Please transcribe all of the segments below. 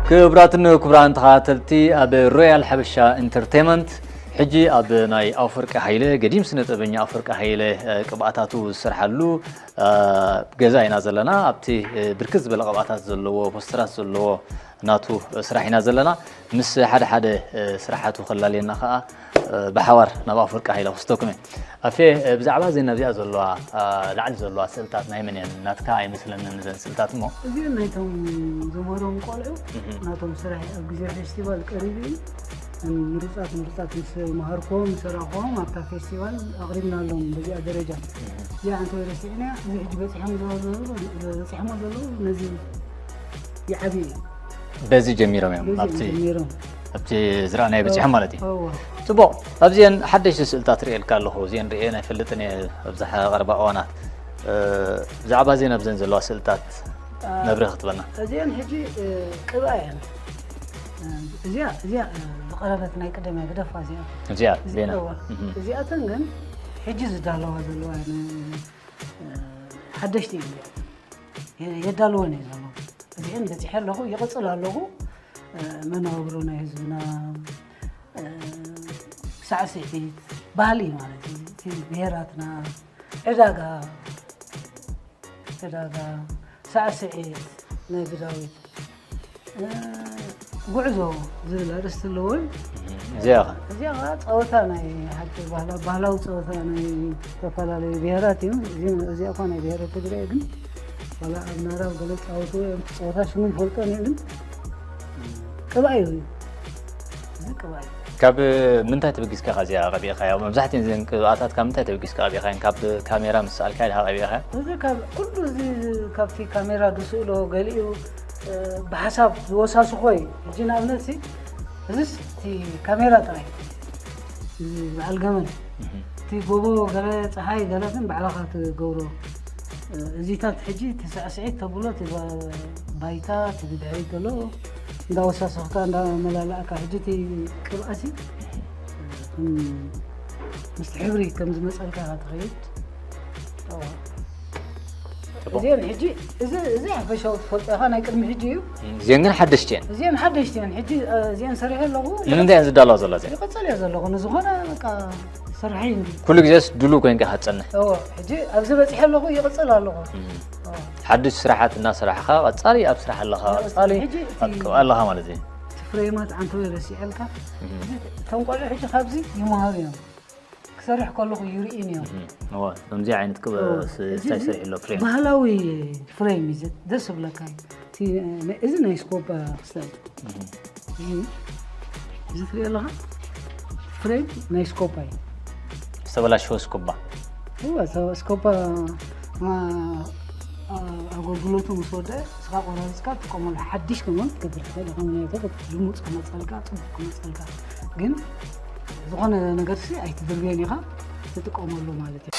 ክቡራትን ክቡራን ተኸታተልቲ፣ ኣብ ሮያል ሓበሻ ኢንተርቴይመንት ሕጂ ኣብ ናይ ኣፈወርቂ ሃይለ፣ ገዲም ስነ ጥበበኛ ኣፈወርቂ ሃይለ፣ እ፣ ቅብኣታቱ ዝሰርሓሉ፣ እ፣ ገዛ ኢና ዘለና። ኣብቲ፣ እ፣ ብርክት ዝበለ ቅብኣታት ዘለዎ፣ ፖስተራት ዘለዎ ናቱ ስራሕ ኢና ዘለና። ምስ ሓደ ሓደ፣ እ፣ ስራሓቱ ከላልየና ከኣ፣ እ፣ ብሓባር ናብ ኣፈወርቂ ሃይለ ክስተኩም እየ። ኣፌ፣ እ፣ ብዛዕባ እዘን ኣብዚኣ ዘለዋ፣ እ፣ ላዕሊ ዘለዋ ስእልታት ናይ መን እየን? ናትካ ኣይመስለንን እዘን ስእልታት እሞ። እዚኦም ናይቶም ዝምህሮም ቆልዑ፣ እህ። ናቶም ስራሕ ኣብ ግዜ ፌስቲቫል ቀሪቡ እዩ። ምሩጻት፣ ምሩጻት ምስ መሃርክዎም፣ ምስ ረኣኽዎም ኣብታ ፌስቲቫል ኣቕሪብናሎም በዚኣ ደረጃ። እህ። እዚኣ እንተ ረሲዕናያ፣ እዚ ሕጂ በጺሖም ዘለዉ፣ በጺሖም ዘለዉ ነዚ ይዓብዩ እዩ። በዚ ጀሚሮም እዮም፣ በዚ ኣብቲ፣ ጀሚሮም። ኣብቲ ዝረኣናዮ በጺሖም ማለት እዩ። እዎ። ጽቡቕ፣ ኣብዚአን ሓደሽቲ ስእልታት ርእየልካ ኣለኹ፣ እዚአን ርእየን ኣይፈልጥን እየ ኣብዛ ቀረባ እዋናት። እ፣ ብዛዕባ እዚአን ኣብዘን ዘለዋ ስእልታት አ፣ መብርሂ ክትበና። እዚአን ሕጂ፣ እ፣ ቅብኣ እየን። እ፣ እዚኣ፣ እዚኣ፣ እ፣ ዝቐረበት ናይ ቅድም እያ፣ ግደፋ እዚኣ። እዚኣ፣ እዚኣ፣ ቤና። እዋ። እህ። እዚኣተን ግን ሕጂ ዝዳለዋ ዘለዋ እየን፣ እ፣ ሓደሽቲ እየን። የ-፣ የዳልወን እየ ዘለኹ። እዚአን በጺሐ ኣለኹ፣ ይቕጽል ኣለኹ። እ፣ መነባብሮ ናይ ህዝብና፣ እ፣ ሳዕስዒት፣ ባህሊ ማለት እዩ። እቲ ብሄራትና፣ ዕዳጋ፣ ዕዳጋ፣ ሳዕስዒት፣ ናይ ብዳዊት፣ እ፣ ጉዕዞ ዝብል ኣርእስቲ ኣለዎ። እዚኣ ኸ? እዚኣ ኸኣ ጸወታ ናይ ሓቂ ባህላ-፣ ባህላዊ ጸወታ ናይ ዝተፈላለዩ ብሄራት እዩ። እዚ-፣ እዚኣ እኳ ናይ ብሄረ ትግረ ግን ዋላ ኣብ ምዕራብ ገለ ጻወትዎ እዮም። እቲ ጸወታ ሽሙ ይፈልጦን እየ ግን ቅብኣ እዩ። እዚ ቅብኣ እዩ። ካብ ምንታይ ተበጊስካ ኢኻ እዚኣ ቀቢእካዮ? መብዛሕትኡ እዘን ቅብኣታት ካብ ምንታይ ተበጊስካ ቀቢእካየን? ካብ ካሜራ ምስ ሰኣልካዮ ዲኻ ቀቢእካዮ? እዚ ካብ ኩሉ እዚ ካብቲ ካሜራ ዝስእሎ ገሊኡ፣ እ፣ ብሓሳብ ዝወሳስኾ እዩ። ሕጂ ንኣብነት ሲ፣ እዚስ እቲ ካሜራ ጥራይ። እዚ በዓል ገመል። እህ። እቲ ጎቦ ገለ፣ ጸሓይ ገለ ግን ባዕልኻ ትገብሮ። እ፣ እዚታት ሕጂ እቲ ሳዕስዒት ተብሎ፣ እቲ ባ-፣ ባይታ፣ እቲ ብድሕሪት ዘሎ እንዳወሳሰኽካ፣ እንዳመላላእካ፣ ሕጂ እቲ ቅብኣሲ፣ እ፣ ከም ምስቲ ሕብሪ ከም ዝመጸልካ ኢኻ ትኸይድ። እዎ። ጽቡቕ። እዚአን ሕጂ፣ እዚ፣ እዚ ሓፈሻዊ ትፈልጦ ኢኻ፣ ናይ ቅድሚ ሕጂ እዩ። እዚአን ግን ሓደሽቲ እየን። እዚአን ሓደሽቲ እየን። ሕጂ፣ እ፣ እዚአን ሰሪሐ ኣለኹ። ንምንታይ እየን ዝዳለዋ ዘለዋ እዚአን? ይቕጽል እየ ዘለኹ። ንዝኾነ በቃ ስርሐይ እንዲ። ኩሉ ግዜስ ድሉው ኮይንካ ኢኻ ትጸንሕ? እዎ፣ ሕጂ ኣብዚ በጺሐ ኣለኹ፣ ይቕጽል ኣለኹ። እም። እዎ። ሓድሽ ስራሓት እናሰራሕኻ፣ ቀጻሊ ኣብ ስራሕ ኣለኻ፣ ይቕጽል። ቀጻሊ ሕጂ እቲ ኣብ ቅብኣ ኣለኻ ማለት እዩ። እቲ ፍሬማት ዓንተወይ ረሲዐልካ። እም። እዚ፣ እቶም ቆልዑ ሕጂ ካብዚ ይመሃሩ እዮም። ክሰርሕ ከለኹ ይርእይን እዮም። እም። እዎ፣ ከምዚ ዓይነት ቅብ-፣ እዎ። ስ-፣ እዚ፣ ስታይ እዚ ሰሪሑ ኣሎ፣ ፍሬም። ባህላዊ ፍሬም እዩ፣ ደስ ዝብለካ እዩ። እቲ፣ እዚ ናይ ስኮባ ስታይል። እም። እዚ፣ እዚ ትሪኦ ኣለኻ? ፍሬም ናይ ስኮባ እዩ። ዝተበላሸወ ስኮባ። እወ፣ ተ-፣ ስኮባ፣ ማ-፣ ኣ-፣ ኣገልግሎቱ ምስ ወደአ፣ ንስኻ ቆራሪጽካ ትጥቀመሉ፣ ሓድሽ ከማን ክትገብር ትኽእል ኢኻ። ምኽንያቱ ልሙጽ ክመጸልካ፣ ጽቡቕ ክመጸልካ። ግን ዝኾነ ነገርሲ ኣይትድርብዮን ኢኻ፣ ትጥቀመሉ ማለት እዩ።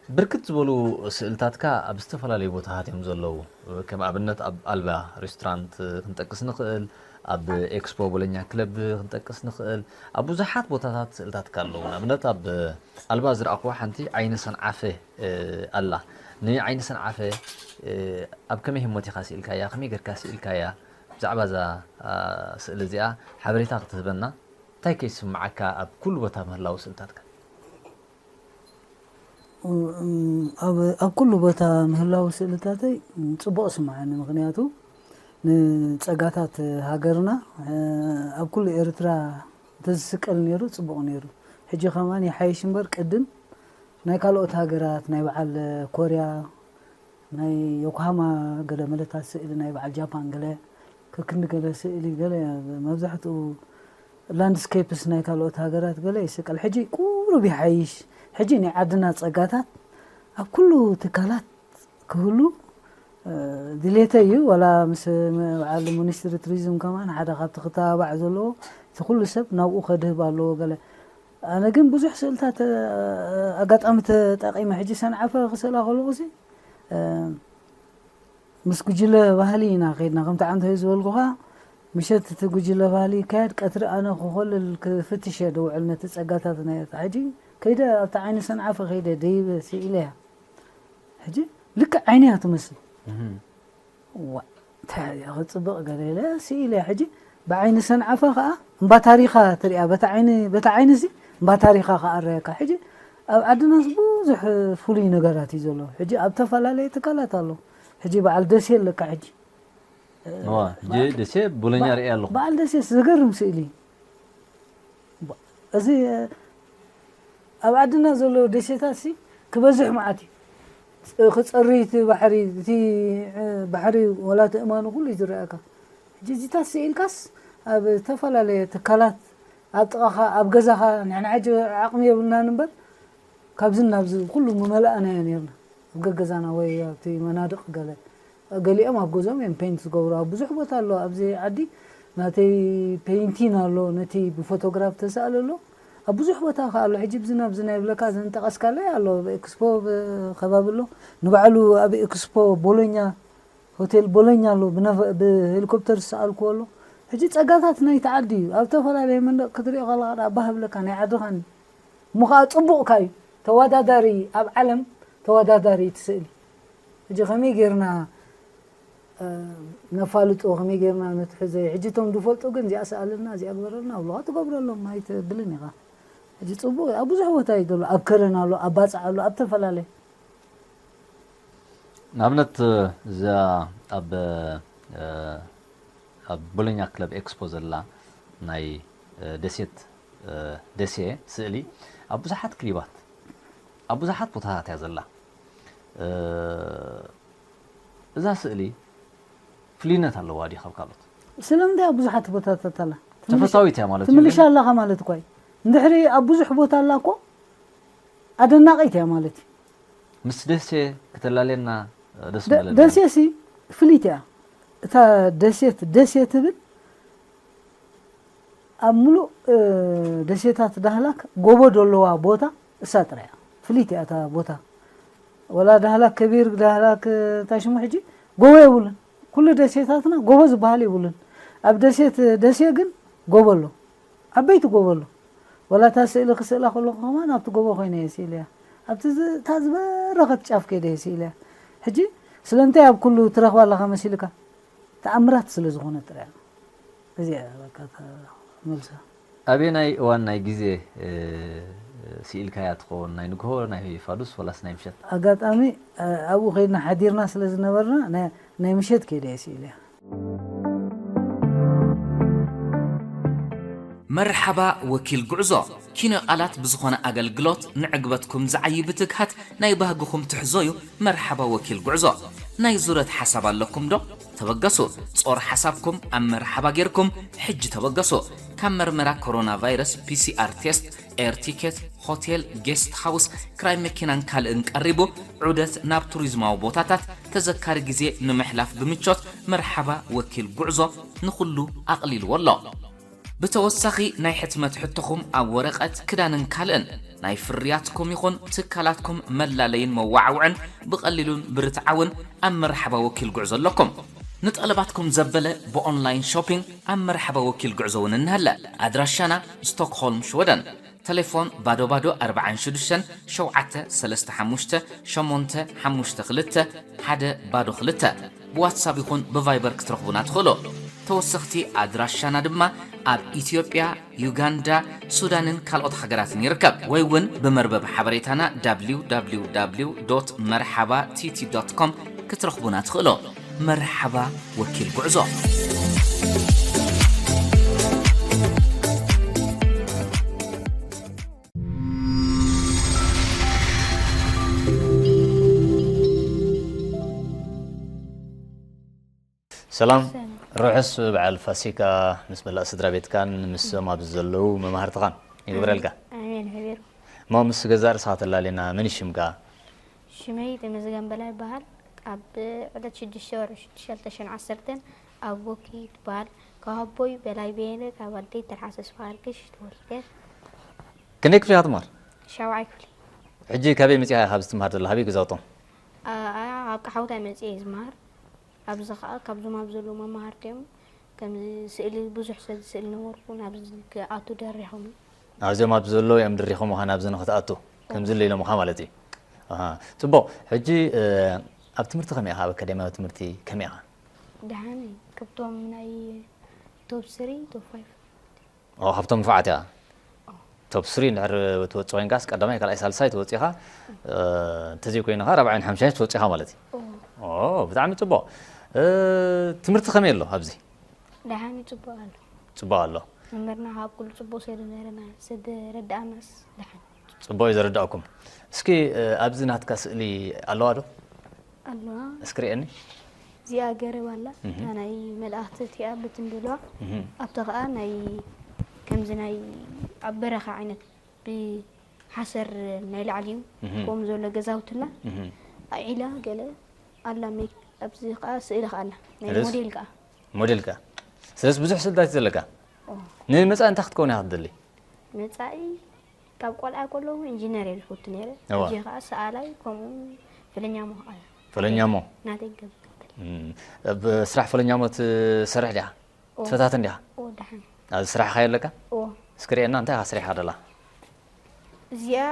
ብርክት ዝበሉ ስእልታትካ ኣብ ዝተፈላለዩ ቦታታት እዮም ዘለዉ። ከም ኣብነት ኣብ ኣልባ ሬስቶራንት ክንጠቅስ ንኽእል፣ ኣብ ኤክስፖ ቦሎኛ ክለብ ክንጠቅስ ንኽእል። ኣብ ብዙሓት ቦታታት ስእልታትካ ኣለዉ። ንኣብነት ኣብ ኣልባ ዝረኣኽዋ ሓንቲ ዓይኒ ሰንዓፈ፣ እ፣ ኣላ። ንዓይኒ ሰንዓፈ፣ እ፣ ኣብ ከመይ ህሞት ኢኻ ስኢልካያ? ከመይ ጌርካ ስኢልካያ? ብዛዕባ እዛ፣ ኣ፣ ስእሊ እዚኣ ሓበሬታ ክትህበና? እንታይ ከ ይስምዓካ ኣብ ኩሉ ቦታ ምህላው ስእልታትካ? እም፣ ኣብ፣ ኣብ ኩሉ ቦታ ምህላው ስእልታተይ ጽቡቕ ይስምዓኒ። ምኽንያቱ ንጸጋታት ሃገርና፣ እ፣ ኣብ ኩሉ ኤርትራ እንተዝስቀል ነይሩ ጽቡቕ ነይሩ። ሕጂ ከማን ይሓይሽ እምበር ቅድም ናይ ካልኦት ሃገራት፣ ናይ በዓል ኮርያ፣ ናይ ዮኮሃማ ገለ መለታት ስእሊ፣ ናይ በዓል ጃፓን ገለ፣ ከክንዲ ገለ ስእሊ ገለ፣ መብዛሕትኡ ላንድስኬፕስ ናይ ካልኦት ሃገራት ገለ ይስቀል። ሕጂ ቁሩብ ይሓይሽ። ሕጂ ናይ ዓድና ጸጋታት ኣብ ኩሉ ትካላት ክህሉ፣ እ፣ ድሌተይ እዩ። ዋላ ምስ በዓል ሚኒስትሪ ቱሪዝም ከማን ሓደ ካብቲ ክተባባዕ ዘለዎ፣ እቲ ኩሉ ሰብ ናብኡ ከድህብ ኣለዎ ገለ። ኣነ ግን ብዙሕ ስእልታት፣ እ፣ ኣጋጣሚ ተጠቒመ። ሕጂ ሰንዓፈ ክስእላ ከለኹሲ፣ እ፣ ምስ ጉጅለ ባህሊ ኢና ከይድና። ከምቲ ዓንተ ዝበልኩኻ፣ ምሸት እቲ ጉጅለ ባህሊ ይካየድ፣ ቀትሪ ኣነ ክኾልል ክፍትሽ እየ ደውዕል ነቲ ጸጋታት ናይ እታ። ሕጂ ከይደ ኣብቲ ዓይኒ ሰንዓፈ ከይደ ደይበ ስኢለ እያ። ሕጂ ልክዕ ዓይኒ እያ ትመስል። እህም። ዋ፣ እንታይ እያ ክጽብቕ ገለ ኢለ ስኢለ እያ። ሕጂ ብዓይኒ ሰንዓፈ ኸኣ እምባ ታሪኻ ትሪኣ። በታ ዓይኒ፣ በታ ዓይኒ እዚ እምባ ታሪኻ ክኣረየካ። ሕጂ ኣብ ዓድናስ ብዙሕ ፍሉይ ነገራት እዩ ዘሎ። ሕጂ ኣብ ተፈላለየ ትካላት ኣሎ። ሕጂ በዓል ደሴ ኣለካ ሕጂ። እዋ፣ ሕጂ ደሴ ቦሎኛ ባ-፣ ርእየ ኣለኹ። በዓል ደሴስ ዘገርም ስእሊ። ባ-፣ እዚ፣ ኣብ ዓድና ዘሎ ደሴታት ሲ ክበዝሕ መዓት እዩ። ፅ-፣ ክፀሪ እቲ ባሕሪ፣ እቲ፣ እ፣ ባሕሪ ወላ እቲ እማኑ ኩሉ እዩ ዝረኣካ። ሕጂ እዚታት ስኢልካስ ኣብ ዝተፈላለየ ትካላት ኣብ ጥቓኻ፣ ኣብ ገዛኻ፣ ንሕና ሕጂ ዓቕሚ የብልናን እምበር ካብዚ ናብዚ ኩሉ ምመላእናዮ ነይርና። ኣብ ገገዛና ወይ ኣብቲ መናድቕ ገለ። ገሊኦም ኣብ ገዝኦም እዮም ፔይንት ዝገብሩ። ኣብ ብዙሕ ቦታ ኣሎ። ኣብዚ ዓዲ ናተይ ፔይንቲን ኣሎ፣ ነቲ ብፎቶግራፍ ተሳእለ ኣሎ። ኣብ ብዙሕ ቦታ ከ ኣሎ። ሕጂ ብዚ ናብዚ ናይ ብለካ ዘንጠቐስካለይ ኣሎ። ኣብ ኤክስፖ ብ-፣ ከባቢ ኣሎ። ንባዕሉ ኣብ ኤክስፖ ቦሎኛ፣ ሆቴል ቦሎኛ ኣሎ። ብነፈ-፣ ብሄሊኮፕተር ዝሰኣልክዎ ኣሎ። ሕጂ ጸጋታት ናይቲ ዓዲ እዩ። ኣብ ዝተፈላለየ መንደቕ ክትሪኦ ከለኻ ደኣ ባህ ብለካ ናይ ዓድኻን እዩ። እሞ ኸኣ ጽቡቕካ እዩ። ተወዳዳሪ፣ ኣብ ዓለም ተወዳዳሪ እቲ ስእሊ። ሕጂ ከመይ ጌርና፣ እ፣ ነፋልጦ፣ ከመይ ጌርና ነትሕዞ? ሕጂ እቶም ዝፈልጡ ግን እዚኣ ስኣለልና፣ እዚኣ ግበረልና ኣብሉኻ ትገብረሎም ኣይትብልን ኢኻ። ሕጂ ጽቡቕ እዩ። ኣብ ብዙሕ ቦታ እዩ ዘሎ። ኣብ ከረን ኣሎ፣ ኣብ ባጽዕ ኣሎ፣ ኣብ ተፈላለየ። ንኣብነት፣ እዛ ኣብ፣ እ፣ ኣብ ቦሎኛ ክለብ ኤክስፖ ዘላ ናይ፣ እ፣ ደሴት፣ እ፣ ደሴ ስእሊ ኣብ ብዙሓት ክሊባት፣ ኣብ ብዙሓት ቦታታት እያ ዘላ። እ፣ እዛ ስእሊ ፍልይነት ኣለዋ ድዩ ካብ ካልኦት? ስለምንታይ ኣብ ብዙሓት ቦታታት ኣላ? ትምልሽ-፣ ተፈታዊት እያ ማለት እዩ፣ ትምልሽ ግን ኣለኻ ማለት እኳ እዩ። እንድሕሪ ኣብ ብዙሕ ቦታ ኣላ እኮ ኣደናቒት እያ ማለት እዩ። ምስ ደሴ ከተላልየና ደስ ደ-፣ ምበለኒ። ደሴ ሲ ፍልይቲ እያ። እታ ደሴት፣ ደሴ ትብል ኣብ ምሉእ፣ እ፣ ደሴታት ዳህላክ ጎቦ ዘለዋ ቦታ እሳ ጥራይ እያ። ፍልይቲ እያ እታ ቦታ። ወላ ዳህላክ ከቢር፣ ዳህላክ፣ እ፣ እንታይ ሽሙ ሕጂ? ጎቦ የብሉን። ኩሉ ደሴታትና ጎቦ ዝበሃል የብሉን። ኣብ ደሴት ደሴ ግን ጎቦ ኣሎ። ዓበይቲ ጎቦ ኣሎ። ወላ እታ ስእሊ ክስእላ ከለኹ ከማን ኣብቲ ጎቦ ኮይነ እየ ስኢለያ። ኣብቲ ዝ-፣ እታ ዝበረኸት ጫፍ ከይደ እየ ስኢለያ። ሕጂ ስለምንታይ ኣብ ኩሉ ትረኽባ ኣለኻ መሲልካ? ተኣምራት ስለ ዝኾነ ጥራይ። እዚኣ እያ በቃ እታ መልሳ። ኣበየናይ እዋን ናይ ግዜ፣ እ፣ ስኢልካያ ትኸውን? ናይ ንግሆ፣ ናይ ፋዱስ፣ ወላስ ናይ ምሸት? ኣጋጣሚ፣ እ፣ ኣብኡ ከይድና ሓዲርና ስለ ዝነበርና፣ ናይ፣ ናይ ምሸት ከይደ እየ ስኢለያ። መርሓባ ወኪል ጉዕዞ፣ ኪኖ ቃላት ብዝኾነ ኣገልግሎት ንዕግበትኩም ዝዓዪ ብትግሃት ናይ ባህግኹም ትሕዞዩ። መርሓባ ወኪል ጉዕዞ፣ ናይ ዙረት ሓሳብ ኣለኩም ዶ? ተበገሱ። ጾር ሓሳብኩም ኣብ መርሓባ ጌርኩም ሕጂ ተበገሱ። ካብ መርመራ ኮሮና ቫይረስ ፒ ሲ ኣር ቴስት፣ ኤር ቲኬት፣ ሆቴል፣ ጌስት ሃውስ፣ ክራይ መኪናን ካልእን ቀሪቡ፣ ዑደት ናብ ቱሪዝማዊ ቦታታት፣ ተዘካሪ ግዜ ንምሕላፍ ብምቾት መርሓባ ወኪል ጉዕዞ ንኹሉ ኣቕሊልዎ ኣሎ። ብተወሳኺ ናይ ሕትመት ሕቶኹም ኣብ ወረቐት፣ ክዳንን ካልእን ናይ ፍርያትኩም ይኹን ትካላትኩም መላለይን መዋዕውዕን ብቐሊሉን ብርትዓውን ኣብ መርሓባ ወኪል ጉዕዞ ኣለኩም። ንጠለባትኩም ዘበለ ብኦንላይን ሾፒንግ ኣብ መርሓባ ወኪል ጉዕዞ እውን እንሀለ። ኣድራሻና ስቶክሆልም ሽወደን። ተሌፎን ባዶ ባዶ ኣርባዓን ሽዱሽተን ሸውዓተ ሰለስተ ሓሙሽተ ሸሞንተ ሓሙሽተ ክልተ ሓደ ባዶ ክልተ። ብዋትሳፕ ይኹን ብቫይበር ክትረኽቡና ትኽእሉ። ተወሰኽቲ ኣድራሻና ድማ ኣብ ኢትዮጵያ፣ ዩጋንዳ፣ ሱዳንን ካልኦት ሃገራትን ይርከብ። ወይ እውን ብመርበብ ሓበሬታና www መርሓባ ቲቲ ኮም ክትረኽቡና ትኽእሉ። መርሓባ ወኪል ጉዕዞ። ሰላም። ሰላም። ርሑስ በዓል ፋሲካ ምስ መላእ ስድራ ቤትካን፣ ምስዞም ኣብዚ ዘለዉ መማህርትኻን ይግበረልካ። ኣሜን። ኣሜን። ሕቢሩ። እሞ ምስ ገዛእ ርእስኻ ተላልየና፣ መን እዩ ሽምካ? ሽመይ ተመስገን በላይ ይበሃል። ኣብ ዕለት ሽዱሽተ ወርሒ ሽዱሽተ ክልተ ሽሕን ዓሰርተን ኣብ ቦኪ ትበሃል። ካብ ኣቦይ በላይ በየነ፣ ካብ ኣደይ ተርሓሰ ስፋርግሽ ተወሊደ። ክንደይ ክፍሊ ኢኻ ትመሃር? ሻውዓይ ክፍሊ። ሕጂ ካበይ መጺኻ ኢኻ ኣብዚ ትመሃር ዘለኻ? ኣበይ ገዛውቶም? ኣ-፣ ኣ-፣ ኣብ ቀሓውታ መጺኤ እየ ዝመሃር። ኣብዚ ኸኣ ካብዞም ኣብ ዘለዉ መማህርቲኦም ከምዚ ስእሊ ብዙሕ ሰብ ዝስእል ነበርኩ፣ ናብዚ ክኣቱ ደሪኾም። ኣብዚኦም ኣብ ዘለዉ እዮም ድሪኾምኻ ናብዚ ንኽትኣቱ፣ ከምዚ ኣሎ ኢሎምኻ ማለት እዩ። ኣሃ፣ ጽቡቕ። ሕጂ፣ እ፣ ኣብ ትምህርቲ ከመይ ኢኻ? ኣብ ኣካዳሚያዊ ትምህርቲ ከመይ ኢኻ? ደሓን እየ። ካብቶም ናይ ቶፕ ስሪ፣ ቶፕ ፋይቭ። ኦ፣ ካብቶም ንፉዓት ኢኻ። ቶፕ ስሪ እንድሕር ትወጽእ ኮይንካስ ቀዳማይ፣ ካልኣይ፣ ሳልሳይ ትወጽእ ኢኻ። እ፣ እንተዘይኮይንኻ ራብዓይን ሓምሻይን ትወጽእ ኢኻ ማለት እዩ። ኦ። ኦ፣ ብጣዕሚ ጽቡቕ። እ፣ ትምህርቲ ከመይ ኣሎ ኣብዚ? ደሓን እዩ፣ ጽቡቕ ኣሎ። ጽቡቕ ኣሎ። መምህርና ካብ ኩሉ ጽቡቕ ስለ ዝነበረና፣ ስለ ዝረዳእናስ ደሓን። ጽቡቕ እዩ ዘረዳእኩም። እስኪ፣ እ፣ ኣብዚ ናትካ ስእሊ ኣለዋ ዶ? ኣለዋ። እስኪ ርኤኒ። እዚኣ ገረብ ኣላ። እህ። እታ ናይ መላእኽቲ እቲኣ ብትን ድብልዋ። እህ። ኣብቲ ኸኣ ናይ ከምዚ ናይ ኣብ በረኻ ዓይነት ብሓሰር ናይ ላዕሊ እዩ። እህ። ከምኡ ዘሎ ገዛውትና እህ። ኣዒላ ገለ ኣላ። ሜክ-፣ ኣብዚ ኸኣ ስእሊ ኸኣ ኣላ። ናይ ስለዚ ሞዴል ከኣ። ሞዴል ከኣ። ስለዚ ብዙሕ ስእልታት እዩ ዘለካ። ኦ። ንመጻኢ እንታይ ክትከውን ኢኻ ትደሊ? መጻኢ ካብ ቆልዓ ከለኹ ኢንጂነር እየ ዝፈቱ ነይረ። እዋ። ሕጂ ኸኣ ሰኣላይ ከምኡ ፈለኛሞ ኸኣ። ፈለኛሞ? ናተይ ገብ-፣ እም፣ ኣብ ስራሕ ፈለኛሞ ትሰርሕ ዲኻ? ኦ። ትፈታተን ዲኻ? ኦ፣ ደሓን። ኣብዚ ስራሕኻ ኣለካ? ኦ። እስኪ ርኤና፣ እንታይ ኢኻ ሰሪሕኻ ደላ? እዚኣ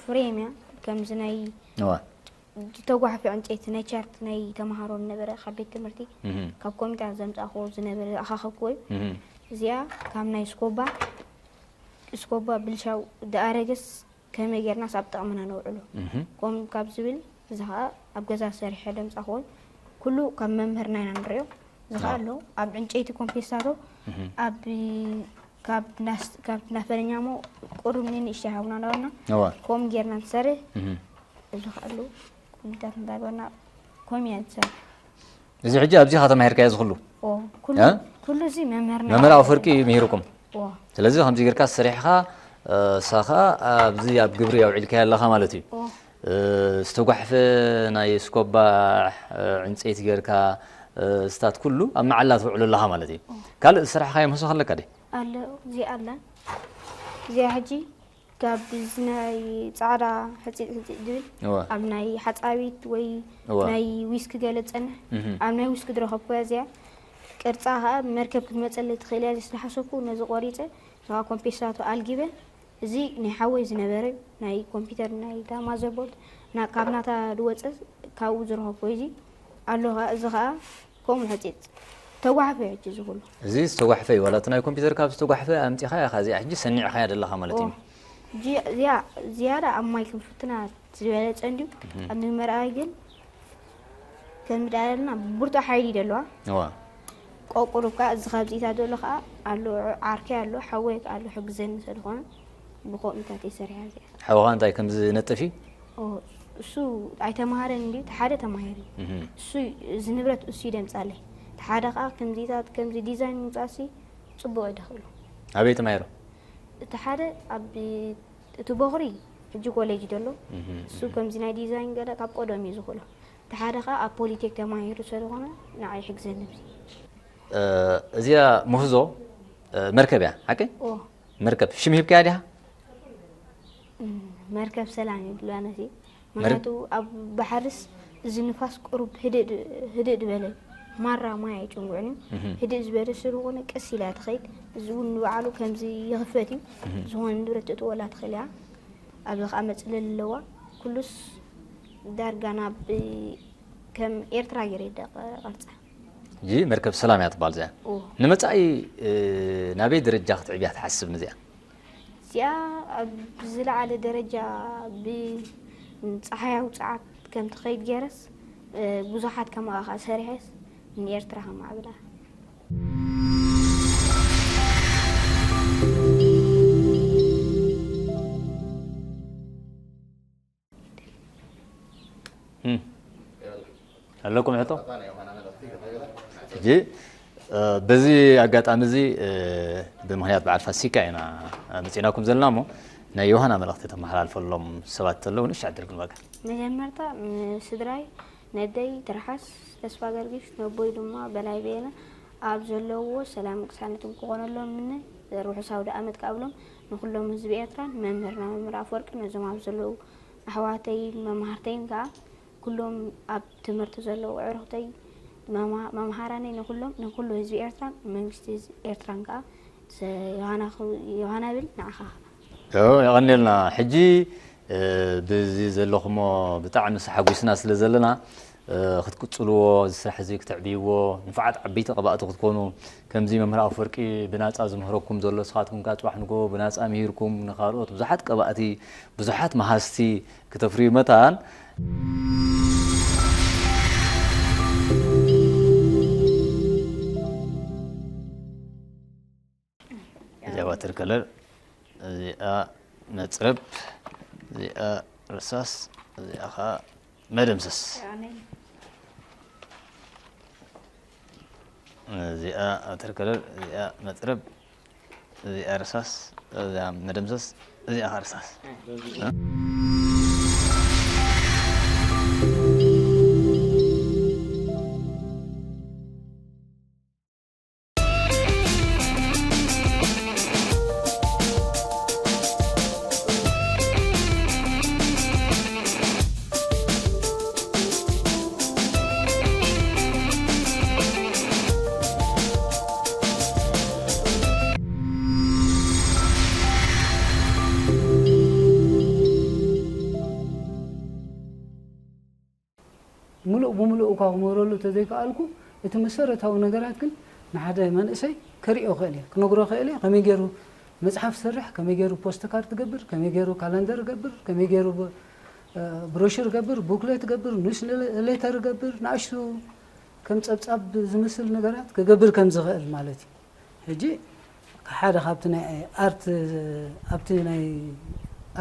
ፍሬም እያ፣ ከምዚ ናይ እዋ። ዝተጓሕፈ ዕንጨይቲ፣ ናይ ቻርት ናይ ተምሃሮ ዝነበረ ካብ ቤት ትምህርቲ፣ እህ። ካብ ኮሚታ ዘምጻእክዎ ዝነበረ ዝኣኻኸብክዎ እዩ። እህ። እዚኣ ካብ ናይ ስኮባ፣ ስኮባ ብልሻው ዝኣረገስ ከመይ ጌርናስ ኣብ ጥቕምና ነውዕሎ? እህ። ከምኡ ካብ ዝብል፣ እዚ ኸኣ ኣብ ገዛ ሰሪሐ ደምጻእክዎ። ኩሉ ካብ መምህርና ኢና ንርእዮ። እዚ ኸኣ ኣዎ። ኣሎ፣ ኣብ ዕንጨይቲ ኮምፔሳቶ፣ እህ። ኣብ፣ ካብ ናስ-፣ ካብ ናፈለኛሞ ቁሩብ ንንእሽተይ ሃቡና እንዳበልና፣ እዋ። ከምኡ ጌርና ንሰርሕ። እህ። እዚ ኸኣ ኣሎ፣ ኮሚታት እንዳበልና ከምኡ ኢና ንሰርሕ። እዚ ሕጂ ኣብዚ ኢኻ ተማሂርካዮ እዚ ኩሉ? ኦ፣ ኩሉ፣ እ? ኩሉ እዚ መምህርና መምህር እዩ። ኣፈወርቂ ምሂሩኩም? ኦ። ስለዚ ከምዚ ጌርካ ሰሪሕኻ፣ እ፣ ንስኻ ኣብዚ ኣብ ግብሪ ኣውዒልካዮ ኣለኻ ማለት እዩ። ኦ። እ፣ ዝተጓሕፈ ናይ ስኮባ፣ እ፣ ዕንጸይቲ ጌርካ፣ እ፣ ስታት ኩሉ ኣብ መዓላ ትውዕሎ ኣለኻ ማለት እዩ። ኦ። ካልእ ዝሰራሕኻዮ ምህዞ ኣለካ ድዩ? ኣሎ፣ እዚኣ ኣላ። እዚኣ ሕጂ ካብ እዚ ናይ ጻዕዳ ሕጺጥ ሕጺጥ ዝብል እወ። ኣብ ናይ ሓጻዊት ወይ እወ። ናይ ዊስኪ ገለ ትጸንሕ፣ እህ። ኣብ ናይ ዊስኪ ዝረኸብኩያ እዚኣ ቅርጻ ኸኣ መርከብ ክትመጸለይ ትኽእል እያ ዝሓሰብኩ፣ ነዚ ቆሪጸ፣ ንኻ ኮምፔሳቶ ኣልጊበ፣ እዚ ናይ ሓወይ ዝነበረ ናይ ኮምፒተር ናይ እታ ማዘርቦርድ፣ ና-፣ ካብ ናታ ዝወጸ ካብኡ ዝረኸብኩ እዚ ኣሎ ኸኣ፣ እዚ ኸኣ ከምኡ ሕጺጽ ተጓሕፈ እዩ ሕጂ እዚ ኩሉ። እዚ ዝተጓሕፈ እዩ፣ ዋላ እቲ ናይ ኮምፒተር ካብ ዝተጓሕፈ ኣምጺኻያ ኢኻ፣ እዚኣ ሕጂ ሰኒዕኻያ ዘለኻ ማለት እዩ። ኦ፣ ጂ-፣ እዚኣ ዝያዳ ኣብ ማይ ክንፍትና ዝበለጸ እንድዩ። እህ። ኣብ መርኣይ ግን ከም ደኣለና ብርቱዕ ሓይሊ ደለዋ። እዋ። ቆቁሩብ ከኣ እዚ ካብዚኢታ ዘሎ ከኣ ኣሎ ዓርከይ ኣሎ፣ ሓወይ ከኣ ኣሎ፣ ሕግዘኒ ስለ ዝኾነ ብኸምኡታት እየ ሰሪሓ እዚኣ። ሓውኻ እንታይ ከም ዝነጥፍ እዩ? ኦ፣ እሱ ኣይተማሃረን እንድዩ፣ እቲ ሓደ ተማሂሩ። እህ። እሱ እዚ ንብረት እሱ እዩ ደምጻለይ። እቲ ሓደ ከኣ ከምዚታት፣ ከምዚ ዲዛይን ምምጻእሲ ጽቡቕ እዩ ደኽእሎ። ኣበይ ተማሂሩ? እቲ ሓደ ኣብ፣ እቲ ቦኽሪ ሕጂ ኮሌጅ ደሎ። እህ፣ እሱ እህ። ከምዚ ናይ ዲዛይን ገለ ካብ ቀደም እዩ ዝኽእሎ። እቲ ሓደ ከኣ ኣብ ፖሊቴክ ተማሂሩ ስለ ዝኾነ ንዓይ ይሕግዘኒ ኣብዚ። እ፣ እዚኣ ምህዞ መርከብ እያ ሓቀይ? ኦ መርከብ ሽም ሂብካያ ዲኻ? መርከብ ሰላም ይብሉዋ ነቲ። ምኽንያቱ ኣብ ባሕርስ እዚ ንፋስ ቁሩብ ህድእ ዝበለ፣ ማራ ማይ ኣይጭንጉዕን እዩ። ህድእ ዝበለ ስሉ ኾነ ቀስ ኢላ ትኸይድ። እዚ እውን ንባዕሉ ከምዚ ይኽፈት እዩ። ዝኾነ ንብረት ትእትወላ ትኽእል እያ። ኣብዚ ከዓ መፅለሊ ኣለዋ። ኩሉስ ዳርጋ ናብ ከም ኤርትራ ገይረ ይደ ቀርፃ። ሕጂ መርከብ ሰላም እያ ትበሃል እዚኣ። ኦ ንመጻኢ ናበይ ደረጃ ክትዕብያ ትሓስብ ንዚኣ? እዚኣ ኣብ ዝለዓለ ደረጃ ብፀሓያዊ ፀዓት ከም ትኸይድ ገይረስ ብዙሓት ከምኣ ከዓ ሰሪሐስ ንኤርትራ ከማዕብላ። ኣለኩም ሕቶ? ሕጂ በዚ ኣጋጣሚ እዚ ብምኽንያት በዓል ፋሲካ ኢና መፂናኩም ዘለና እሞ ናይ ዮሃና መልእኽቲ ተመሓላልፈሎም ሰባት ተለዉ ንሻ ዕድል ክንበካ። መጀመርታ ንስድራይ ነደይ ትርሓስ ተስፋ ገርጊሽ ነቦይ ድማ በላይ በየነ ኣብ ዘለውዎ ሰላምን ቅሳነትን ክኾነሎም ምነ ርሑስ ኣውደ ኣመት ክኣብሎም ንኩሎም ህዝቢ ኤርትራን መምህርና መምህር ኣፈወርቂ ነዞም ኣብ ዘለዉ ኣሕዋተይን መማህርተይን ከዓ ኩሎም ኣብ ትምህርቲ ዘለዉ ኣዕሩኽተይ መምሃራነይ ንኩሎም ንኩሉ ህዝቢ ኤርትራን መንግስቲ ኤርትራን ከዓ ዮሃና ብል ንዓኻ። የቐንየልና። ሕጂ ብዚ ዘለኹሞ ብጣዕሚ ሓጒስና ስለ ዘለና ክትቅፅልዎ እዚ ስራሕ እዚ ክተዕብይዎ ንፉዓት ዓበይቲ ቀባእቲ ክትኮኑ ከምዚ መምህር ኣፈወርቂ ብናፃ ዝምህረኩም ዘሎ ንስኻትኩም ከዓ ፅባሕ ንጎ ብናፃ ምሂርኩም ንካልኦት ብዙሓት ቀባእቲ ብዙሓት መሃዝቲ ክተፍርዩ መታን እዚኣ ዋተር ከለር እዚኣ መፅረብ እዚኣ ርሳስ እዚኣ ከዓ መደምሰስ እዚኣ ዋተር ከለር እዚኣ መፅረብ እዚኣ ርሳስ እዚኣ መደምሰስ እዚኣ ከዓ ርሳስ ሙሉእ ብሙሉእ እኳ ክምህረሉ ተዘይከኣልኩ እቲ መሰረታዊ ነገራት ግን ንሓደ መንእሰይ ከርእዮ ክእል እየ ክነግሮ ክእል እየ ከመይ ገይሩ መፅሓፍ ሰርሕ ከመይ ገይሩ ፖስት ካርድ ገብር ከመይ ገይሩ ካለንደር ገብር ከመይ ገይሩ ብሮሽር ገብር ቡክሌት ገብር ኒውስ ሌተር ገብር ንኣሽቱ ከም ፀብፃብ ዝመስል ነገራት ክገብር ከም ዝኽእል ማለት እዩ ሕጂ ሓደ ካብቲ ናይ ኣርት ኣብቲ ናይ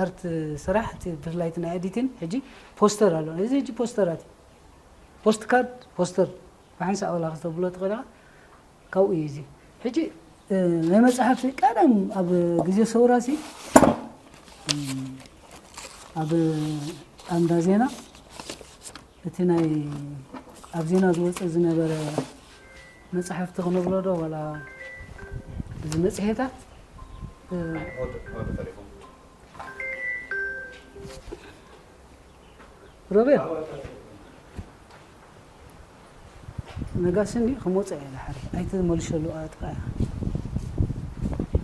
ኣርት ስራሕ ብፍላይ ናይ ኤዲቲን ሕጂ ፖስተር ኣሎ እዚ ሕጂ ፖስተራት እዩ ፖስት ካርድ ፖስተር ብሓንሳእ ወላ ክተብሎ ትኽእል ኢኻ ካብኡ እዩ እዚ ሕጂ ናይ መፅሓፍቲ ቀደም ኣብ ግዜ ሰውራ ሲ ኣብ ኣንዳ ዜና እቲ ናይ ኣብ ዜና ዝወፀ ዝነበረ መፅሓፍቲ ክነብሎ ዶ ዋላ እዚ መፅሄታት ሮቤል ነጋሲ እንዲ ክመፀ እየ ድሓሪ ኣይትመልሸሉ ኣጥፋ እያ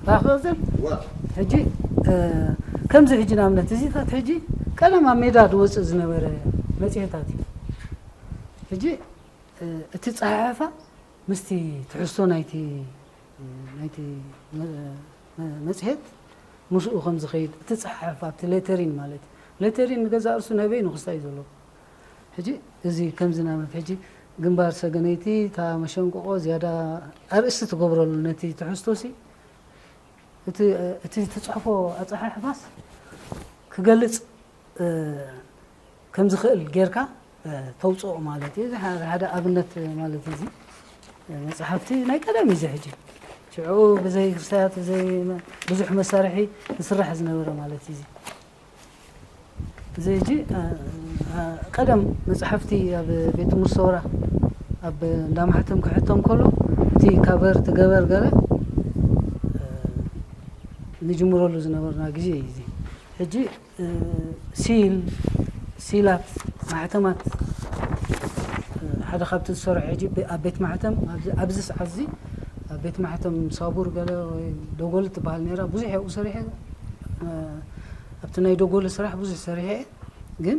ታኸዘን ሕጂ ከምዚ ሕጂ ንኣብነት እዚታት ሕጂ ቀለም ኣብ ሜዳ ዝወፅእ ዝነበረ መፅሄታት እዩ ሕጂ እቲ ፀሓሕፋ ምስቲ ትሕዝቶ ናይቲ ናይቲ መፅሄት ምስኡ ከም ዝኸይድ እቲ ፀሓሕፋ ኣብቲ ሌተሪን ማለት እዩ ሌተሪን ንገዛ እርሱ ነበይ ንክስታይ እዩ ዘለዎ ሕጂ እዚ ከምዚ ናመት ሕጂ ግንባር ሰገነይቲ እታ መሸንቆቆ ዝያዳ ኣርእስቲ ትገብረሉ ነቲ ትሕዝቶ ሲ እቲ ትፅሕፎ ኣፀሓሕፋስ ክገልፅ ከም ዝኽእል ጌርካ ተውፅኦ ማለት እዩ። እዚ ሓደ ሓደ ኣብነት ማለት እዩ። እዚ መፅሓፍቲ ናይ ቀደም እዩ። እዚ ሕጂ ሽዑ ብዘይ ክስታያት ብዘይ ብዙሕ መሳርሒ ዝስራሕ ዝነበረ ማለት እዩ። እዚ እዚ ሕጂ ቀደም መፅሓፍቲ ኣብ ቤት ትምህርቲ ሰውራ ኣብ እንዳ ማሕተም ክሕተም ከሎ እቲ ካቨር ትገበር ገለ ንጅምረሉ ዝነበርና ግዜ እዩ እዚ። ሕጂ፣ እ፣ ሲል፣ ሲላት፣ ማሕተማት፣ እ፣ ሓደ ካብቲ ዝሰርሖ ሕጂ ብ-፣ ኣብ ቤት ማሕተም፣ ኣብዚ፣ ኣብዚ ሰዓት እዚ ኣብ ቤት ማሕተም ሳቡር ገለ ወይ ደጎል ትበሃል ነይራ። ብዙሕ ኣብኡ ሰሪሐ፣ እ፣ ኣብቲ ናይ ደጎል ስራሕ ብዙሕ ሰሪሐ እየ። ግን፣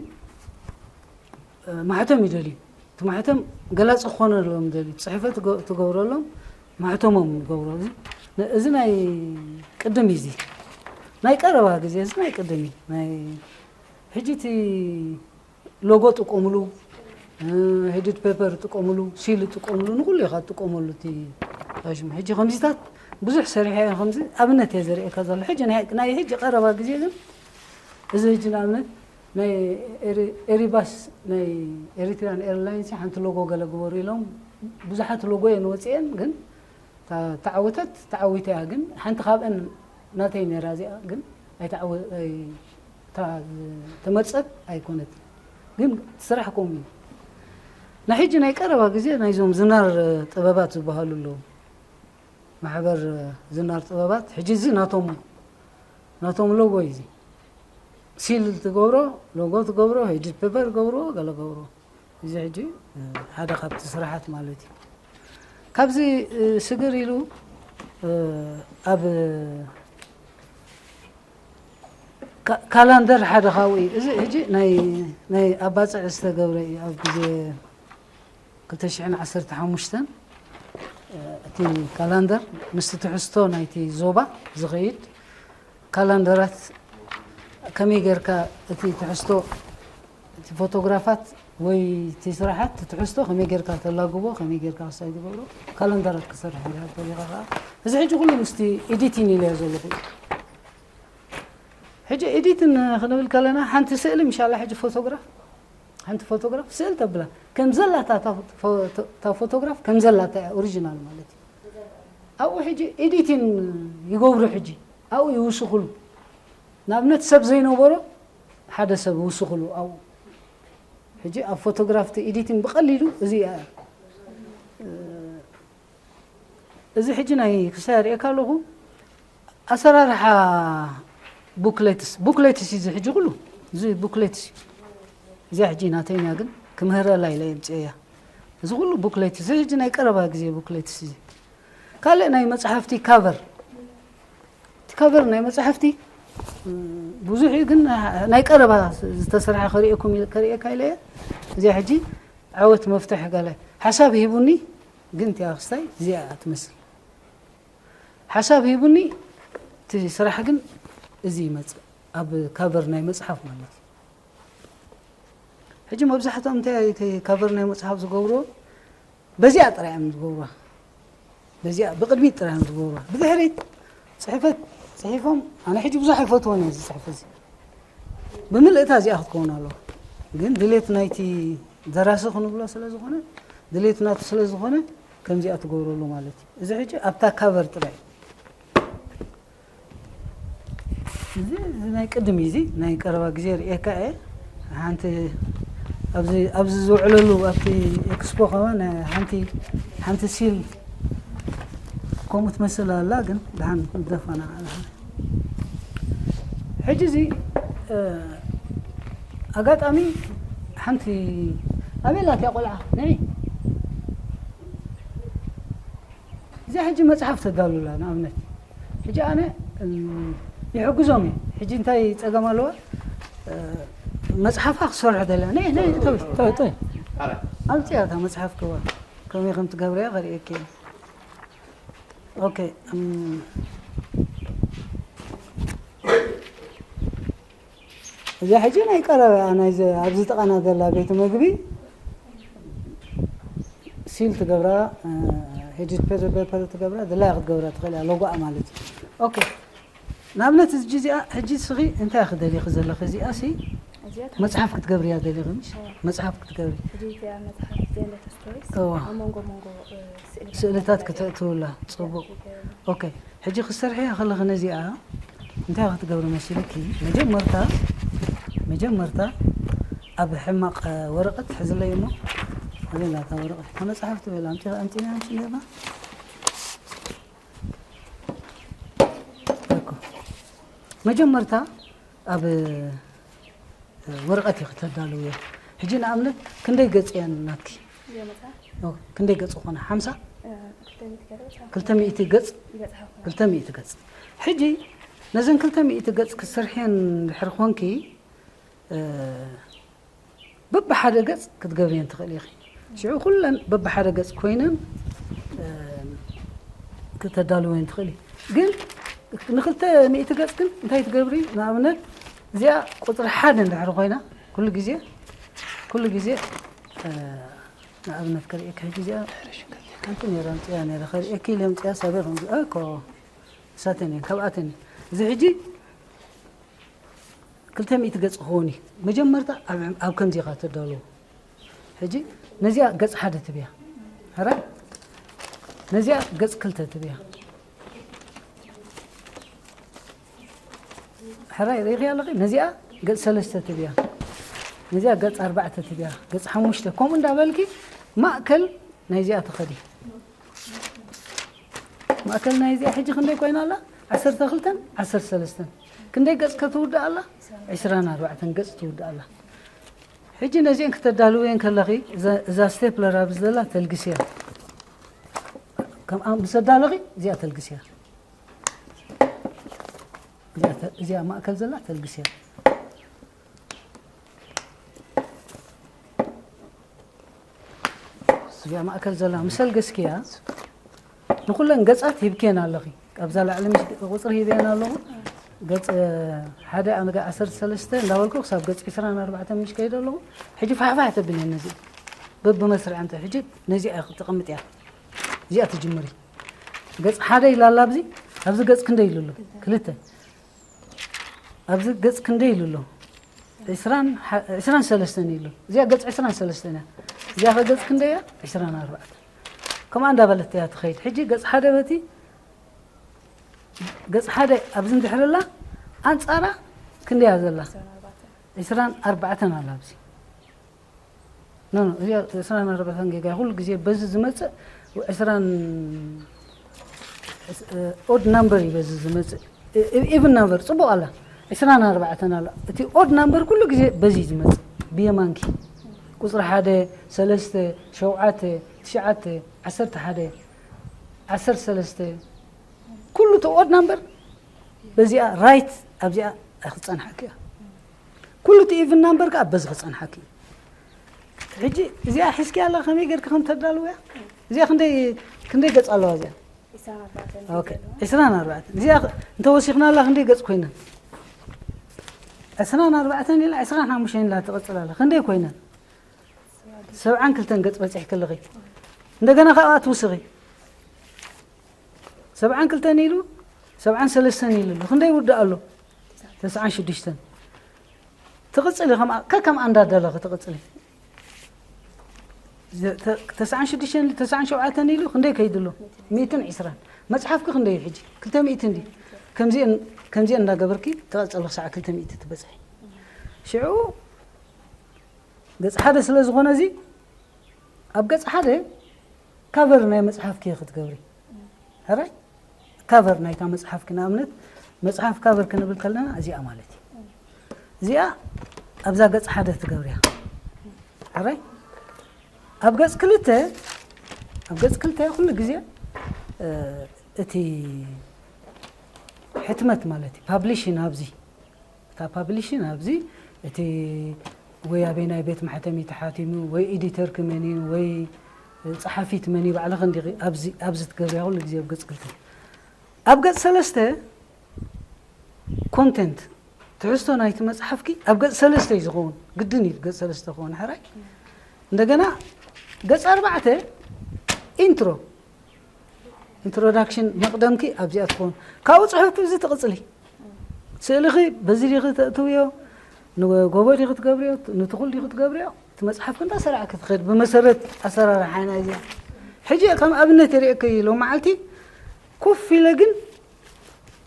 እ፣ ማሕተም ይደልዩ። እቲ ማሕተም ገላፂ ክኾነሎም ደልዩ። ፅሕፈት ትገ-፣ ትገብረሎም፣ ማሕተሞም ይገብሮ። እዚ ን-፣ እዚ ናይ ቅድም እዩ እዚ። ናይ ቀረባ ግዜ፣ እዚ ናይ ቅድም እዩ። ናይ ሕጂ እቲ ሎጎ ጥቀምሉ፣ እ፣ ሄድድ ፔፐር ጥቀምሉ፣ ሲል ጥቀምሉ፣ ንኹሉ ኢኻ ትጥቀመሉ እቲ ሽሙ። ሕጂ ከምዚታት ብዙሕ ሰሪሐ እየ፣ ከምዚ ኣብነት እየ ዘርእየካ ዘሎ። ሕጂ ናይ፣ ናይ ሕጂ ቀረባ ግዜ ግን፣ እዚ ሕጂ ንኣብነት ናይ ኤሪ-፣ ኤሪባስ፣ ናይ ኤሪትሪያን ኤርላይንስ ሓንቲ ሎጎ ገለ ግበሩ ኢሎም፣ ብዙሓት ሎጎ እየን ወፂኤን፣ ግን እታ ተዓወተት ተዓዊታ እያ። ግን ሓንቲ ካብአን ናተይ ነይራ እዚኣ፣ ግን ኣይተዓወ-፣ ኣይ-፣ እታ ተመርፀት ኣይኮነትን። ግን ስራሕ ከምኡ እዩ። ናይ ሕጂ ናይ ቀረባ ግዜ ናይዞም ዝናር ጥበባት ዝበሃሉ ኣለዉ። ማሕበር ዝናር ጥበባት፣ ሕጂ እዚ ናቶም፣ ናቶም ሎጎ እዩ እዚ። ሲል ትገብሮ፣ ሎጎ ትገብሮ፣ ሄድድ ፔፐር ገብሮ፣ ገለ ገብሮ። እዚ ሕጂ፣ እ፣ ሓደ ካብቲ ስራሓት ማለት እዩ። ካብዚ፣ እ፣ ስግር ኢሉ፣ እ፣ ኣብ ካ-፣ ካላንደር ሓደ ካብኡ እዩ። እዚ ሕጂ ናይ፣ ናይ ኣባጽዕ ዝተገብረ እዩ። ኣብ ግዜ ክልተ ሽሕን ዓሰርተ ሓሙሽተን፣ እ፣ እቲ ካላንደር ምስቲ ትሕዝቶ ናይቲ ዞባ ዝኸይድ ካላንደራት ከመይ ጌርካ እቲ ትሕዝቶ፣ እቲ ፎቶግራፋት ወይ እቲ ስራሓት፣ እቲ ትሕዝቶ ከመይ ጌርካ ተላግቦ፣ ከመይ ጌርካ ክሳይ ትገብሮ፣ ካላንደራት ክሰርሕ እየ ደሊኻ ከኣ። እዚ ሕጂ ኩሉ ምስቲ ኤዲቲን ኢለዮ ዘለኹ እዩ። ሕጂ ኤዲትን ክንብል ከለና፣ ሓንቲ ስእሊ ምሻላ ሕጂ ፎቶግራፍ፣ ሓንቲ ፎቶግራፍ ስእል ተብላ፣ ከም ዘላታ እታ ፎ-፣ እታ ፎቶግራፍ ከም ዘላታ እያ ኦሪጂናል ማለት እዩ። ኣብኡ ሕጂ ኤዲቲን ይገብሩ፣ ሕጂ ኣብኡ ይውስኹሉ። ንኣብነት ሰብ ዘይነበሮ ሓደ ሰብ ይውስኹሉ ኣብኡ። ሕጂ ኣብ ፎቶግራፍ እቲ ኤዲቲን ብቐሊሉ እዚ እያ። እዚ ሕጂ ናይ ክሳይ ኣርእየካ ኣለኹ። ኣሰራርሓ ቡክሌትስ፣ ቡክሌትስ እዩ እዚ ሕጂ ኩሉ። እዚ ቡክሌትስ እዩ። እዚኣ ሕጂ ናተይና ግን ክምህረላ ኢለ የምፅኤያ። እዚ ኩሉ ቡክሌትስ፣ እዚ ሕጂ ናይ ቀረባ ግዜ ቡክሌትስ እዩ። ካልእ ናይ መፅሓፍቲ ካቨር። እቲ ካቨር ናይ መፅሓፍቲ፣ እ፣ ብዙሕ እዩ ግን ናይ ቀረባ ዝተሰርሐ ከርእየኩም ኢል-፣ ከርእየካ ኢለ እየ። እዚኣ ሕጂ ዓወት መፍትሕ ገለ ሓሳብ ሂቡኒ፣ ግን እቲኣ ክስታይ እዚኣ እያ ትመስል። ሓሳብ ሂቡኒ፣ እቲ ስራሕ ግን እዚ ይመጽእ፣ ኣብ ካቨር ናይ መጽሓፍ ማለት እዩ። ሕጂ መብዛሕትኦም እንታይ እቲ ካቨር ናይ መጽሓፍ ዝገብርዎ፣ በዚኣ ጥራይ እዮም ዝገብርዋ። በዚኣ ብቕድሚት ጥራይ እዮም ዝገብርዋ። ብድሕሪት ጽሕፈት ጽሒፎም፣ ኣነ ሕጂ ብዙሕ ኣይፈትዎን እየ እዚ ጽሕፈት እዚ። ብምልእታ እዚኣ ክትከውን ኣለዋ። ግን ድሌት ናይቲ ደራሲ ክንብሎ ስለ ዝኾነ፣ ድሌት ናቱ ስለ ዝኾነ፣ ከምዚኣ ትገብረሉ ማለት እዩ። እዚ ሕጂ ኣብታ ካቨር ጥራይ። እዚ፣ እዚ ናይ ቅድም እዩ፣ እዚ ናይ ቀረባ ግዜ ርእየካ እየ። ሓንቲ ኣብዚ፣ ኣብዚ ዝውዕለሉ ኣብቲ ኤክስፖ ከማን ሓንቲ፣ ሓንቲ ሲል ከምኡ ትመስል ኣላ፣ ግን ደሓን ደፋና። ሕጂ እዚ፣ እ፣ ኣጋጣሚ ሓንቲ ኣበይ ኣላ እቲኣ ቆልዓ? ንዒ። እዚኣ ሕጂ መጽሓፍ ተዳሉላ ንኣብነት። ሕጂ ኣነ፣ እም፣ ይሕግዞም እየ። ሕጂ እንታይ ጸገም ኣለዋ? እ፣ መጽሓፋ ክሰርሑ ደልያ። ነይ፣ ነይ፣ እተዊ። እተዊ፣ እተዊ። ኣምጽያ እታ መጽሓፍ ክዋ። ከመይ ከም ትገብርያ ከርእየኪ እየ። ኦኬ፣ እም፣ እዚኣ ሕጂ ናይ ቀረባ እያ፣ ናይዚ ኣብዚ ጥቓና ዘላ ቤት መግቢ ሲል ትገብራ፣ እ፣ ሄድድ ፔፐር ትገብራ፣ ድላያ ክትገብራ ትኽእል እያ፣ ሎጎኣ ማለት እዩ። ኦኬ፣ ንኣብነት እዚ እዚኣ ሕጂ እስኺ እንታይ ክትደልዪ ዘለኺ? እዚኣ ሲ እዚኣ መጽሓፍ ክትገብርያ ደሊኺ፣ ምሽ? እዋ። መጽሓፍ ክትገብሪ። ሕጂ እዚኣ መጽሓፍ ጀንደር ስቶሪስ እዋ። ኣብ መንጎ መንጎ፣ እ፣ ስእልታት ስእልታት ክተ-፣ ክተእትውላ፣ ጽቡቕ። ኦኬ፣ ሕጂ ክትሰርሕያ ከለኺ ነዚኣ እንታይ ክትገብሪ መሲልኪ? መጀመርታ፣ መጀመርታ ኣብ ሕማቕ ወረቐት ሕዝለይ እሞ፣ ኣበይ ኣላ እታ ወረቐት? እታ መጽሓፍ ትብል፣ ኣምጺ-፣ ኣምጺና፣ ኣምጺ ጌርና። እኮ። መጀመርታ ኣብ ወረቐት ኢኺ ተዳልውዮ። ሕጂ ንኣብነት ክንደይ ገጽ እየን ናትኪ? ክንደይ ገጽ ኾነ? ሓምሳ? ክልተ ሚእቲ ገጽ? ክልተ ሚእቲ ገጽ። ሕጂ ነዘን ክልተ ሚእቲ ገጽ ክትሰርሕየን ድሕሪ ኾንኪ፣ በብሓደ ገጽ ክትገብርየን ትኽእሊ ኢኺ። ሽዑ ኩለን በብሓደ ገጽ ኮይነን፣ እ፣ ክተዳልወን ትኽእሊ። ግን ንክልተ ሚእቲ ገጽ ግን እንታይ ትገብሪ? ንኣብነት እዚኣ ቁጽሪ ሓደ እንድሕር ኮይና፣ ኩሉ ግዜ፣ ኩሉ ግዜ፣ እ፣ ንኣብነት ክርእየኪ ሕጂ እዚኣ ሓንቲ ነይራ ኣምጽያ ነይራ፣ ከርእየኪ ኢለ ኣምጽያ ሳበ ከምዚ፣ እኮ ንሳተን እየን፣ ካብኣተን እየን። እዚ ሕጂ ክልተ ሚእቲ ገጽ ክኸውን እዩ። መጀመርታ ኣብ፣ ኣብ ከምዚ ኢኻ ተዳልዎ። ሕጂ ነዚኣ ገጽ ሓደ ትብያ። ሕራይ? ነዚኣ ገጽ ክልተ ትብያ። ሕራይ ርኢኺ ኣለኺ? ነዚኣ ገጽ ሰለስተ ትብያ። ነዚኣ ገጽ ኣርባዕተ ትብያ። ገጽ ሓሙሽተ። ከምኡ እንዳበልኪ ማእከል ናይዚኣ ትኸዲ። ማእከል ናይ እዚኣ ሕጂ ክንደይ ኮይና ኣላ? ዓሰርተ ክልተን ዓሰርተ ሰለስተን። ክንደይ ገጽ ከ ትውድእ ኣላ? ዕስራን ኣርባዕተን ገጽ ትውድእ ኣላ። ሕጂ ነዚአን ክተዳልውየን ከለኺ፣ እዛ፣ እዛ ስቴፕለር ኣብዚ ዘላ ተልግስያ። ከም ኣ-፣ ምስ ኣዳለኺ እዚኣ ተልግስያ። እዚኣ ተ-፣ እዚኣ ማእከል ዘላ ተልግስያ። እዚኣ ማእከል ዘላ ምስ ኣልገስክያ፣ ንኹለን ገጻት ሂብክየን ኣለኺ። ኣብዛ ላዕሊ ምሽ ቁጽሪ ሂበየን ኣለኹ። ገጽ ሓደ፣ ኣነጋ ዓሰርተ ሰለስተ እንዳበልኩ ክሳብ ገጽ ዕስራን ኣርባዕተን ምሽ ከይደ ኣለኹ። ሕጂ ፋሕፋሕ ተብልየን ነዚ። በብመስርዐን ተ-፣ ሕጂ ነዚኣ ተቐምጥያ። እዚኣ ትጅምሪ። ገጽ ሓደ ኢላ ኣላ ኣብዚ። ኣብዚ ገጽ ክንደይ ኢሉ ኣሎ? ክልተ። ኣብዚ ገጽ ክንደይ ኢሉ ኣሎ? ዕስራን ሓ-፣ ዕስራን ሰለስተን ኢሉ። እዚኣ ገጽ ዕስራን ሰለስተን እያ። እዚኣ ኸ ገጽ ክንደይ እያ? ዕስራን ኣርባዕተን። ከምኣ እንዳበለት እያ ትኸይድ። ሕጂ ገጽ ሓደ በቲ፣ ገጽ ሓደ ኣብዚ እንድሕር ኣላ፣ ኣንጻራ ክንደይ እያ ዘላ? ዕስራን ኣርባዕተን ኣላ ኣብዚ። ኖ፣ ኖ፣ እዚኣ ዕስራን ኣርባዕተን ጌጋ ኩሉ ግዜ በዚ ዝመጽእ ዕስራን፣ እ፣ ኦድ ናምበር እዩ በዚ ዝመጽእ። እ፣ እ፣ ኢቭን ናምበር ጽቡቕ ኣላ። ዕስራን ኣርባዕተን ኣላ። እቲ ኦድ ናምበር ኩሉ ግዜ በዚ ዝመጽእ። ብየማንኪ። ቁጽሪ ሓደ፣ ሰለስተ፣ ሸውዓተ፣ ትሽዓተ፣ ዓሰርተ ሓደ፣ ዓሰርተ ሰለስተ፣ ኩሉ እቲ ኦድ ናምበር በዚኣ ራይት ኣብዚኣ ክጸንሓኪ እያ። ኩሉ እቲ ኢቭን ናምበር ከኣ በዚ ክጸንሓኪ እዩ። ሕጂ እዚኣ ሒዝኪ ኣላ ከመይ ጌርኪ ከም ተዳልውያ? እዚኣ ክንደይ፣ ክንደይ ገጽ ኣለዋ እዚኣ? ኦኬ፣ ዕስራን ኣርባዕተን። እዚኣ እንተወሲኽና ኣላ ክንደይ ገጽ ኮይነን? ዕስራን ኣርባዕተን ኢላ ዕስራን ሓሙሽተን ኢላ ትቕጽል ኣላ። ክንደይ ኮይነን? ሰብዓን ክልተን ገጽ በጺሕኪ ኣለኺ። እንደገና ካብኣ ትውስኺ። ሰብዓን ክልተን ኢሉ፣ ሰብዓን ሰለስተን ኢሉ ኣሎ። ክንደይ ይውዳእ ኣሎ? ተስዓን ሽዱሽተን። ትቕጽሊ ከምኣ፣ ከከም ኣንዳደለኺ ትቕጽሊ። ዘ-፣ ተ-፣ ተስዓን ሽዱሽተን፣ ተስዓን ሸውዓተን ኢሉ ክንደይ ከይዱ ኣሎ? ሚእትን ዕስራን። መጽሓፍኪ ክንደይ እዩ ሕጂ? ክልተ ሚእቲ እንዲ። ከምዚአን፣ ከምዚአን እንዳገበርኪ ትቐጽሊ ክሳዕ ክልተ ሚእቲ ትበጽሒ። ሽዑ ገጽ ሓደ ስለ ዝኾነ እዚ፣ ኣብ ገጽ ሓደ ካቨር ናይ መጽሓፍኪ ክትገብሪ። ሕራይ? ካቨር ናይታ መጽሓፍኪ፣ ንኣብነት፣ መጽሓፍ ካቨር ክንብል ከለና እዚኣ ማለት እዩ። እዚኣ ኣብዛ ገጽ ሓደ ትገብርያ። ሕራይ? ኣብ ገጽ ክልተ፣ ኣብ ገጽ ክልተ ኩሉ ግዜ፣ እ፣ እቲ ሕትመት ማለት እዩ፣ ፓብሊሽን ኣብዚ እታ ፓብሊሽን ኣብዚ እቲ ወይ ኣበይ ናይ ቤት ማሕተሚ ተሓቲሙ፣ ወይ ኤዲተርኪ መን እዩ፣ ወይ ጸሓፊት መን እዩ፣ ባዕልኺ እንዲኺ ኣብዚ፣ ኣብዚ ትገብርያ ኩሉ ግዜ ኣብ ገጽ ክልተ። ኣብ ገጽ ሰለስተ ኮንተንት፣ ትሕዝቶ ናይቲ መጽሓፍኪ ኣብ ገጽ ሰለስተ እዩ ዝኸውን፣ ግድን እዩ ገጽ ሰለስተ ክኸውን፣ ሕራይ። እንደገና ገጽ ኣርባዕተ ኢንትሮ፣ ኢንትሮዳክሽን መቕደምኪ ኣብዚኣ ትኸውን። ካብኡ ጽሑፍኪ እዚ ትቕጽሊ። ስእልኺ በዚ ዲኺ ተእትውዮ፣ ንጎቦ ዲኺ ትገብርዮ፣ ንትኹል ዲኺ ትገብርዮ፣ እቲ መጽሓፍኪ እንዳሰራዕኪ ትኸድ ብመሰረት ኣሰራርሓ ኢና እዚኣ። ሕጂ ከም ኣብነት የርእየኪ ሎመዓልቲ ኮፍ ኢለ ግን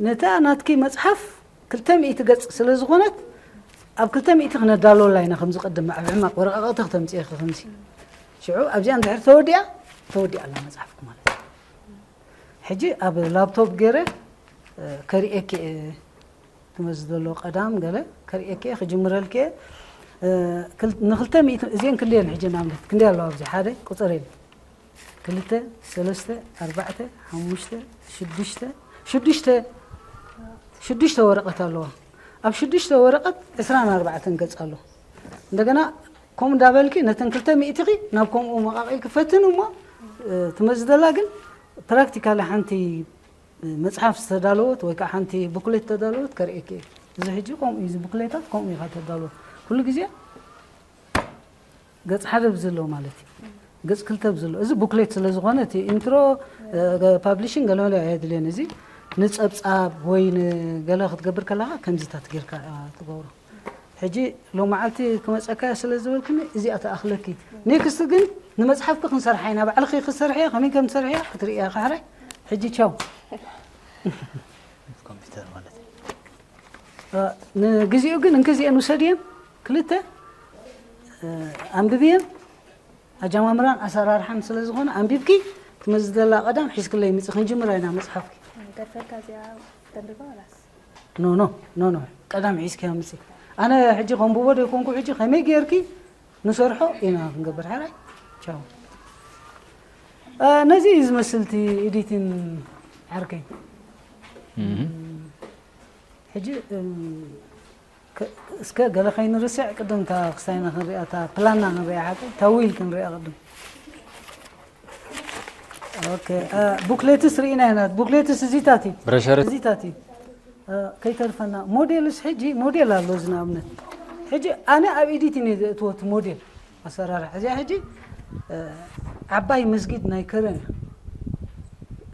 ነታ ናትኪ መጽሓፍ ክልተ ሚእቲ ገጽ ስለ ዝኾነት ኣብ ክልተ ሚእቲ ክነዳልወላ ኢና፣ ከምዚ ቅድም ኣብ ሕማቕ ወረቓቕቲ ክተምጽእኺ ከምዚ። ሽዑ ኣብዚኣ እንድሕር ተወዲኣ፣ ተወዲኣ ኣላ መጽሓፍኪ ማለት እዩ። ሕጂ ኣብ ላፕቶፕ ገይረ፣ እ፣ ከርእየኪ እየ። መዚ ዘሎ ቀዳም ገለ ከርእየኪ እየ፣ ክጅምረልኪ እየ። እ፣ ክል-፣ ንክልተ ሚእቲ፣ እዚአን ክንደየን ሕጂ ንኣብነት? ክንደይ ኣለዋ ኣብዚ? ሓደ ቁፅር የለ። ክልተ፣ ሰለስተ፣ ኣርባዕተ፣ ሓሙሽተ፣ ሽዱሽተ፣ ሽዱሽተ፣ ሽዱሽተ ወረቐት ኣለዋ። ኣብ ሽዱሽተ ወረቐት ዕስራን ኣርባዕተን ገጽ ኣሎ። እንደገና ከምኡ እንዳበልኪ ነተን ክልተ ሚእቲኺ ናብ ከምኡ መቓቒልኪ ፈትን እሞ፣ እ፣ ትመዝደላ ግን ፕራክቲካሊ ሓንቲ መጽሓፍ ዝተዳለወት ወይ ከዓ ሓንቲ ቡክሌት ዝተዳለወት ከርእየኪ እየ። እዚ ሕጂ ከምኡ እዩ፣ እዚ ቡክሌታት ከምኡ ኢኻ ተዳልዎ። ኩሉ ግዜ ገጽ ሓደ ብዝሎ ማለት እዩ። ገጽ ክልተ ብዝሎ። እዚ ቡክሌት ስለ ዝኾነ እቲ ኢንትሮ፣ እ፣ ፓብሊሽን ገለ መለ ኣየድልየን። እዚ ንጸብጻብ ወይ ንገለ ክትገብር ከለኻ ከምዚታት ጌርካ ኢኻ ትገብሮ። ሕጂ ሎመዓልቲ ክመጸካ ስለ ዝበልክኒ እዚኣ ትኣኽለኪ። ኔክስት ግን ንመጽሓፍኪ ክንሰርሓ ኢና። ባዕልኺ ክትሰርሕያ፣ ከመይ ከም ትሰርሕያ ክትርእያ። ካሕራይ፣ ሕጂ ቻው። ኮምፒውተር ማለት እዩ። እ፣ ንግዜኡ ግን እንክዚአን ውሰድየን ክልተ፣ እ፣ ኣንብብየን። ኣጀማምራን ኣሰራርሓን ስለ ዝኾነ ኣንቢብኪ ትመዝደላ ቀዳም ሒዝክለይ ምጺ። ክንጅምራ ኢና መጽሓፍኪ። ገድፈልካ እዚኣ ተንብባ ዋላስ? ኖ፣ ኖ፣ ኖ፣ ኖ። ቀዳም ሒዝኪ ምጺ። ኣነ ሕጂ ከንብቦ ዶ ይኮንኩ? ሕጂ ከመይ ጌርኪ ንሰርሖ ኢና ክንገብር። ሕራይ? ቻው። እ፣ ነዚ እዩ ዝመስል እቲ ኤዲቲን ዓርከይ። እም። ሕጂ፣ እም፣ ከ-፣ እስከ ገለ ከይንርስዕ ቅድም እታ ክስታይና ክንሪኣ፣ እታ ፕላንና ክንሪኣ ሓቂ፣ እታ ዊል ክንሪኣ ቅድም። ኦኬ፣ እ፣ ቡክሌትስ ርኢና ኢና። ቡክሌትስ እዚታት እዩ። ብረሸርት። እዚታት እዩ። እ፣ ከይተርፈና። ሞዴልስ ሕጂ፣ ሞዴል ኣሎ እዚ ንኣብነት። ሕጂ ኣነ ኣብ ኤዲቲን እየ ዘእትዎ እቲ ሞዴል ኣሰራርሓ። እዚኣ ሕጂ፣ እ፣ ዓባይ መስጊድ ናይ ከረን እያ።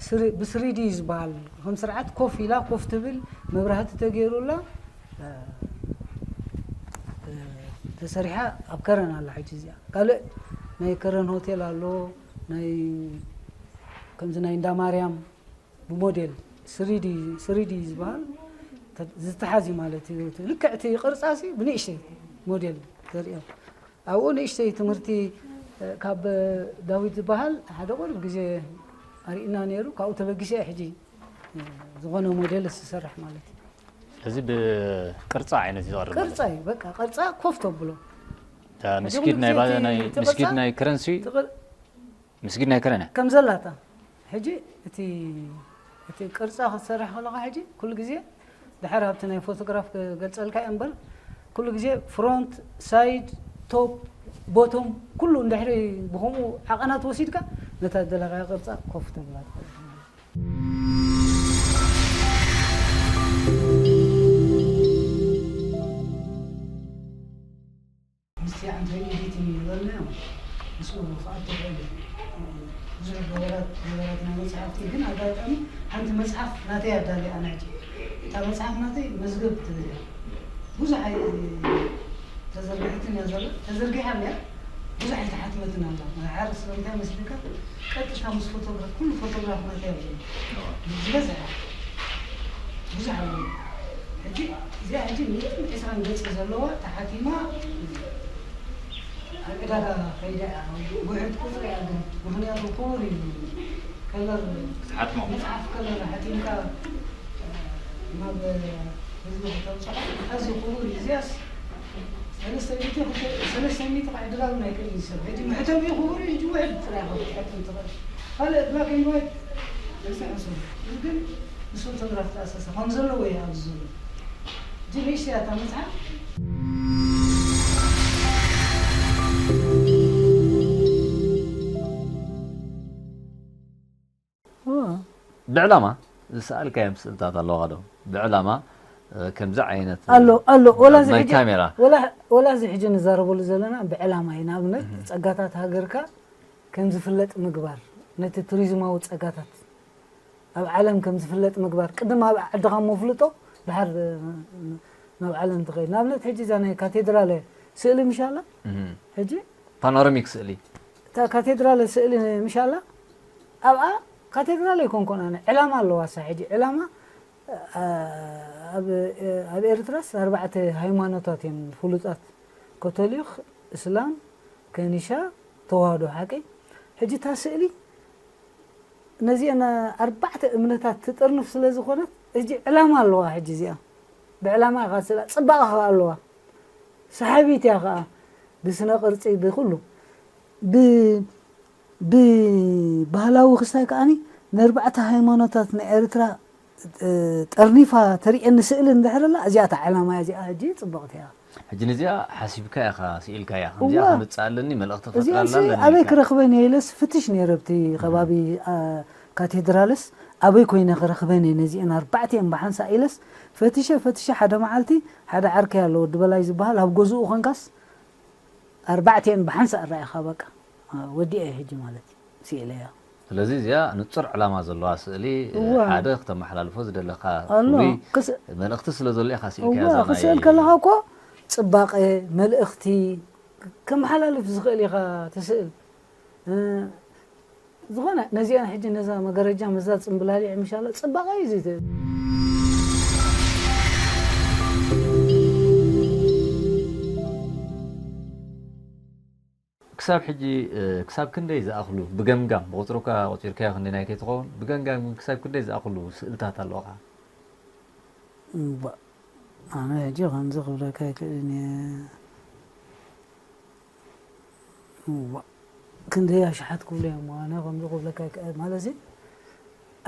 ስሪ-፣ ብስሪዲ እዩ ዝበሃል። ከም ስርዓት ኮፍ ኢላ፣ ኮፍ ትብል፣ መብራህቲ ተገይሩላ፣ እ፣ እ፣ ተሰሪሓ ኣብ ከረን ኣላ ሕጂ እዚኣ። ካልእ ናይ ከረን ሆቴል ኣሎ፣ ናይ፣ ከምዚ ናይ እንዳ ማርያም ብሞዴል ስሪዲ፣ ስሪዲ ዝበሃል ተ-፣ ዝተሓዝ እዩ ማለት እዩ። ልክዕ እቲ ቅርጻሲ ብንእሽተይ ሞዴል ተርእዮ። ኣብኡ ንእሽተይ ትምህርቲ፣ እ፣ ካብ ዳዊት ዝበሃል ሓደ ቁሩብ ግዜ ኣርእዩና ነይሩ። ካብኡ ተበጊሰ እየ ሕጂ፣ እ፣ ዝኾነ ሞዴል ዝሰርሕ ማለት እዩ። ስለዚ ብቅርጻ ዓይነት እዩ ዝቐርብ ማለት ቅርጻ እዩ። እዩ፣ በቃ ቅርጻ ኮፍ ተብሎ። እታ ሕጂ ምስጊድ ኩሉ ናይ ግዜ ባ-፣ እቲ፣ ናይ እቲ ምስጊድ ቅርጻ ናይ ከረንሲ፣ እቲ ቅር-፣ ምስጊድ ናይ ከረን እያ። ከም ዘላታ። ሕጂ እቲ፣ እቲ ቅርጻ ክትሰርሕ ከለኻ ሕጂ ኩሉ ግዜ ድሓር ኣብቲ ናይ ፎቶግራፍ ክገልጸልካ እየ እምበር፣ ኩሉ ግዜ ፍሮንት፣ ሳይድ፣ ቶፕ፣ ቦቶም ኩሉ እንድሕሪ ብኸምኡ ዓቐናት ወሲድካ ነታ ዝደለኻዮ ቅርጻ ኮፍ ተብላ ትኽእል ኢኻ ማለት እዩ። ምስቲ ኣንተ ኤዲቲንግ ዝበልናዮ ምስኡ ክኣቱ ይኽእል እዩ። ብዙሕ ገበራት፣ ገበራት ናይ መጽሓፍቲ ግን ኣጋጣሚ ሓንቲ መጽሓፍ ናተይ ኣዳልያ ኣነ ሕጂ። እታ መጽሓፍ ናተይ መዝገብ ትብል እያ። ብዙሕ ኣይ-፣ ተዘርጊሐትን እያ ዘላ። ተዘርጊሓ እያ። ብዙሕ ኣይተሓትመትን ኣላ። ናይ ሓር ስለምንታይ መስልካ? ቀጥታ ምስ ፎቶግራፍ፣ ኩሉ ፎቶግራፍ ናተይ ኣብ ዘሎ። ዝበዝሐ፣ ብዙሕ ኣሎ። ሕጂ፣ እዚኣ ሕጂ ሚእትን ዕስራን ገጽ ዘለዋ ተሓቲማ ኣብ ዕዳጋ ከይዳ እያ። ውሕድ ቁጽሪ እያ ግን፣ ምኽንያቱ ክቡር እዩ። ከለር፣ ክትሓትሞ። መጽሓፍ ከለር ሓቲምካ ናብ ህዝቢ ከተብጽሖ ኣዝዩ ክቡር እዩ። እዚኣስ ሰለስተ ሚእቲ፣ ሰለስተ ሚእቲ ከዓ ዕድል እውን ኣይክእልን እዩ ሰብ። ሕጂ መሕተሚኡ ክቡር እዩ፣ ሕጂ ውሕድ ጥራይ ኢኻ ክትሕትም ትኽእል። ካልእ ብላክ ኤንድ ዋይት ኣይስሕስን። እዚ ግን ምስ ፎቶግራፍ ተኣሳሰር ከም ዘለዎ እዩ ኣብዚ ዘሎ። ሕጂ ንእሽተይ እያ እታ መጽሓፍ። እወ። ብዕላማ ዝሰኣልካዮም ስእልታት ኣለዋ ዶ? ብዕላማ፣ እ፣ ከምዚ ዓይነት ኣሎ፣ ኣሎ። ወላ እዚ ናይ ሕጂ፣ ካሜራ። ወላ፣ ወላ እዚ ሕጂ ንዛረበሉ ዘለና ብዕላማ እዩ። ንኣብነት፣ እህ። ጸጋታት ሃገርካ ከም ዝፍለጥ ምግባር፣ ነቲ ቱሪዝማዊ ጸጋታት ኣብ ዓለም ከም ዝፍለጥ ምግባር፣ ቅድም ኣብ ዓድኻ እሞ ፍልጦ፣ ድሓር፣ እ፣ ናብ ዓለም ትኸይድ። ንኣብነት፣ ሕጂ እዛ ናይ ካቴድራል ስእሊ ምሽ ኣላ? እህ። ሕጂ ፓኖራሚክ ስእሊ። እታ ካቴድራል ስእሊ ምሽ ኣላ? ኣብኣ ካቴድራል ኣይኮንኩን ኣነ፣ ዕላማ ኣለዋ እሳ ሕጂ። ዕላማ፣ ኣ-፣ ኣብ፣ ኣብ ኤርትራስ ኣርባዕተ ሃይማኖታት እየን ፍሉጣት፣ ካቶሊክ፣ እስላም፣ ከኒሻ፣ ተዋህዶ፣ ሓቂ? ሕጂ እታ ስእሊ ነዚአን ኣርባዕተ እምነታት ትጥርንፍ ስለ ዝኾነት፣ ሕጂ ዕላማ ኣለዋ ሕጂ እዚኣ። ብዕላማ ኢኻ ስእላ፣ ጽባቐ ኸኣ ኣለዋ። ሰሓቢት እያ ኸኣ ብስነ ቅርጺ፣ ብኹሉ። ብ-፣ ብባህላዊ ክስታይ ከኣኒ ንኣርባዕተ ሃይማኖታት ናይ ኤርትራ፣ እ፣ ጠርኒፋ ተርእየኒ ስእሊ እንድሕር ኣላ፣ እዚኣ እታ ዕላማ እያ፣ እዚኣ ሕጂ ጽብቕቲ እያ። ሕጂ ነዚኣ ሓሲብካ ኢኻ፣ ስኢልካ እያ፣ ከምዚኣ እዋ። ከምጽእ ኣለኒ፣ መልእኽቲ እዚኣንሲ ክፈጥራላ ኣለኒ ኣበይ ኢልካ። ክረኽበን እየ ኢለስ ፍትሽ ነይረ፣ ኣብቲ ከባቢ፣ እ። ኣ፣ ካቴድራልስ ኣበይ ኮይነ ክረኽበን እየ ነዚአን ኣርባዕቲአን ብሓንሳእ ኢለስ ፈቲሸ፣ ፈቲሸ ሓደ መዓልቲ ሓደ ዓርከይ ኣሎ ወዲ በላይ ዝበሃል ኣብ ገዝኡ ኾንካስ ኣርባዕቲአን ብሓንሳእ ኣራኢኻ በቃ፣ እ፣ ወዲአ እየ ሕጂ ማለት እዩ። ስኢለያ። ስለዚ እዚኣ ንጹር ዕላማ ዘለዋ ስእሊ፣ እ፣ እዋ። ሓደ ክተመሓላልፎ ዝደለኻ ኣሎ። ፍሉይ ክስ-፣ መልእኽቲ ስለ ዘሎ ኢኻ ስኢልካያ እዋ፣ እዛ ናይ ክስእል ከለኻ እኮ ጽባቐ፣ መልእኽቲ ከመሓላልፍ ዝኽእል ኢኻ ትስእል። እ፣ ዝኾነ ነዚኣን ሕጂ ነዛ መጋረጃ ምስዛ ጽምብላሊዕ ምሻሎ ጽባቐ እዩ እዚ። ክሳብ ሕጂ፣ እ፣ ክሳብ ክንደይ ዝኣኽሉ ብገምጋም፣ ብቑጽሪ እኳ ቆጺርካዮ ክንደይ ናይ ከይትኸውን፣ ብገምጋም ግን ክሳብ ክንደይ ዝኣኽሉ ስእልታት ኣለውኻ? እምባ፣ ኣነ ሕጂ ከምዚ ክብለካ ኣይክእልን እየ። እዋ፣ ክንደይ ኣሽሓት ክብሉ እዮም። ኣነ ከምዚ ክብለካ ኣይክእል፣ ማለትሲ፣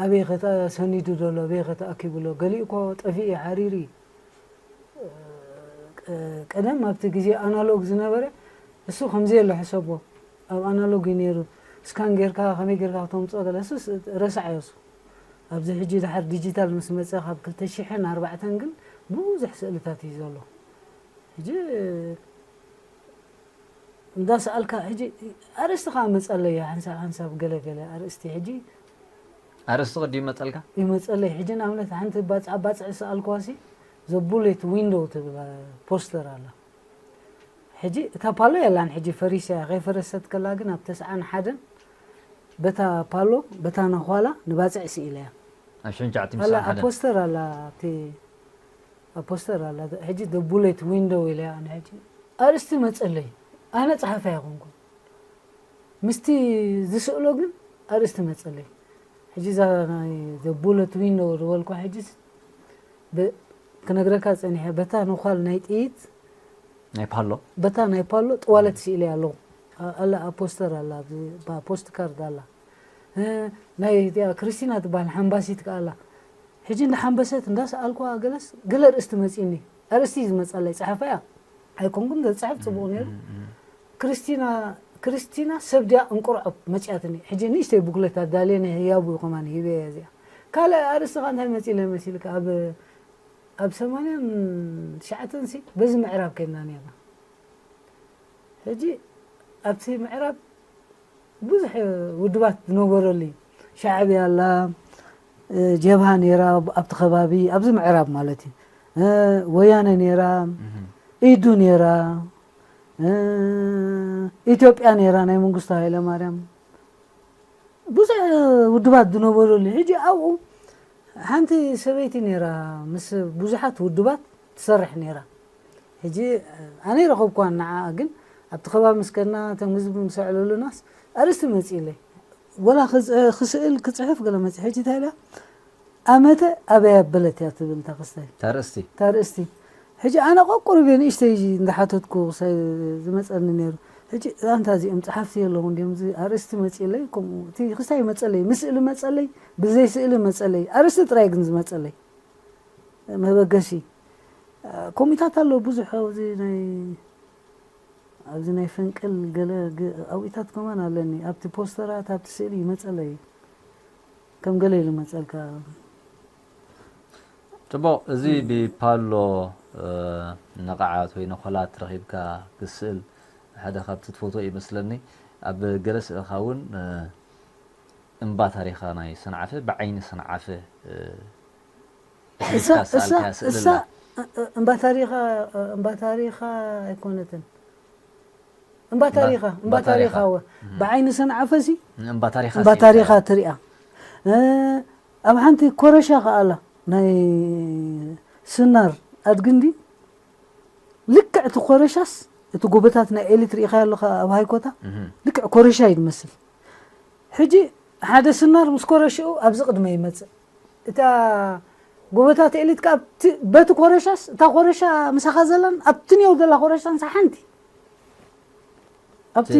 ኣበይ ኸ ተሰኒዱ ዘሎ፣ ኣበይ ኸ ተኣኪቡ ኣሎ? ገሊኡ እኮ ጠፊኡ እዩ፣ ሓሪሩ እዩ። ቀ-፣ ቀደም ኣብቲ ግዜ ኣናሎግ ዝነበረ፣ እሱ ከምዚ ኣሎ ሕሰቦ። ኣብ ኣናሎግ እዩ ነይሩ። ስካን ጌርካ፣ ከመይ ጌርካ ክተምጽኦ ገለ፣ እሱስ ረሳዕዮ እሱ። ኣብዚ ሕጂ ድሓር ዲጂታል ምስ መጸ፣ ካብ ክልተ ሽሕን ኣርባዕተን ግን ብዙሕ ስእልታት እዩ ዘሎ። ሕጂ እንዳሰኣልካ፣ ሕጂ ኣርእስቲ ከኣ መጸለይ፣ ሓንሳብ ሓንሳብ ገለ ገለ ኣርእስቲ ሕጂ ኣርእስቲ ቅድም ይመጸልካ? ይመጸለይ። ሕጂ ንኣብነት ሓንቲ ባጽዕ፣ ባጽዕ ዝሰኣልክዋሲ፣ The Bullet Window ትብል ፖስተር ኣላ። ሕጂ እታ ፓሎ የላን፣ ሕጂ ፈሪሳ እያ። ከይፈረሰት ከላ ግን ኣብ ተስዓን ሓደን በታ ፓሎ፣ በታ ነዃላ ንባጽዕ ስኢለ እያ። ኣብ ሽሕን ትሽዓተ ሚእቲ ኣላ፣ ኣብ ሓደን። ፖስተር ኣላ፣ ኣብቲ ኣብ ፖስተር ኣላ። ሕጂ The Bullet Window ኢለ እያ ኣነ። ሕጂ ኣርእስቲ መጸለይ፣ ኣነ ጸሓፊ ኣይኮንኩን። ምስቲ ዝስእሎ ግን ኣርእስቲ መጸለይ። ሕጂ እዛ ናይ The Bullet Window ዝበልኳ፣ ሕጂ ብ-፣ ክነግረካ ጸኒሐ፣ በታ ነዃል ናይ ጥይት፣ ናይ ፓሎ? በታ ናይ ፓሎ ጥዋለት ስኢለ ኣለኹ። ኣ-፣ ኣላ፣ ኣብ ፖስተር ኣላ፣ ኣብ፣ ባ-፣ ፖስት ካርድ ኣላ። እ፣ ናይ እቲኣ ክርስቲና ትበሃል ሓምባሲት ከኣ ኣላ። ሕጂ እንዳሓምበሰት እንዳሰኣልኩዋ ገለስ፣ ገለ ኣርእስቲ መጺእኒ። ኣርእስቲ እዩ ዝመጸለይ፣ ጸሓፋ እያ ኣይኮንኩን፣ ዘጽሕፍ ጽቡቕ ነይሩ። እም፣ እም፣ እም። ክርስቲና፣ ክርስቲና ሰብ ድያ እንቁርዖብ መጺኣትኒ። ሕጂ ንእሽተይ ቡክለት ኣዳልየ ንህያቡ ከማን ሂበያ እዚኣ። ካልእ ኣርእስቲ ከኣ እንታይ መጺእለ መሲልካ? ኣብ፣ ኣብ ሰማንያን ትሽዓተን ሲ በዚ ምዕራብ ከይድና ነርና። ሕጂ ኣብቲ ምዕራብ ብዙሕ ውድባት ዝነበረሉ እዩ። ሻዕብያ ኣላ፣ እ፣ ጀብሃ ነይራ ኣብቲ ከባቢ፣ ኣብዚ ምዕራብ ማለት እዩ። እ፣ ወያነ ነይራ፣ እህ። ኢዱ ነይራ፣ እ፣ ኢትዮጵያ ነይራ፣ ናይ መንግስቱ ሃይለማርያም። ብዙሕ ውድባት ዝነበረሉ። ሕጂ ኣብኡ ሓንቲ ሰበይቲ ነይራ፣ ምስ ብዙሓት ውድባት ትሰርሕ ነይራ። ሕጂ ኣነ ረኸብኳ ንዓኣ፣ ግን ኣብቲ ከባቢ ምስ ከድና፣ እቶም ህዝቢ ምስ ኣዕለሉናስ ኣርእስቲ መጺእለይ። ወላ ክጽ-፣ ክስእል፣ ክጽሕፍ ገለ መጺእ። ሕጂ እንታይ ኢላ? ኣመተ ኣበይ ኣበለት እያ ትብል እታ ክስታይ። እታ ኣርእስቲ? እታ ኣርእስቲ። ሕጂ ኣነ ቆቁርቤ ንእሽተይ እንዳሓተትኩ ክሳይ ዝመጸኒ ነይሩ። ሕጂ ኣንታ እዚኦም ጸሓፍቲ የለውን ድዮም፣ እዚ ኣርእስቲ መጺእለይ፣ ከምኡ እቲ ክስታይ መጸለይ፣ ምስእሊ መጸለይ፣ ብዘይ ስእሊ መጸለይ፣ ኣርእስቲ ጥራይ ግን ዝመጸለይ። መበገሲ፣ እ፣ ከምኡታት ኣሎ ብዙሕ ኣብዚ ናይ፣ ኣብዚ ናይ ፈንቅል ገለ ግ-፣ ኣብኡታት ከማን ኣለኒ። ኣብቲ ፖስተራት፣ ኣብቲ ስእሊ ይመጸለይ። ከም ገለ ኢሉ መጸልካ። ጽቡቕ፣ እዚ እም። ብፓሎ፣ እ፣ ነቓዓት ወይ ነኾላት ረኺብካ ክትስእል ሓደ ካብቲ ትፈትዎ ይመስለኒ። ኣብ ገለ ስእልኻ እውን፣ እ፣ እምባ ታሪኻ ናይ ሰንዓፈ፣ ብዓይኒ ሰንዓፈ፣ እ፣ እሳ፣ ሒዝካ እሳ፣ ዝሰኣልካያ ስእሊ እሳ፣ ኣላ። እ-፣ እ-፣ እምባ ታሪኻ፣ እ-፣ እምባ ታሪኻ ኣይኮነትን። እምባ እምባ፣ ታሪኻ፣ እምባ እምባ ታሪኻ። ታሪኻ፣ እወ። እም። ብዓይኒ ሰንዓፈሲ፣ እምባ ታሪኻ እምባ ስኢልካ። ታሪኻ ትሪኣ። እ፣ ኣብ ሓንቲ ኮረሻ ከኣ ኣላ፣ ናይ ስናር ኣድግንዲ፣ ልክዕ እቲ ኮረሻስ፣ እቲ ጎቦታት ናይ ኤሊት ርኢኻዮ ኣለኻ ኣብ ሃይኮታ? እህ። ልክዕ ኮረሻ እዩ ዝመስል። ሕጂ ሓደ ስናር ምስ ኮረሽኡ ኣብዚ ቅድመ ይመጽእ። እታ ጎቦታት ኤሊት ከኣ ኣብቲ በቲ ኮረሻስ እታ ኮረሻ ምሳኻ ዘላን ኣብቲ ኔው ዘላ ኮረሻን ሓንቲ ኣብቲ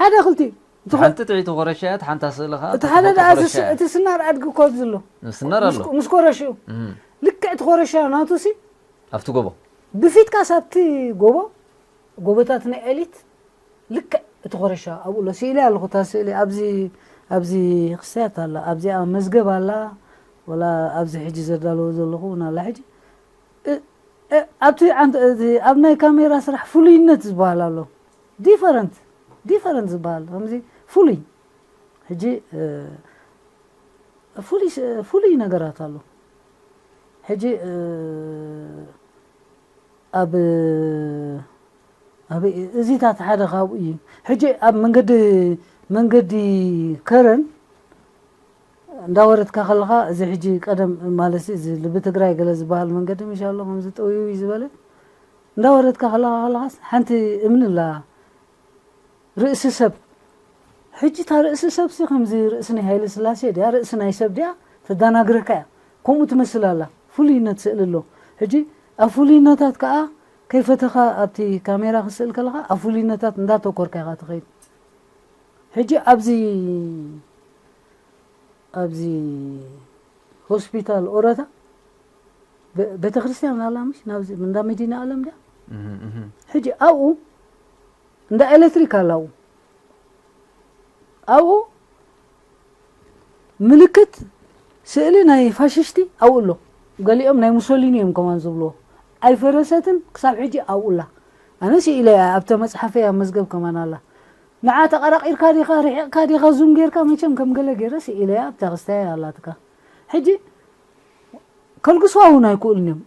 ሓደ ክልቲ ሓንቲ ጥዕይቲ ኮረሻ እያ። ሓንታ ስእልኻ እቲ ሓደ ደኣ እቲ ስናር ኣድጊ ኮብ ዝሎ ምስ ኮረሽኡ ልክዕ እቲ ኮረሻ ናቱ ሲ ኣብቲ ጎቦ ብፊትካስ ኣብቲ ጎቦ ጎቦታት ናይ ኤሊት ልክዕ እቲ ኮረሻ ኣብኡ ኣሎ። ስእሊ ኣለኹ እታ ስእሊ ኣብዚ ኣብዚ ክስተያት ኣላ ኣብዚኣ መዝገብ ኣላ ወላ ኣብዚ ሕጂ ዘዳለዎ ዘለኹ እውን ኣላ ሕጂ ኣብቲ ኣብ ናይ ካሜራ ስራሕ ፍሉይነት ዝበሃል ኣሎ። ዲፈረንት ዲፈረንት ዝበሃል ከምዚ ፍሉይ ሕጂ ፍሉይ ነገራት ኣሎ። ሕጂ ኣብ ኣብ እዚታት ሓደ ካብኡ እዩ። ሕጂ ኣብ መንገዲ መንገዲ ከረን እንዳወረድካ ከለኻ እዚ ሕጂ ቀደም ማለት እዚ ልቢ ትግራይ ገለ ዝበሃል መንገዲ ምሻሎ ከምዚ ጠውዩ እዩ ዝበለ እንዳወረድካ ከለኻ ከለኻስ ሓንቲ እምኒ ኣላ ርእሲ ሰብ ሕጂ እታ ርእሲ ሰብሲ ከምዚ ርእሲ ናይ ሃይለ ስላሴ ድያ ርእሲ ናይ ሰብ ድያ ተዳናግረካ እያ ከምኡ ትመስል ኣላ ፍሉይነት ስእሊ ኣሎ ሕጂ ኣብ ፍሉይነታት ከዓ ከይፈተኻ ኣብቲ ካሜራ ክስእል ከለኻ ኣብ ፍሉይነታት እንዳተኮርካ ኢኻ ትኸይድ ሕጂ ኣብዚ ኣብዚ ሆስፒታል ኦረታ ቤተክርስትያን ኣላ ምሽ ናብዚ እንዳ መዲና ኣለም ድያ ሕጂ ኣብኡ እንዳ ኤሌክትሪክ ኣላው ኣብኡ ምልክት ስእሊ ናይ ፋሽስቲ ኣብኡ ኣሎ ገሊኦም ናይ ሙሶሊኒ እዮም ከማን ዝብልዎ ኣይፈረሰትን ክሳብ ሕጂ ኣብኡ ኣላ ኣነ ስኢለ ኣብተ መፅሓፈይ ኣብ መዝገብ ከማን ኣላ ንዓ ተቐራቒርካ ዲኻ ርሒቕካ ዲኻ ዙም ጌርካ መቸም ከም ገለ ገይረ ስኢለ ኣብታ ክስታይ ኣላትካ ሕጂ ከልግስዋ እውን ኣይክእሉን እዮም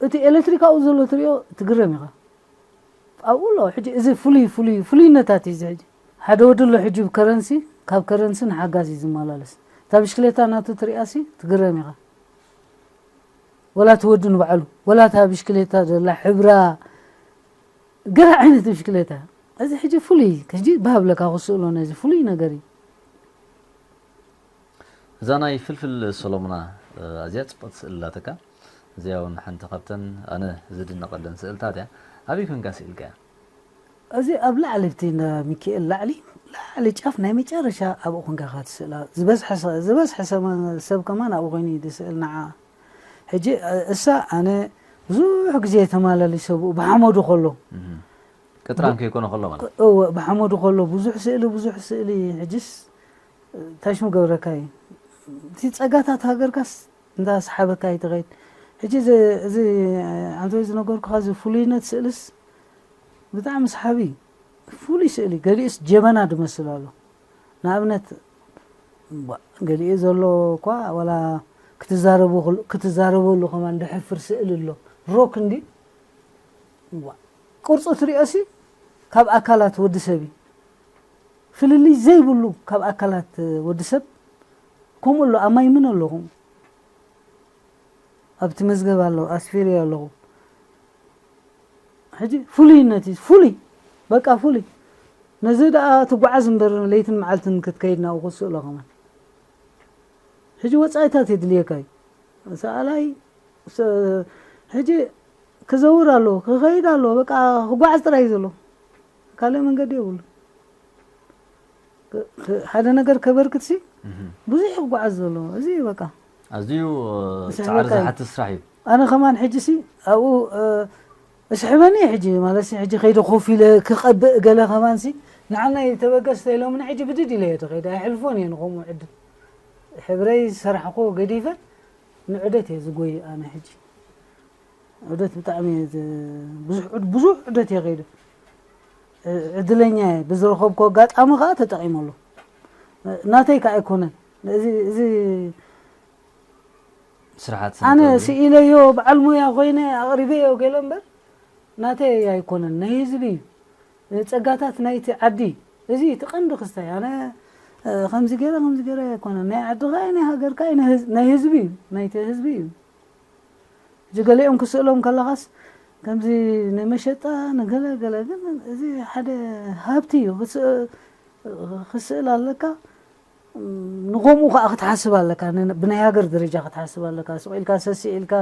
እቲ ኤሌክትሪክ ኣብኡ ዘሎ ትሪኦ ትግረም ኢኻ ኣብኡ ኣሎ ሕጂ እዚ ፍሉይ ፍሉይ ፍሉይነታት እዩ እዚ ሕጂ ሓደ ወዲ ኣሎ ሕጂ ከረንሲ ካብ ከረንሲ ንሓጋዝ እዩ ዝመላለስ እታ ብሽክሌታ ናቱ ትሪኣሲ ትግረም ኢኻ ወላ እቲ ወዲ ንባዕሉ ወላ እታ ብሽክሌታ ዘላ ሕብራ ገለ ዓይነት ብሽክሌታ እዚ ሕጂ ፍሉይ ሕጂ ባሃብለካ ክስእሎ ነዚ ፍሉይ ነገር እዩ እዛ ናይ ፍልፍል ሰሎሙና ኣዝያ ፅቡቅ ስእሊ ኣላትካ እዚኣ እውን ሓንቲ ካብተን ኣነ ዝድነቀለን ስእልታት እያ ኣበይ ኮንካ ስእልካ እያ እዚ ኣብ ላዕሊ እቲ ሚካኤል ላዕሊ ላዕሊ ጫፍ ናይ መጨረሻ ኣብኡ ኮንካ ኢኻ ትስእላ ዝበዝሐ ሰብ ከማን ኣብኡ ኮይኑ እዩ ዝስእል ንዓ ሕጂ እሳ ኣነ ብዙሕ ግዜ ተማላሊሰ ብኡ ብሓመዱ ከሎ ቅጥራን ከይኮነ ከሎ ማለት እወ ብሓመዱ ከሎ ብዙሕ ስእሊ ብዙሕ ስእሊ ሕጅስ ታሽሙ ገብረካ እዩ እቲ ጸጋታት ሃገርካስ እንዳ ሰሓበካ እዩ ትኸይድ ሕጂ እዚ ኣንተ ዝነገርኩኻ እዚ ፍሉይነት ስእልስ ብጣዕሚ ሰሓቢ እዩ ፍሉይ ስእሊ ገሊኡስ ጀበና ዝመስል ኣሎ ንኣብነት ገሊኡ ዘሎ እኳ ዋላ ክትዛረበሉ ከማን ደሕፍር ስእሊ ኣሎ ሮክ እንዲ ቅርፁ ትሪኦሲ ካብ ኣካላት ወዲ ሰብ እዩ ፍልልይ ዘይብሉ ካብ ኣካላት ወዲ ሰብ ከምኡ ኣሎ ኣማይ ምን ኣለኹም ኣብቲ መዝገብ ኣሎ ኣስፊሪ ኣለኹ ሕጂ ፍሉይነት እዩ ፍሉይ በቃ ፍሉይ ነዚ ደኣ ትጓዓዝ እምበር ለይትን መዓልትን ክትከይድ ናብኡ ክትስእሎ ከማን ሕጂ ወፃኢታት የድልየካ እዩ ሰኣላይ ሕጂ ክዘውር ኣሎ ክኸይድ ኣሎ በቃ ክጓዓዝ ጥራይ ዘሎ ካልእ መንገዲ የብሉ ሓደ ነገር ከበርክት ሲ ብዙሕ ክጓዓዝ ዘሎ እዚ በቃ ኣዝዩ ፃዕሪ ዝሓትት ስራሕ እዩ ኣነ ከማን ሕጂ ሲ ኣብኡ እስሕበኒ ሕጂ ማለት ሕጂ ከይደ ኮፍ ኢለ ክቐብእ ገለ ከማን ሲ ንዓናይ ተበገስ ተኢሎምኒ ሕጂ ብድድ ኢለ እየ ተኸይደ ኣይሕልፎን እየ ንኸምኡ ዕድል ሕብረይ ዝሰራሕኮ ገዲፈ ንዑደት እየ ዝጎይ ኣነ ሕጂ ዑደት ብጣዕሚ ብዙሕ ዑደት እየ ከይደ ዕድለኛ እየ ብዝረኸብኮ ኣጋጣሚ ከዓ ተጠቂመሉ ናተይ ከዓ ኣይኮነን እዚ ስርሓት ኣነ ስኢለዮ በዓል ሞያ ኮይነ ኣቕሪበዮ ገለ እምበር ናተይ ኣይኮነን ናይ ህዝቢ እዩ ጸጋታት ናይቲ ዓዲ እዚ እቲ ቀንዲ ክስታይ ኣነ ከምዚ ገይረ ከምዚ ገይረ ኣይኮነን ናይ ዓድኻ ናይ ሃገርካ ናይ ህዝቢ እዩ ናይቲ ህዝቢ እዩ እዚ ገሊኦም ክስእሎም ከለኻስ ከምዚ ንመሸጣ ንገለ ገለ ግን እዚ ሓደ ሃብቲ እዩ ክስእል ኣለካ ንኸምኡ ከዓ ክትሓስብ ኣለካ። ን- ብናይ ሃገር ደረጃ ክትሓስብ ኣለካ። ስቕ ኢልካ ሰሲ ኢልካ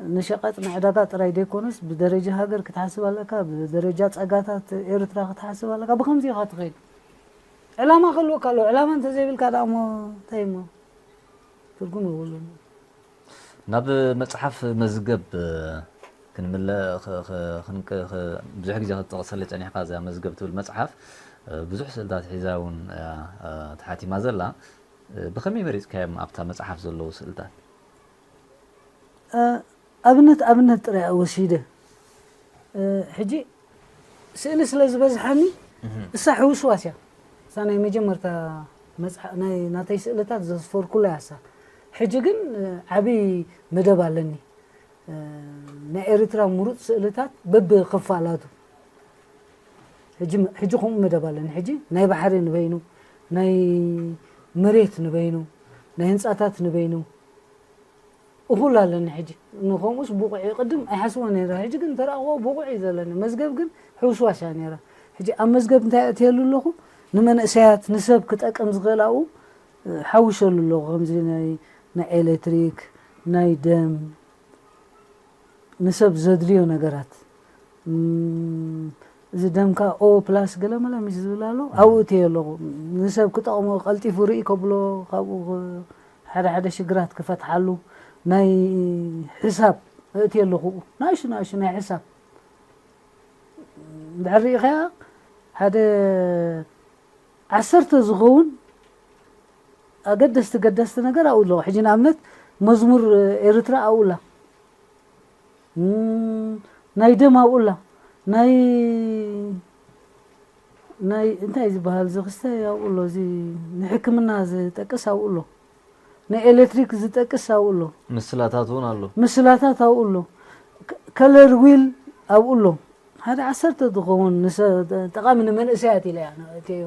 ንሸቐጥ ንዕዳጋ ጥራይ ዘይኮነስ፣ ብደረጃ ሃገር ክትሓስብ ኣለካ። ብደረጃ ጸጋታት ኤርትራ ክትሓስብ ኣለካ። ብኸምዚ ኢኻ ትኸይድ። ዕላማ ክህልወካ ኣለዎ። ዕላማ እንተዘይብልካ ደኣ እሞ እንታይ እሞ ትርጉም የብሉን። ናብ መጽሓፍ መዝገብ ክንምለ ብዙሕ ግዜ ክትጠቕሰለይ ጸኒሕካ። እዛ መዝገብ ትብል መጽሓፍ ብዙሕ ስእልታት ሒዛ እውን እያ ተሓቲማ ዘላ። ብኸመይ መሪጽካዮም ኣብታ መጽሓፍ ዘለዉ ስእልታት? ኣብነት ኣብነት ጥራይ ወሲደ ሕጂ ስእሊ ስለ ዝበዝሓኒ እሳ ሕውስዋስ እያ። እሳ ናይ መጀመርታ ናተይ ስእልታት ዘስፈርኩላ እያ እሳ። ሕጂ ግን ዓብዪ መደብ ኣለኒ። ናይ ኤርትራ ምሩፅ ስእልታት በብክፋላቱ ሕጂ ከምኡ መደብ ኣለኒ። ሕጂ ናይ ባሕሪ ንበይኑ፣ ናይ መሬት ንበይኑ፣ ናይ ህንፃታት ንበይኑ እኹል ኣለኒ። ሕጂ ንከምኡስ ብቑዕ እዩ። ቅድም ኣይሓስቦ ነይረ፣ ሕጂ ግን ተረኣኽዎ ብቑዕ እዩ ዘለኒ። መዝገብ ግን ሕውስዋስ እያ ነይራ። ሕጂ ኣብ መዝገብ እንታይ ኣእትየሉ ኣለኹ? ንመንእሰያት ንሰብ ክጠቅም ዝኽእል ኣብኡ ሓውሸሉ ኣለኹ። ከምዚ ናይ ኤሌክትሪክ፣ ናይ ደም፣ ንሰብ ዘድልዮ ነገራት እዚ ደምካ ኦ ፕላስ ገለመለ ምስ ዝብል ኣሎ ኣብኡ እትየ ኣለኹ። ንሰብ ክጠቕሞ ቀልጢፉ ርኢ ከብሎ ካብኡ ሓደ ሓደ ሽግራት ክፈትሓሉ ናይ ሕሳብ እእትየ ኣለኹ። ናእሹ ናእሹ ናይ ሕሳብ እንድሕር ርኢኸያ ሓደ ዓሰርተ ዝኸውን ኣገደስቲ ገደስቲ ነገር ኣብኡ ኣለኹ። ሕጂ ንኣብነት መዝሙር ኤርትራ ኣብኡ ኣላ። ናይ ደም ኣብኡ ኣላ። ናይ ናይ እንታይ ዝበሃል እዚ ክስተ ኣብኡ ኣሎ። እዚ ንሕክምና ዝጠቅስ ኣብኡ ኣሎ። ንኤሌክትሪክ ዝጠቅስ ኣብኡ ኣሎ። ምስላታት እውን ኣሎ። ምስላታት ኣብኡ ኣሎ። ከለር ዊል ኣብኡ ኣሎ። ሓደ ዓሰርተ ዝኸውን ጠቓሚ ንመንእሰያት ኢለ እያ እትዮ።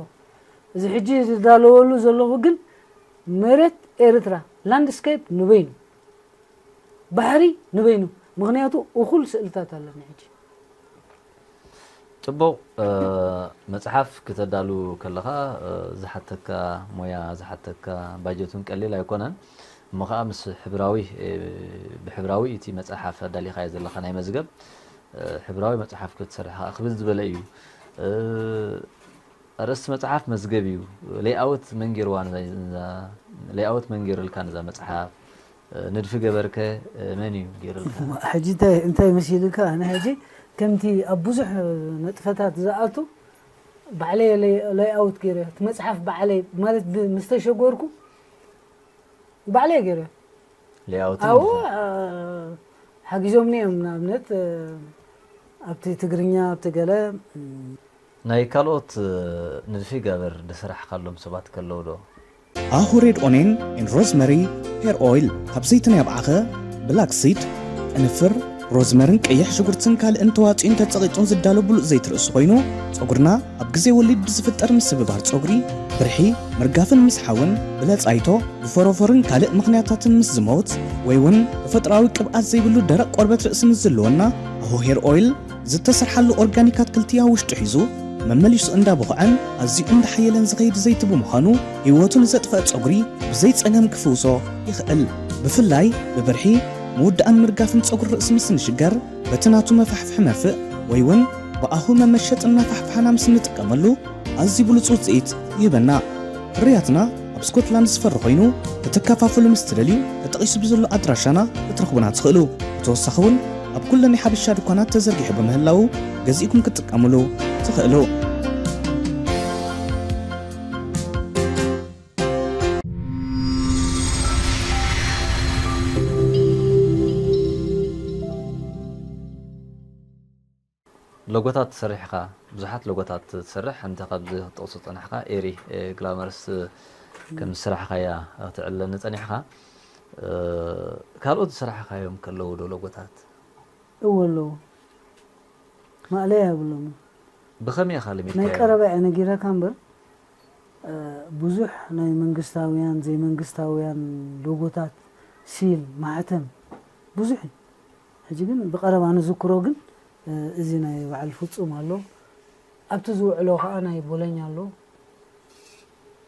እዚ ሕጂ ዝዳለወሉ ዘለኹ ግን መሬት ኤርትራ ላንድስኬፕ ንበይኑ፣ ባሕሪ ንበይኑ። ምኽንያቱ እኹል ስእልታት ኣለኒ ሕጂ። ጽቡቕ። መጽሓፍ ክተዳሉ ከለኻ ዝሓተካ ሞያ፣ ዝሓተካ ባጀቱን ቀሊል ኣይኮነን። እሞ ኸኣ ምስ ሕብራዊ ብሕብራዊ እቲ መጽሓፍ ኣዳሊኻዮ ዘለኻ ናይ መዝገብ ሕብራዊ መጽሓፍ ክትሰርሕ ኸኣ ክብድ ዝበለ እዩ። ኣርእስቲ መጽሓፍ መዝገብ እዩ። ሌይኣውት መን ገይርዋ ነዛ ነዛ ሌይኣውት መን ገይርልካ ነዛ መጽሓፍ? ንድፊ ገበርከ መን እዩ ገይርልካ? ሕጂ እንታይ እንታይ መሲልካ? ኣነ ሕጂ ከምቲ ኣብ ብዙሕ ንጥፈታት ዝኣቱ ባዕለይ ሌይኣውት ገይረ እቲ መጽሓፍ ባዕለይ ማለት ምስ ተሸገርኩ ባዕለይ ገይረ ሌይኣውት ኣብኡ ሓጊዞምኒ እዮም። ንኣብነት ኣብቲ ትግርኛ ኣብቲ ገለ ናይ ካልኦት ንድፊ ገበር ዝሰራሕካሎም ሰባት ከለዉ ዶ? ኣሁ ሬድ ኦኔን ኤን ሮዝመሪ ሄር ኦይል ካብ ዘይቲ ናይ ኣብዓኸ ብላክ ሲድ ቅንፍር ሮዝመርን ቀይሕ ሽጉርትን ካልእን ተዋፂኡን ተፀቒጡን ዝዳሎ ብሉፅ ዘይቲ ርእሲ ኮይኑ ፀጉርና ኣብ ግዜ ወሊድ ብዝፍጠር ምስብባር ፀጉሪ ብርሒ ምርጋፍን ምስሓውን ብለፃይቶ ብፎሮፎርን ካልእ ምኽንያታትን ምስ ዝመውት ወይ እውን ተፈጥራዊ ቅብኣት ዘይብሉ ደረቕ ቆርበት ርእሲ ምስ ዝልወና ኣሁ ሄር ኦይል ዝተሰርሓሉ ኦርጋኒክ ኣትክልቲ ኣብ ውሽጡ ሒዙ መመሊሱ እንዳቦኽዐን ኣዝዩ እንዳሓየለን ዝኸይድ ዘይቲ ብምዃኑ ህይወቱ ንዘጥፈአ ጸጉሪ ብዘይ ጸገም ክፍውሶ ይኽእል። ብፍላይ ብብርሒ ምውዳእን ምርጋፍን ጸጉሪ ርእሲ ምስ ንሽገር በቲ ናቱ መፋሕፍሒ መርፍእ ወይ እውን ብኣሁ መመሸጥን መፋሕፍሓና ምስ ንጥቀመሉ ኣዝዩ ብሉጽ ውጽኢት ይህበና። ፍርያትና ኣብ ስኮትላንድ ዝፈሪ ኮይኑ ክትከፋፈሉ ምስ ትደልዩ ተጠቒሱ ብዘሎ ኣድራሻና ክትረኽቡና ትኽእሉ። ብተወሳኺ እውን ኣብ ኩለን ናይ ሓበሻ ድኳናት ተዘርጊሑ ብምህላዉ ገዚእኩም ክትጥቀምሉ ትኽእሉ። ሎጎታት ትሰርሕ ኢኻ፣ ብዙሓት ሎጎታት ትሰርሕ። እንተ ካብዚ ክትጠቕሶ ዝጸናሕካ ኤሪ ግላመርስ ከም ዝሰራሕካያ ክትዕለኒ ጸኒሕካ። ካልኦት ዝሰራሕካዮም ከለዉ ዶ ሎጎታት? እወ ኣለዉ። ማእለያ የብሎምን። ብኸመይ ኢኻ ለሚድካዮ? ናይ ቀረባ እየ ነጊረካ እምበር ብዙሕ ናይ መንግስታውያን ዘይመንግስታውያን ሎጎታት፣ ሲል፣ ማሕተም ብዙሕ እዩ። ሕጂ ግን ብቐረባ ንዝክሮ ግን እዚ ናይ በዓል ፍጹም ኣሎ። ኣብቲ ዝውዕሎ ከዓ ናይ ቦለኛ ኣሎ።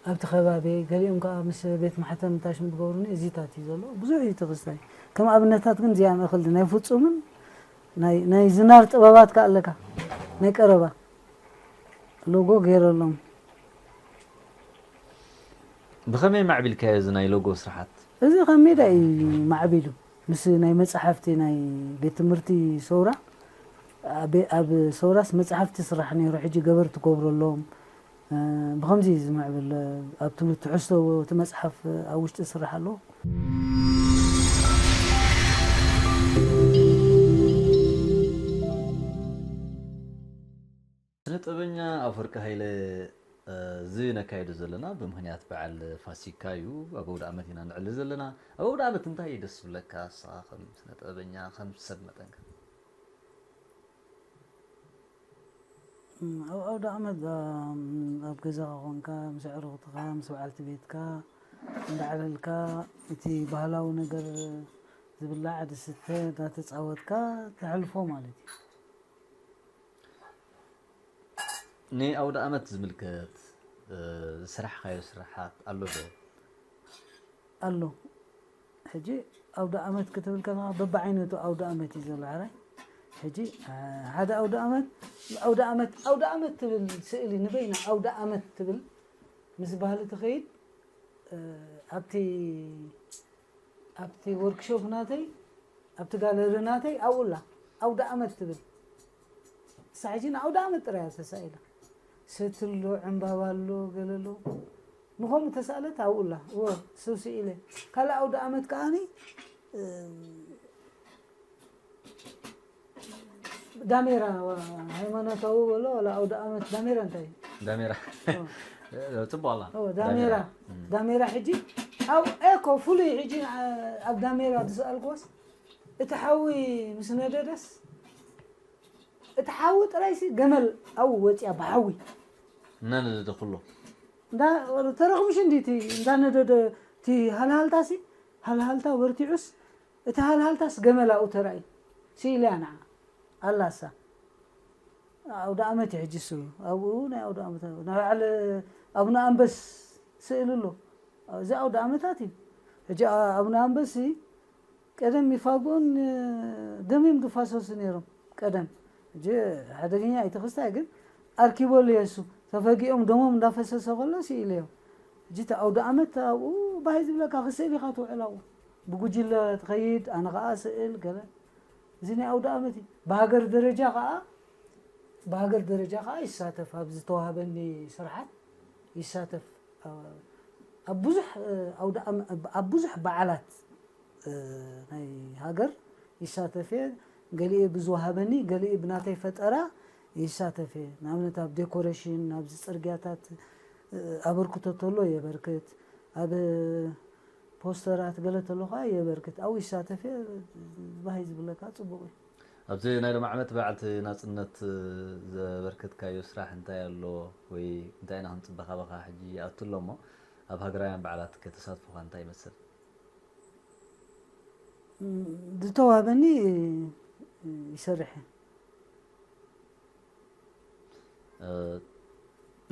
ኣብቲ ከባቢ ገሊኦም ከዓ ምስ ቤት ማሕተም ታሽም ዝገብሩኒ እዚታት እዩ ዘሎ። ብዙሕ እዩ ትኽስታይ። ከም ኣብነታት ግን እዚኣ ንእኽል ናይ ፍጹምን ናይ ናይ ዝናር ጥበባት ከኣ ኣለካ። ናይ ቀረባ ሎጎ ገይረሎም። ብኸመይ ማዕቢልካዮ እዚ ናይ ሎጎ ስራሓት? እዚ ካብ ሜዳ እዩ ማዕቢሉ። ምስ ናይ መጽሓፍቲ ናይ ቤት ትምህርቲ ሰውራ ኣብ ሰውራስ መጽሓፍቲ ስራሕ ነይሩ። ሕጂ ገበር ትገብረሎም ብኸምዚ እዩ ዝምዕብል። ኣብቲ ትሕዝቶ እቲ መጽሓፍ ኣብ ውሽጢ ዝስራሕ ኣለዎ። ስነ ጥበበኛ ኣፈወርቂ ሃይለ፣ እዚ ነካይዶ ዘለና ብምኽንያት በዓል ፋሲካ እዩ። ኣብ ኣውደ ኣመት ኢና ንዕሊ ዘለና። ኣብ ኣውደ ኣመት እንታይ እዩ ደስ ዝብለካ ንስኻ ከም ስነ ጥበበኛ፣ ከም ሰብ መጠንካ? ኣብ ኣውደ ኣመት ኣብ ገዛኻ ኮንካ ምስ ኣዕሩኽትኻ ምስ በዓልቲ ቤትካ እንዳዕለልካ እቲ ባህላዊ ነገር ዝብላዕ ዝስተ እንዳተፃወትካ ተሕልፎ ማለት እዩ። ንኣውደ ኣመት ዝምልከት ዝሰራሕካዮ ስራሓት ኣሎ ዶ? ኣሎ። ሕጂ ኣውደ ኣመት ክትብል ከለኻ በብዓይነቱ ኣውደ ኣመት እዩ ዘሎ። ሕራይ ሕጂ ሓደ ኣውደ ኣመት ኣውደ ኣመት ኣውደ ኣመት ትብል ስእሊ ንበይና ኣውደ ኣመት ትብል ምስ ባህሊ ትኸይድ። ኣብቲ ኣብቲ ወርክሾፕ ናተይ ኣብቲ ጋለሪ ናተይ ኣብኡላ ኣውደ ኣመት ትብል እሳ ሕጂ ንኣውደ ኣመት ጥራይ እያ ተሳኢላ። ሰትሎ ዕምባባ ኣሎ ገለ ኣሎ ንኸምኡ ተሳእለት ኣብኡላ እወ ስብሲ ኢለ ካልእ ኣውደ ኣመት ከዓኒ ዳሜራ ሃይማኖታዊ በሎ ወላ ኣውደ ኣመት ዳሜራ እንታይ እዩ? ዳሜራ ጽቡቕ ኣላ። ዳሜራ ዳሜራ ሕጂ ኣብ ኤኮ ፍሉይ ሕጂ ኣብ ዳሜራ ዝሰኣልክዎስ እቲ ሓዊ ምስ ነደደስ እቲ ሓዊ ጥራይሲ ገመል ኣብኡ ወፂኣ ብሓዊ እናነደደ ኩሎ ተረኽቡ ሽንዲ እቲ እንዳነደደ እቲ ሃልሃልታሲ ሃልሃልታ በርቲዑስ እቲ ሃልሃልታስ ገመል ኣብኡ ተራእዩ ስኢለያ ንዓ ኣላሳ ኣውደ ኣመት እዩ ሕጂ እሱ ኣብኡ ናይ ኣውደ ኣመት ናይ ባዕል ኣቡነ ኣንበስ ስእል ኣሎ እዚ ኣውደ ኣመታት እዩ ሕጂ ኣቡነ ኣንበስ ቀደም ይፋጎን ደም እዮም ዝፋሰሱ ነይሮም ቀደም ሕጂ ሓደገኛ እዩ ተኽስታይ ግን ኣርኪበሉ የሱ ተፈጊኦም ደሞም እንዳፈሰሰ ከሎ ስኢለዮም ሕጂ እቲ ኣውደ ኣመት ኣብኡ ባህ ዝብለካ ክስእል ኢኻ ትውዕል ኣብኡ ብጉጅለ ትኸይድ ኣነ ከዓ ስእል ገለ እዚ ናይ ኣውደ ኣመት እዩ ብሃገር ደረጃ ከዓ ብሃገር ደረጃ ከዓ ይሳተፍ ኣብ ዝተዋህበኒ ስርሓት ይሳተፍ ኣብ ብዙሕ ኣውደ ኣብ ብዙሕ በዓላት ናይ ሃገር ይሳተፍ እየ ገሊኡ ብዝወሃበኒ ገሊኡ ብናተይ ፈጠራ ይሳተፍ እየ ንኣብነት ኣብ ዴኮሬሽን ኣብዚ ፅርግያታት ኣበርክቶ ተሎ የበርክት ኣብ ፖስተራት ገለ ተሎ ከዓ የበርክት ኣብኡ ይሳተፍ እየ ባህ ዝብለካ ፅቡቅ እዩ ኣብዚ ናይ ሎም ዓመት በዓልቲ ናፅነት ዘበርከትካዮ ስራሕ እንታይ ኣሎ ወይ እንታይ ኢና ክንፅበ ካባካ ሕጂ ይኣቱ ኣሎ እሞ ኣብ ሃገራውያን በዓላት ከተሳትፎካ እንታይ ይመስል ዝተዋህበኒ ይሰርሕ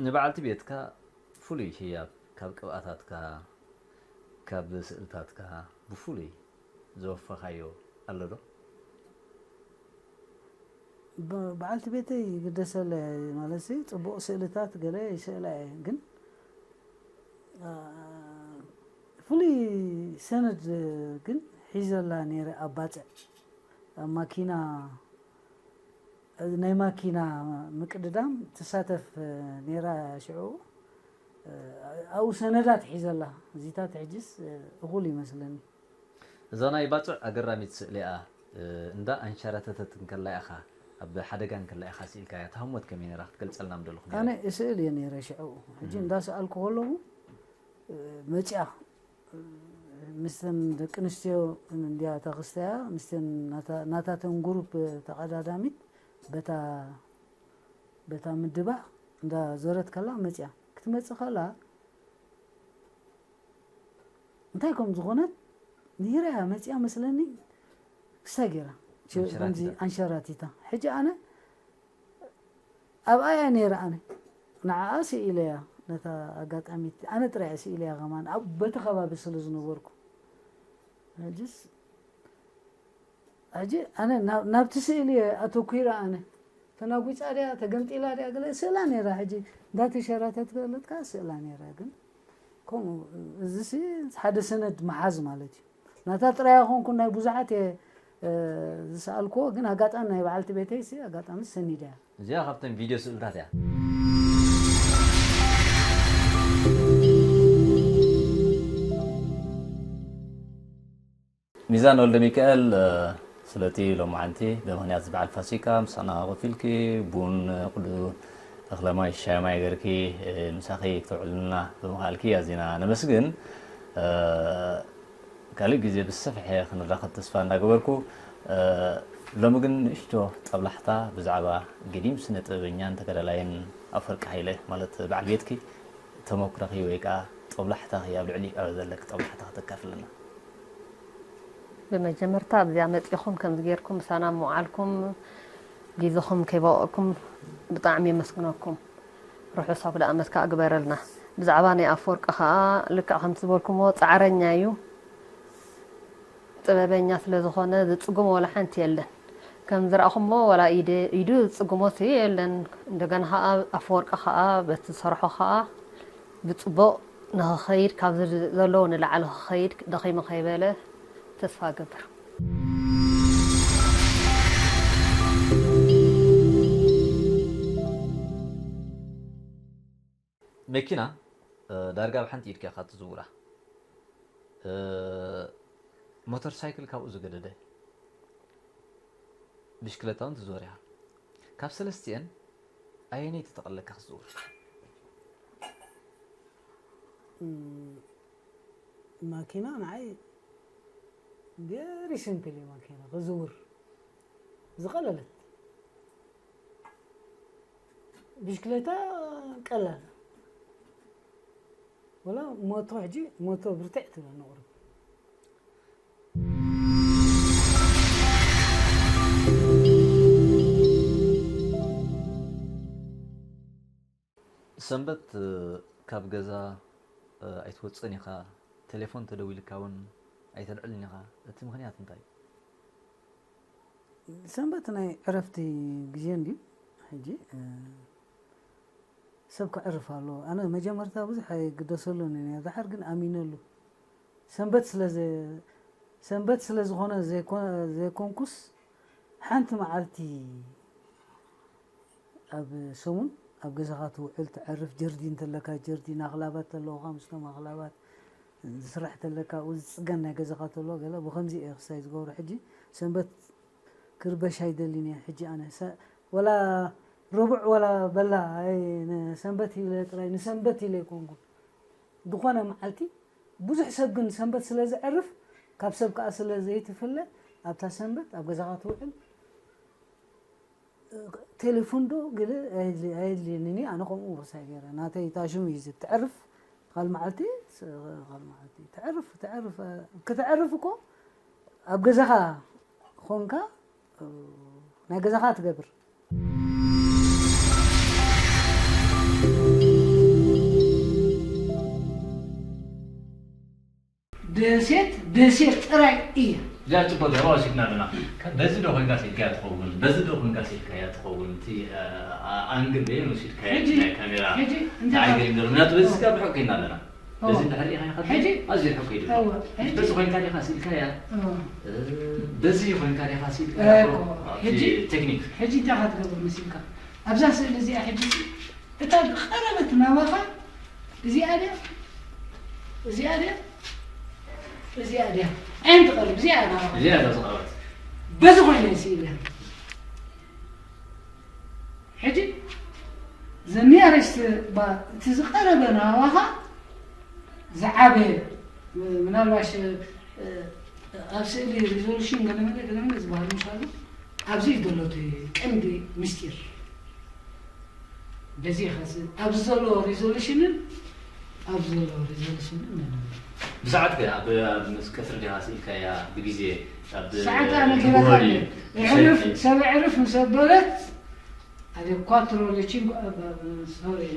ንበዓልቲ ቤትካ ፍሉይ ህያብ ካብ ቅብኣታትካ ካብ ስእልታትካ ብፍሉይ ዘወፈኻዮ ኣሎ ዶ? በዓልቲ ቤተይ ግደሰለ ማለት ሲ ፅቡቕ ስእልታት ገለ ይስእላ እየ ግን ፍሉይ ሰነድ ግን ሒዘላ ነይረ ኣብ ባፅዕ ኣብ ማኪና ናይ ማኪና ምቅድዳም ትሳተፍ ነይራ ሽዑ ኣብኡ ሰነዳት ሒዘላ እዚታት ሕጅስ እኹል ይመስለኒ እዛ ናይ ባፅዕ ኣገራሚት ስእሊ እያ እንዳ ኣንሸራተተት እንከላ ኢኻ ኣብ ሓደጋ እንከላ ኢኻ ስኢልካያ ተሃሞት ከመይ ነራ ክትገልፀልና ምደለኹ ኣነ እስእል እየ ነይረ ሽዑ ሕጂ እንዳሰኣልኩ ከለኹ መፅያ ምስተን ደቂ ኣንስትዮ እንዲያ ተኽስተያ ምስተን ናታተን ጉሩፕ ተቐዳዳሚት በታ በታ ምድባዕ እንዳ ዞረት ከላ መፅያ ክትመፅእ ከላ እንታይ ከም ዝኾነት ንሂራ እያ መፅያ መስለኒ ክስታይ ገይራ ከምዚ ኣንሸራቲታ ሕጂ ኣነ ኣብኣ እያ ነይረ ኣነ ንዓኣ ስኢለያ ነታ ኣጋጣሚት ኣነ ጥራይ እየ ስኢለያ ከማን ኣብ በቲ ከባቢ ስለ ዝነበርኩ። ሕጅስ ሕጂ ኣነ ናብ- ናብቲ ስእሊ እየ ኣተኲረ። ኣነ ተናጒጻ ድያ ተገምጢላ ድያ ገለ ስእላ ነይራ። ሕጂ እንዳተሸራተት ገለጥካ ስእላ ነይራ። ግን ከምኡ እዚሲ ሓደ ሰነድ ምሓዝ ማለት እዩ። ናታ ጥራይ ኣይኮንኩን ናይ ብዙሓት እየ ዝሰኣልክዎ። ግን ኣጋጣሚ ናይ በዓልቲ ቤተይሲ ኣጋጣሚ ሰኒዳ እያ። እዚኣ ካብተን ቪድዮ ስእልታት እያ። ሚዛን ወልደ ሚካኤል ስለቲ ሎማዓንቲ ብምኽንያት ዝበዓል ፋሲካ ምሳና ኮፍ ኢልኪ ቡን ቅዱ እኽለማይ ሻማይ ገርኪ ምሳኺ ክተውዕልና ብምኽኣልኪ ኣዚና ነመስግን። ካልእ ግዜ ብሰፍሐ ክንራኸብ ተስፋ እንዳገበርኩ፣ ሎሚ ግን ንእሽቶ ጠብላሕታ ብዛዕባ ገዲም ስነ ጥበበኛን ተጋዳላይን ኣፈወርቂ ሃይለ ማለት በዓል ቤትኪ ተመኩረኺ ወይ ከዓ ጠብላሕታኺ ኣብ ልዕሊ ዘለኪ ጠብላሕታ ክተካፍልና። ብመጀመርታ ኣብዚኣ መፂኹም ከምዚ ጌርኩም ምሳና ምውዓልኩም ጊዝኹም ከይበቐኩም ብጣዕሚ የመስግነኩም። ርሑስ ኣውደ ኣመት ከዓ ግበረልና። ብዛዕባ ናይ ኣፈወርቂ ከዓ ልክዕ ከምቲ ዝበልኩምዎ ፃዕረኛ እዩ። ጥበበኛ ስለ ዝኾነ ዝፅግሞ ዋላ ሓንቲ የለን። ከም ዝረእኹሞ ዋላ ኢደ ኢዱ ዝፅግሞ ስዩ የለን። እንደገና ከዓ ኣፈወርቂ ከዓ በቲ ዝሰርሖ ከዓ ብፅቡቕ ንኽኸይድ ካብዚ ዘለዎ ንላዕሊ ክኸይድ ደኺሙ ከይበለ ተስፋ እገብር። መኪና ዳርጋ ብሓንቲ ኢድካ ኢኻ ትዝውራ። ሞተር ሳይክል ካብኡ ዝገደደ። ብሽክለታ እውን ትዞር ኢኻ። ካብ ሰለስቲኤን ኣየነይቲ ተቐለካ ክትዝውር? ማኪና ንዓይ very simple እዩ። ማኪና ክዝውር ዝቐለለት። ብሽክለታ ቀላል ወላ ሞቶ ሕጂ ሞቶ ብርትዕ ትብለኒ ቁሩብ። ሰንበት ካብ ገዛ ኣይትወፅእን ኢኻ፣ ቴሌፎን ተደዊልካ እውን ኣይተልዕልን ኢኻ። እቲ ምኽንያት እንታይ እዩ? ሰንበት ናይ ዕረፍቲ ግዜ እንድዩ። ሕጂ ሰብ ከዕርፍ ኣለዎ። ኣነ መጀመርታ ብዙሕ ኣይግደሰሉን እየ ነይረ፣ ድሓር ግን ኣሚነሉ። ሰንበት ስለ ሰንበት ስለ ዝኾነ ዘይኮንኩስ ሓንቲ መዓልቲ ኣብ ሰሙን ኣብ ገዛኻ ትውዕል ትዕርፍ፣ ጀርዲን ተለካ ጀርዲን፣ ኣኽላባት ተለውኻ ምስቶም ኣኽላባት፣ ዝስራሕ ተለካ ኣብኡ ዝፅገን ናይ ገዛኻ ተሎ ገለ ብኸምዚ እየ ክሳይ ዝገብሮ። ሕጂ ሰንበት ክርበሽ ኣይደልን እየ። ሕጂ ኣነ ወላ ረቡዕ ወላ በላ ሰንበት ኢለ ጥራይ ንሰንበት ኢለ ኣይኮንኩን። ዝኾነ መዓልቲ ብዙሕ ሰብ ግን ሰንበት ስለ ዘዕርፍ ካብ ሰብ ከዓ ስለ ዘይትፍለ ኣብታ ሰንበት ኣብ ገዛኻ ትውዕል። ቴሌፎን ዶ ገለ ኣየድልየንን እዩ። ኣነ ከምኡ ወሳይ ገይረ ናተይ እታ ሽም እዩ ትዕርፍ። ካል መዓልቲ ካል መዓልቲ ትዕርፍ ትዕርፍ ክትዕርፍ እኮ ኣብ ገዛኻ ኾንካ ናይ ገዛኻ ትገብር። ደሴት ደሴት ጥራይ እያ። እዚኣ ጽቡቕ ዶ ወሲድና ኣለና። በዚ ዶ ኮይንካ ሲልካያ ትኸውን፣ በዚ ዶ ኮይንካ ሲልካያ ትኸውን። እቲ ኣንግል ዶ ወሲድካያ ናይ ካሜራ ንዓይ ገሪም ዘሎ። ምክንያቱ በዚ ስጋ ብሕቂ ኮይና ኣለና። በዚ እንድሕር ሪኢኻ ኢኻ ሕጂ ኣዝዩ ርሑቕ ከይዱ ኣሎ። በዚ ኮይንካ ዲኻ ስኢልካያ? በዚ ኮይንካ ዲኻ ስኢልካያ? ሕጂ ቴክኒክ። ሕጂ እንታይ ኢኻ ትገብር መሲልካ? ኣብዛ ስእሊ እዚኣ ሕጂ እታ ዝቐረበት ናባኻ እዚኣ ድያ? እዚኣ ድያ? እዚኣ ድያ? ዓይን ትቐርብ፣ እዚኣ ናባኻ። እዚኣ እዛ ዝቐረበት። በዚ ኮይነ ስኢለ። ሕጂ ዘኒያረስት እቲ ዝቐረበ ናባኻ ዝዓበየ ምናልባሽ ኣብ ስእሊ ሪዞሉሽን ገለመለ ገለመለ ዝበሃሉ ምሻሉ ኣብዚ እዩ ዘሎ እቲ ቀንዲ ምስጢር። በዚ ኢኻ ኣብዚ ዘሎ ሪዞሉሽንን ኣብዚ ዘሎ ሪዞሉሽንን ገለመለ። ብሰዓት ከ ኣብ ኣብ ምስ ቀትሪ ዲኻ ስኢልካያ ብግዜ ኣብ ሰዓት ኣነ ንግሆ ገለካ ድዩ? ሰብ ዕርፍ ምስ ኣበለት ሓደ quattro le cinque, eh, sorry፣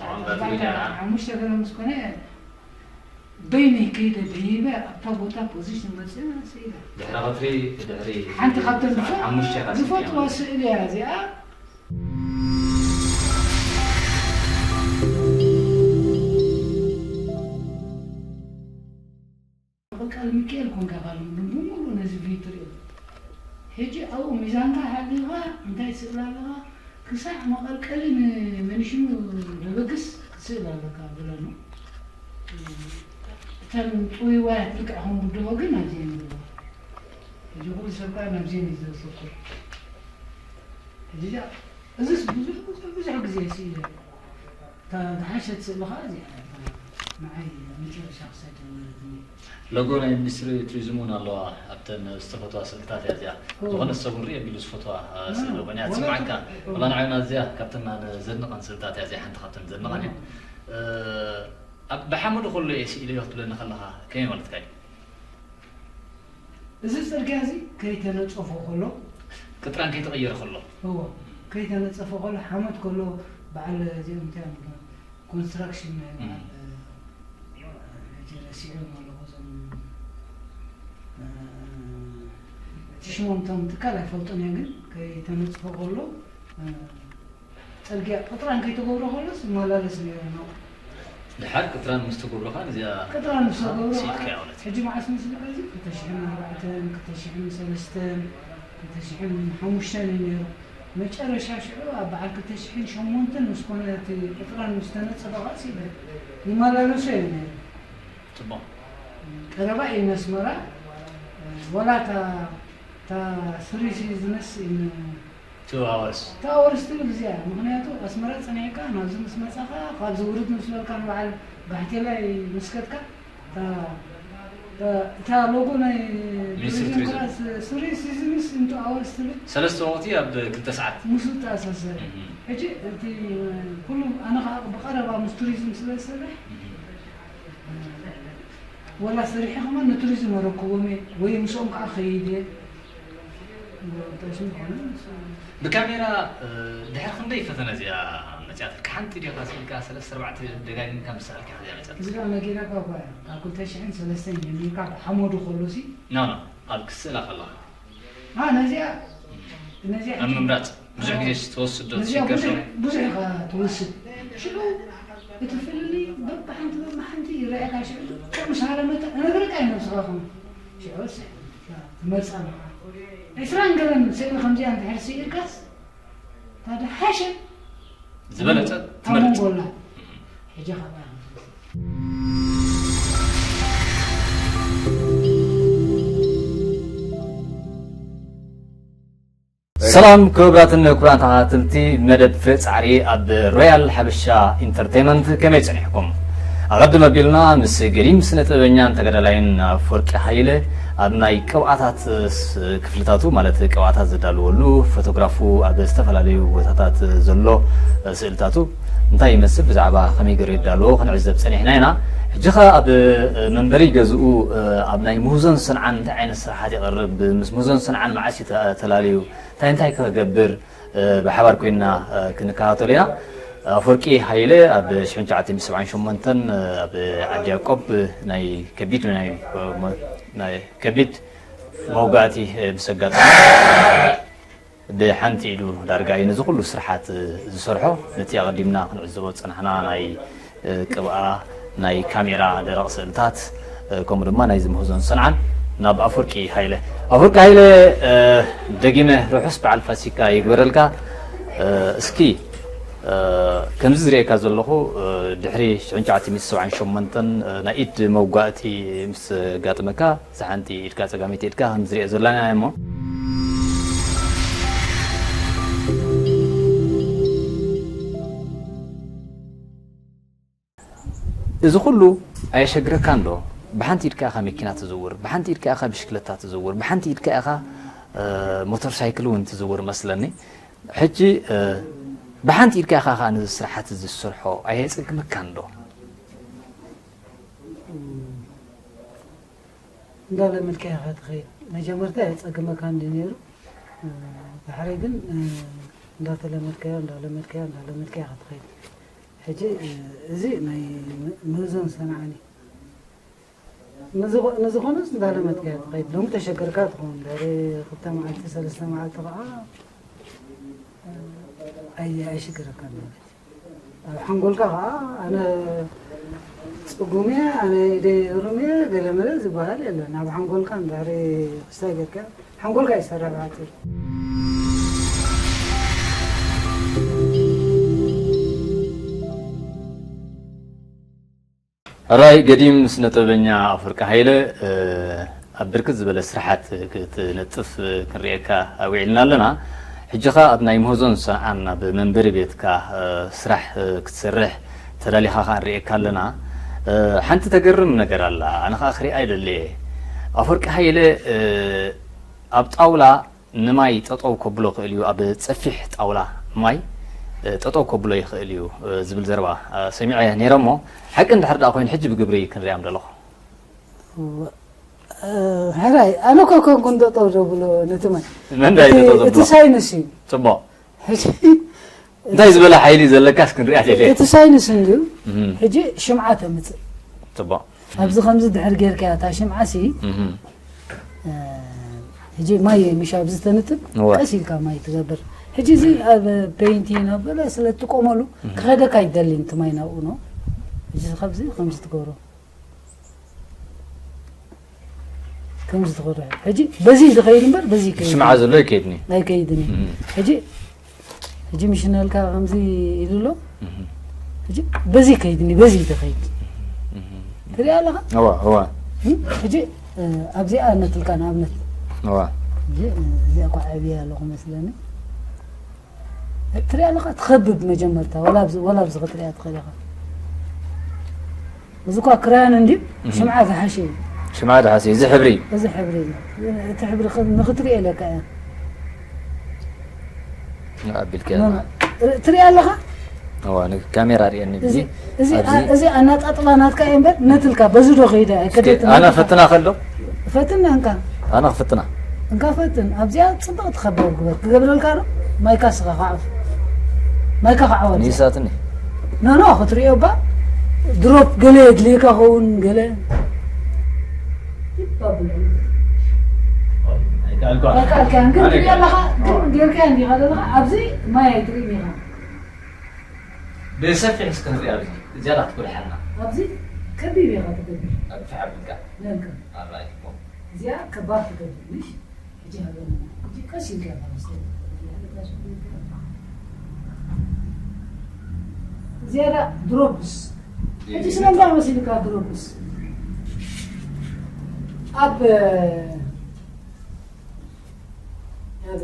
ኣርባዕተ፣ ሓሙሽተ ገለ ምስ ኮነ በይነይ ከይደ ደይበ ኣብታ ቦታ ፖዚሽን መፅእ ስኢለ። ድሕሪ ቀትሪ፣ ድሕሪ ሓንቲ ካብተን ዝፈ-፣ ሓሙሽተ ካብ ዝፈትዋ ስኢለ። ስእሊ እያ እዚኣ። መቐልቀል ሚካኤል ኮንካ ካልም ብምሉኡ ነዚ ቪድዮ ትሪኦ። ሕጂ ኣብኡ ሚዛንካ ሓሊኻ እንታይ ትስእል ኣለኻ? ክሳዕ መቐልቀሊ ንመንሽኑ ደበግስ ትስእል ኣለካ ብለኑ። እተን ጥውይዋያት ልክዕ ከም ብድሆ ግን ኣብዚአን ኣለዋ። ሕጂ ኩሉ ሰብ ከኣ ናብዚአን እዩ ዘተኩር። ሕጂ እዚኣ፣ እዚስ ብዙሕ፣ ብዙሕ፣ ብዙሕ ግዜ ስኢለ። እታ ዝሓሸት ስእሊ ኸዓ እዚኣ እያ። ንዓይ መጨረሻ ክሳይ ጀመረትኒ። ሎጎ ናይ ሚኒስትሪ ቱሪዝም እውን ኣለዋ ኣብተን ዝተፈትዋ ስእልታት እያ እዚኣ። ኦ። ዝኾነ ሰብ እውን ርኢ ኣቢሉ ዝፈትዋ፣ እ፣ እ፣ ስእሊ ኮይና እያ ወላ ትስምዓካ። ኦ። ወላ ንዓይና እዚኣ ካብተን ኣነ ዘድንቐን ስእልታት እያ እዚኣ፣ ሓንቲ ካብተን ዘድንቐን እያ። ኦ። እ፣ ኣብ፣ ብሓመዱ ከሎ እየ ስኢለዮ ክትብለኒ ከለኻ ከመይ ማለትካ እዩ? እዚ ጽርግያ እዚ ከይተነጸፎ ከሎ፣ ቅጥራን ከይተቐየረ ከሎ። እዎ፣ ከይተነጸፎ ከሎ፣ ሓመድ ከሎ፣ በዓል እዚኦም እንታይ እዮም፣ ኮንስትራክሽን ናይ በዓል፣ እም። እ፣ ሕጂ ረሲዐዮም ኣለኹ፣ እዞም፣ እ፣ እቲ ሽሞም እቶም ትካል ኣይፈልጦን እየ፣ ግን ከይተነጽፎ ከሎ፣ እ፣ ጽርግያ ቅጥራን ከይተገብሮ ከሎስ ይመላለስ ነይሩ ነው። ድሓር ቅጥራን ምስ ተገብሮ ኸኣ ነዚኣ ቅጥራን ምስ ተገብሮ ስኢልካያ ኸኣ ማለት እዩ። ሕጂ መዓስ መስልካ እዚ ክልተ ሽሕን ኣርባዕተን፣ ክልተ ሽሕን ሰለስተን፣ ክልተ ሽሕን ሓሙሽተን እዩ ነይሩ። መጨረሻ ሽዑ ኣብ በዓል ክልተ ሽሕን ሸሞንተን ምስ ኮነ እቲ ቅጥራን ምስ ተነጸፈ ኸኣ ስኢለ። ይመላለሱ እዮም ነይሩ። ጽቡቕ። ቀረባ እዩ ነስመራ። ወላ እታ፣ እታ ስሪ ሲዝንስ ን-፣ Two hours። Two hours ትብል እዚኣ። ምኽንያቱ ኣስመራ ጸኒሕካ ናብዚ ምስ መጻኻ፣ ካብዚ ውርድ ምስ በልካ ንበዓል ጋሕቴላይ ምስ ከድካ፣ እታ፣ እታ፣ እታ ሎጎ ናይ ሚኒስትሪ ቱሪዝም ቱሪዝም። ከኣ ስ-፣ ስሪ ሲዝንስ ን two hours ትብል። ሰለስተ ወቕቲ ኣብ ክልተ ሰዓት። ምስኡ ተኣሳሰረ። እም። ሕጂ እቲ ኩሉ ኣነ ከኣ ብቐረባ ምስ ቱሪዝም ስለ ዝሰርሕ፣ እም። ወላ ሰሪሐ ከማን ንቱሪዝም ኣረክቦም እየ፣ ወይ ምስኦም ከዓ ኸይድ እየ። ጠስም ኾነ ምስ-፣ ብካሜራ፣ እ፣ ድሕሪ ክንደይ ፈተነ እዚኣ መፅያትልካ? ሓንቲ ድኻ ስኢልካ ሰለስተ ኣርባዕተ ደጋጊምካ ምስ ሰኣልካ እዚኣ መፅያትልካ? እዚኣ መኪና ካብ፣ ካብ ክልተ ሽሕን ሰለስተን ጀሚርካ ብሓመዱ ከሎ ሲ? ኖ፣ ኖ፣ ኣብ ክስእላ ከለኻ። አ፣ ነዚኣ፣ ነዚኣ ኣብ ምምራፅ ብዙሕ ግዜ ትወስድ ዶ ነዚኣ ትሽገር ብዙሕ፣ ዶ? ብዙሕ ኢኻ ትወስድ። ሽዑ እቲ ፍልልይ በብሓንቲ፣ በብሓንቲ ይረኣየካ። ሽዑ ከም ምስ ሃረመካ እነግረካ እዩ ነብስኻ ኹን። ሽዑ ስ-፣ ትመርፃ ኣለኻ። ዕስራን ገለን ስእሊ ከምዚኣ እንድሕር ስኢልካስ፣ እታ ዝሓሸ ዝበለጸ ኣብ ትመርጽ። መንጎ ኣላ። ሕጂ ካብኣ ሰላም ክቡራትን ክቡራን ተኸታተልቲ መደብ ፍሬ ጻዕሪ ኣብ ሮያል ሓበሻ ኢንተርቴይመንት፣ ከመይ ጸኒሕኩም? ኣቐድም ኣቢልና ምስ ገዲም ስነ ጥበበኛን ተጋዳላይን ኣፈወርቂ ሃይለ ኣብ ናይ ቅብኣታት ስ-፣ ክፍልታቱ፣ ማለት ቅብኣታት ዘዳልወሉ፣ ፎቶግራፉ ኣብ ዝተፈላለዩ ቦታታት ዘሎ ስእልታቱ እንታይ ይመስል፣ ብዛዕባ ከመይ ገይሩ የዳልዎ ክንዕዘብ ጸኒሕና ኢና። ሕጂ ኸኣ ኣብ መንበሪ ገዝኡ ኣብ ናይ ምህዞን ሰንዓን እንታይ ዓይነት ስራሓት የቕርብ፣ ምስ ምህዞን ሰንዓን መዓስ እዩ ተ-፣ ተላልዩ፣ እንታይ እንታይ ከ ክገብር፣ እ፣ ብሓባር ኮይንና፣ እ፣ ክንከታተሎ ኢና። ኣፈወርቂ ሃይለ ኣብ ሽሕን ትሽዓተ ሚእትን ሰብዓን ሸሞንተን፣ እ፣ ኣብ ዓዲ ያዕቆብ ናይ ከቢድ ናይ፣ እ፣ ናይ ከቢድ መውጋእቲ፣ እ፣ ምስ ኣጋጠሞ ብሓንቲ ኢዱ ዳርጋ እዩ ነዚ ኩሉ ስርሓት፣ እ፣ ዝሰርሖ። ነቲ ኣቐዲምና ክንዕዘቦ ዝጸናሕና ናይ እ፣ ቅብኣ፣ ናይ ካሜራ ደረቕ ስእልታት፣ እ፣ ከምኡ ድማ ናይዚ ምህዞን ሰንዓን ናብ ኣፈወርቂ ሃይለ። ኣፈወርቂ ሃይለ፣ እ፣ ደጊመ ርሑስ በዓል ፋሲካ ይግበረልካ። እ፣ እስኪ፣ እ፣ ከምዚ ዝርእየካ ዘለኹ፣ እ፣ ድሕሪ ሽሕን ትሽዓተ ሚእትን ሰብዓን ሸሞንተን፣ እ፣ ናይ ኢድ መውጋእቲ ምስ ጋጥመካ፣ እዛ ሓንቲ ኢድካ፣ ጸጋመይቲ ኢድካ ከም ዝሪኦ ዘለና እሞ። እዚ ኩሉ ኣየሸግረካን ዶ? ብሓንቲ ኢድካ ኢኻ መኪና ትዝውር፣ ብሓንቲ ኢድካ ኢኻ ብሽክለታ ትዝውር፣ ብሓንቲ ኢድካ ኢኻ፣ እ፣ ሞተር ሳይክል እውን ትዝውር መስለኒ። ሕጂ፣ እ፣ ብሓንቲ ኢድካ ኢኻ ኸኣ ነዚ ስራሓት እዚ ዝሰርሖ ኣየጸግመካን ዶ? እንዳለመድካ ኢኻ ትኸይድ። መጀመርታ የጸግመካ እንዲ ነይሩ። እ፣ ድሕሪ ግን፣ እ፣ እንዳተለመድካዮ እንዳለመድካዮ እንዳለመድካዮ ክትኸይድ። ሕጂ እዚ ናይ ምህዞን ሰንዓኒ ንዝኾነስ እንዳለመድካዮ ትኸይድ። ሎሚ ተሸገርካ ትኸውን ድሕሪ ክልተ መዓልቲ ሰለስተ መዓልቲ ከዓ ኣይሽግረካን ማለት እዩ። ኣብ ሓንጎልካ ከዓ ኣነ ፅጉም እየ ኣነ ኢደይ ሩም እየ ገለመለ ዝበሃል የለን። ኣብ ሓንጎልካ እንድሕሪ ክስታይ ጌርካ ሓንጎልካ ይሰርሕ ብሓፂሩ። ሕራይ ገዲም ስነ ጥበበኛ ኣፈወርቂ ሃይለ ኣብ ብርክት ዝበለ ስራሓት ክትነጥፍ ክንርእየካ ውዒልና ኣለና። ሕጂ ኸኣ ኣብ ናይ ምህዞን ሰንዓን ኣብ መንበሪ ቤትካ ስራሕ ክትሰርሕ ተዳሊኻ ኸኣ ንርእየካ ኣለና። ሓንቲ ተገርም ነገር ኣላ፣ ኣነ ኸኣ ክሪኣ ይደሊ እየ። ኣፈወርቂ ሃይለ ኣብ ጣውላ ንማይ ጠጠው ከብሎ ይኽእል እዩ፣ ኣብ ጸፊሕ ጣውላ ማይ ጠጠው ከብሎ ይኽእል እዩ ዝብል ዘረባ ሰሚዐ ነይረ እሞ፣ ሓቂ እንድሕር ደኣ ኮይኑ ሕጂ ብግብሪ ክንሪኣ ምደለኹ። ሕራይ ኣነ እኮ ኮንኩን ጠጠው ዘብሎ ነቲ ማይ። መን ዳይ ጠጠው ዘብሎ? እቲ ሳይንስ እዩ። ጽቡቕ። እንታይ ዝበለ ሓይሊ ዘለካስ ክንሪኣ ደልየ። እቲ ሳይንስ እንድዩ። ሕጂ ሽምዓ ተምጽእ። ጽቡቕ። ኣብዚ ከምዚ ድሕር ጌርካያ እታ ሽምዓ ሲ ሕጂ ማይ ምሽ ኣብዚ ተንትብ ቀስ ኢልካ ማይ ትገብር። ሕጂ እዚ ኣብ ፔይንቲ ናብ ገለ ስለ ትጥቀመሉ ክኸደካ ይደሊ እቲ ማይ ናብኡ ነው። ሕጂ ከምዚ ከምዚ ትገብሮ ከምዚ ትገብሮ። ሕጂ በዚ ዝኸይድ እምበር በዚ ይከይድ ሽምዓ ዘሎ ይከይድኒ ኣይከይድኒ። ሕጂ ሕጂ ምሽነልካ ከምዚ ኢሉ ኣሎ። ሕጂ በዚ ከይድኒ በዚ ተኸይድ ትሪኣ ኣለኻ። እዋ እዋ። ሕጂ ኣብዚኣ ነትልካ ንኣብነት እዋ። ሕጂ እዚኣ እኳ ዓብየ ኣለኹ መስለኒ። ትሪኣ ኣለኻ ትኸብብ መጀመርታ ወላ ኣብዚ ወላ ኣብዚ ክትሪኣ ትኽእል ኢኻ። እዚ እኳ ክራዮን እንድዩ ሽምዓ ዝሓሸ እዩ። ሽምዓ ዝሓሸ እዩ። እዚ ሕብሪ እዩ። እዚ ሕብሪ እዩ። እቲ ሕብሪ ንኽትሪኦ ኢለካ እያ። ኣቢልካ ትሪኣ ኣለኻ? እዋ ንካሜራ ሪአኒ ብዚ እዚ ኣናጣጥባ ናትካ እየ እምበር ነትልካ በዚ ዶ ከይደ ኣይከደትን። ኣነ ፈትና ከሎ ፈትና እንካ ኣነ ክፍትና እንካ ፈትን ኣብዚኣ ፅብቕ ትኸበር ግበር ክገብረልካ ዶ ማይካ ስኻ ካዕፍ ማይካ ካዕወት ንይሳትኒ ኖ ኖ ክትሪኦ እባ ድሮፕ ገለ የድልየካ ኸውን ገለ ይባብል ኣይከኣልካን ግን ትሪኦ ኣለኻ ግን ጌርካያ እንዲኻ ዘለኻ ኣብዚ ማይ ኣይትርእን ኢኻ ብሰፊሕ እስከ ንሪኣ ዝያዳ ክትጉልሓልና ኣብዚ ከቢብ ኢኻ ትገብር ኣብ ትሓብልካ ነልካ ኣራይ እዚኣ ከባድ ትገብር ምሽ ሕጂ ሃበና ሕጂ ቀስ ኢልካ ኢኻ መስለኒ ዝያዳ ድሮፕስ ሕጂ ስለምንታይ መሲልካ ድሮፕስ ኣብ ኣብ